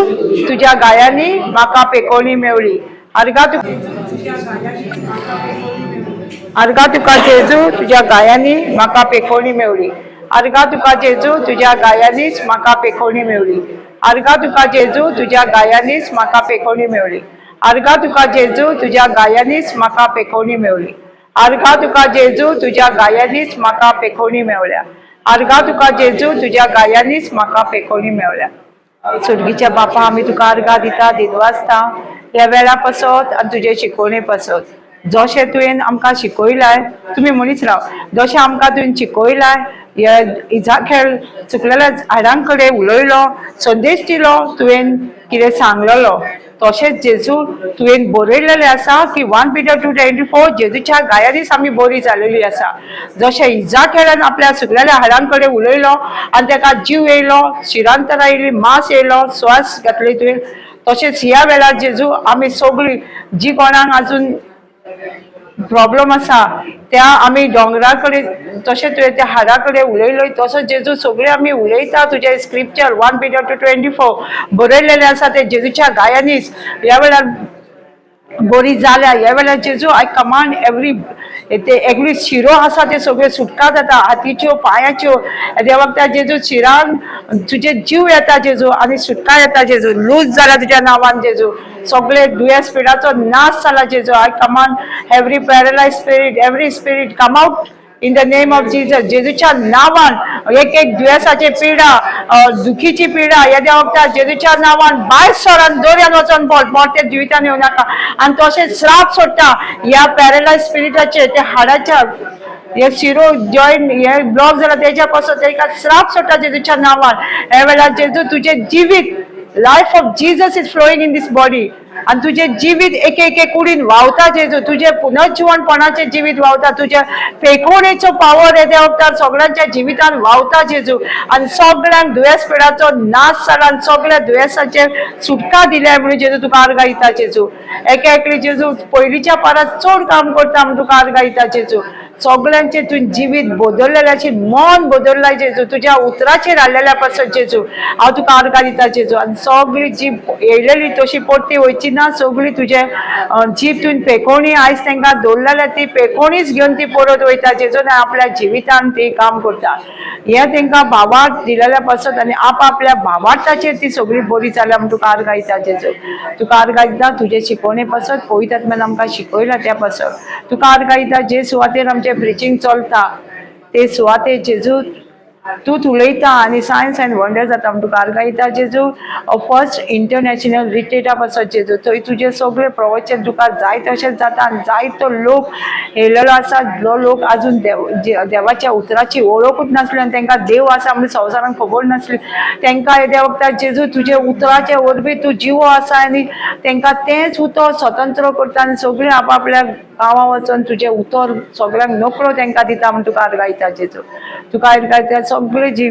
तुज्या गायांनी म्हाका पेकोणी मेवळी. आर्गा तुका तुज्या गायांनी म्हाका पेकोणी मेवळी. आर्गा तुका जेजू, तुज्या गायांनी म्हाका पेखोवणी मेवली. आर्गा तुका जेजू, तुज्या गायांनीच म्हाका पेखोवणी मेवली. आर्गा तुका जेजू, तुज्या गायांनीच म्हाका पेखोवणी मेवली. आर्गा तुका जेजू, तुज्या गायांनीच म्हाका पेखोवणी मेवली. आर्गा तुका जेजू, तुज्या गायांनीच म्हाका पेखोवणी मेवल्या. आर्गा तुका जेजू, तुज्या गायांनीच म्हाका पेखोवणी मेवल्या. सुर्गीच्या बापा, आमी तुका आर्गां दिता, दिनवासता ह्या वेळा पासत आनी तुजे शिकोवणे पासत. जशें तुवें आमकां शिकयलाय, तुमी म्हणीत राव, जशें आमकां तुवें शिकयलाय, ह्या इजाखेळ चुकलेल्या हाडां कडेन उलयलो, संदेश दिलो, तुवें कितें सांगलेलो तशेंच जेजू तुवें बरयलेलें आसा की 1 Peter 2:24, जेजूच्या गायांनीच आमी बरी जालेली आसा. जशें इजाखेळान आपल्या सुकलेल्या हाडां कडेन उलयलो आनी ताका जीव येयलो, शिरांतरां येयली, मांस येयलो, स्वास घातली तुवें, तशेंच ह्या वेळार जेजू आमी सगळीं जी कोणाक अजून प्रॉब्लम आसा त्या आमी दोंगरा कडेन तशें तुवें त्या हाडा कडेन उलयलो तसो जेजू सगळें आमी उलयता. तुजें स्क्रिप्चर 1 Peter 2:24 बरयलेलें आसा, ते जेजूच्या गायांनीच ह्या वेळार बरी जाल्या. ह्या वेळार जेजू, I command every ते एवरी शिरो आसा ते सगळे सुटका जाता, हातीच्यो पांयाच्यो. त्या वखदार जेजू शिरान तुजे जीव येता जेजू आनी सुटका येता जेजू. लूज जाला तुज्या नांवान जेजू, सगळे दुयेंस पिडाचो नाश जाला जेजू. I command every paralyze spirit, every spirit come out in the name of Jesus. जेजूच्या नांवान एक एक दुयेंसाची पिडा, दुखीची पिडा येद्या वखदार जेजूच्या नांवान भायर सरान दर्यान वचोन पड, परते जिवितान येवं नाका. आनी तशें श्राप सोडटा ह्या पॅरलायज स्पिरिटाचे, त्या हाडाच्या हे शिरो जॉईन हे ब्लॉक जाला तेच्या पासून तेका श्राप सोडटा जेजूच्या नांवान. ह्या वेळार जेजू तुजें जिवीत, life of Jesus is flowing in this body आनी तुजें जिवीत एक एक कुडीन व्हांवता जेजू. तुजें पुनर्जिवनपणाचें जिवीत व्हांवता, तुज्या पेखोणेचो पावर येद्या वखदार सगळ्यांच्या जिवितान व्हांवता जेजू. आनी सगळ्यांक दुयेंस पिडाचो नाश जाला आनी सगळ्या दुयेंसाचेर सुटका दिल्या म्हणून जेजू तुका आर्गां दिता जेजू. एका एकले जेजू पयलींच्या परस चड काम करता म्हणून तुका आर्गां दिता जेजू. सगळ्यांचे तुवें जिवीत बदललेल्याचें मन बदललाय जेजू, तुज्या उतराचेर हाडलेल्या पासून जेजू हांव तुका आर्गां दिता जेजू. आनी सगळी जी येयलेली तशी परती वयची ना. सगळी तुजे जीब तुवें पेकोवणी आयज तांकां दवरलेल्या ती पेकोवणीच घेवन ती परत वयता जेजू आनी आपल्या जिवितान ती काम करता. हें तांकां भावार्थ दिलेल्या पासत आनी आपआपल्या भावार्थाचेर ती सगळी बरी जाल्या म्हूण तुका आर्गां दिता जेजू. तुका आर्गां दिता तुजे शिकवणे पासत, पवित्र आत्म्यान आमकां शिकयला त्या पासत तुका आर्गां दिता. जे सुवातेर आमचें प्रिचींग चलता ते सुवातेर जेजू तूंच उलयता आनी सायन्स अँड वंडर जाता म्हूण तुका आर्गां दिता जेजू. फर्स्ट इंटरनॅशनल रिट्रीटा पासत जेजू, थंय तुजे सगळे प्रवचन तुका जाय तशेंच जाता आनी जायतो लोक येयलेलो आसा, जो लोक अजून देव देवाच्या उतराची वळखूच नासली आनी तांकां देव आसा म्हणून संवसारान खबर नासली, तांकां येद्या वखदार जेजू तुजे उतराचे वरवीं तूं जिवो आसा आनी तांकां तेंच उतर स्वतंत्र करता आनी सगळीं आपआपल्या गांवां वचोन तुजें उतर सगळ्यांक नकळो तांकां दिता म्हूण तुका आर्गां दिता जेजू. तुका आर्गां दिता सगळे जी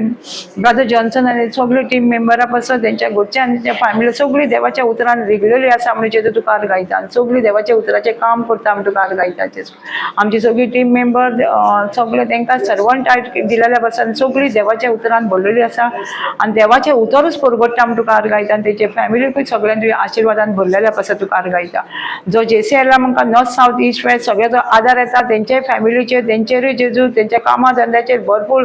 ब्रदर जॉन्सन आनी सगळे टीम मेंबरा पासून तेंच्या घरच्या आनी तेंच्या फॅमिली सगळी देवाच्या उतरान रिगलेली आसा म्हणून जेजू तुका आर्गां दिता आनी सगळी देवाच्या उतराचें काम करता म्हूण तुका आर्गां दिता जेजू. आमची सगळी टीम मेंबर सगळे तांकां सर्वंट दिलेल्या पासून सगळी देवाच्या उतरान भरलेली आसा आनी देवाचें उतरूच परगट्टा म्हूण तुका आर्गां दिता. आनी तेचे फॅमिलीकूय सगळ्यान तुज्या आशिर्वादान भरलेल्या पासून तुका आर्गां दिता. जो जेसीएला आमकां नॉर्थ सावथ ईस्ट वेस्ट सगळ्याचो आदार येता, तेंच्याय फॅमिलीचेर तेंचेरूय जेजू तेंच्या कामा धंद्याचेर भरपूर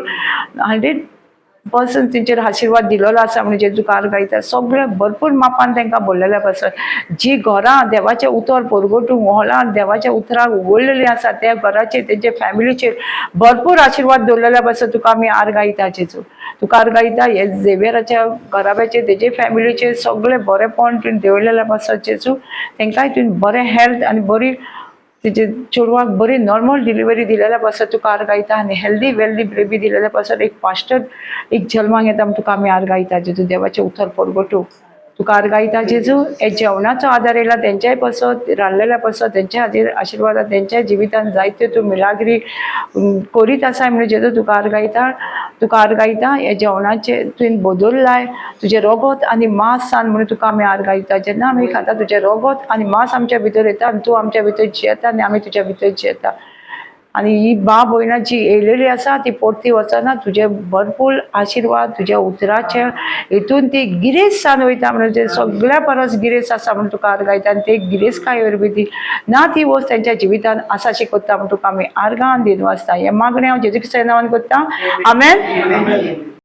100% तेंचेर आशिर्वाद दिलेलो आसा म्हणजे तुका आर्गां दिता. सगळें भरपूर मापान तांकां भरलेलें आसा. जी घरां देवाचें उतर परगटूंक हॉलान देवाच्या उतराक उगडलेलीं आसा, त्या घराचेर तेंच्या फॅमिलीचेर भरपूर आशिर्वाद दवरलेले आसा. तुका आमी आर्गां दिता जेजू. तुका आर्गां दिता हे झेवियराच्या घराब्याचेर, तेजे फॅमिलीचेर सगळें बरेंपण तुवें दवरलेलें आसा जेजू. तांकांय तुवें बरें हेल्थ आनी बरी तेजे चेडवाक बरी नॉर्मल डिलिव्हरी दिलेल्या पासत तुका आर्गां दिता आनी हेल्दी वेल्दी बेबी दिलेल्या पासत एक पास्टर एक जल्माक येता म्हूण तुका आमी आर्गां दिता जेजू. देवाचें उतर परगटूंक तुका आर्गां दिता जेजू. हे जेवणाचो आदार येयला तेंच्याय पासत, रांदलेल्या पासत, तेंच्या हातीर आशिर्वादान तेंच्या जिवितान जायत्यो तूं मिलाग्री करीत आसा म्हणून जेजू तुका आर्गां दिता. तुका आर्गां दिता हे जेवणाचें तुवें बदललाय तुजें रगत आनी मांस सान म्हणून तुका आमी आर्गां दिता. जेन्ना आमी खाता, तुजें रगत आनी मांस आमच्या भितर येता आनी तूं आमच्या भितर जियेता आनी आमी तुज्या भितर जियेता. आनी ही बा भयणां जी येयलेली आसा ती परती वचना, तुजे भरपूर आशिर्वाद तुज्या उतराचे हितून ती गिरेस्त जावन वयता म्हणून ते सगळ्या परस गिरेस्त आसा म्हणून तुका आर्गां दिता. आनी ते गिरेस्तकाय वरवीं ती ना ती वस्त तेंच्या जिवितान आसा अशी करता म्हण तुका आमी आर्गां दिवन वाचता. हें मागणें हांव जेजू क्रिस्ताच्या नांवान करता, आमेन.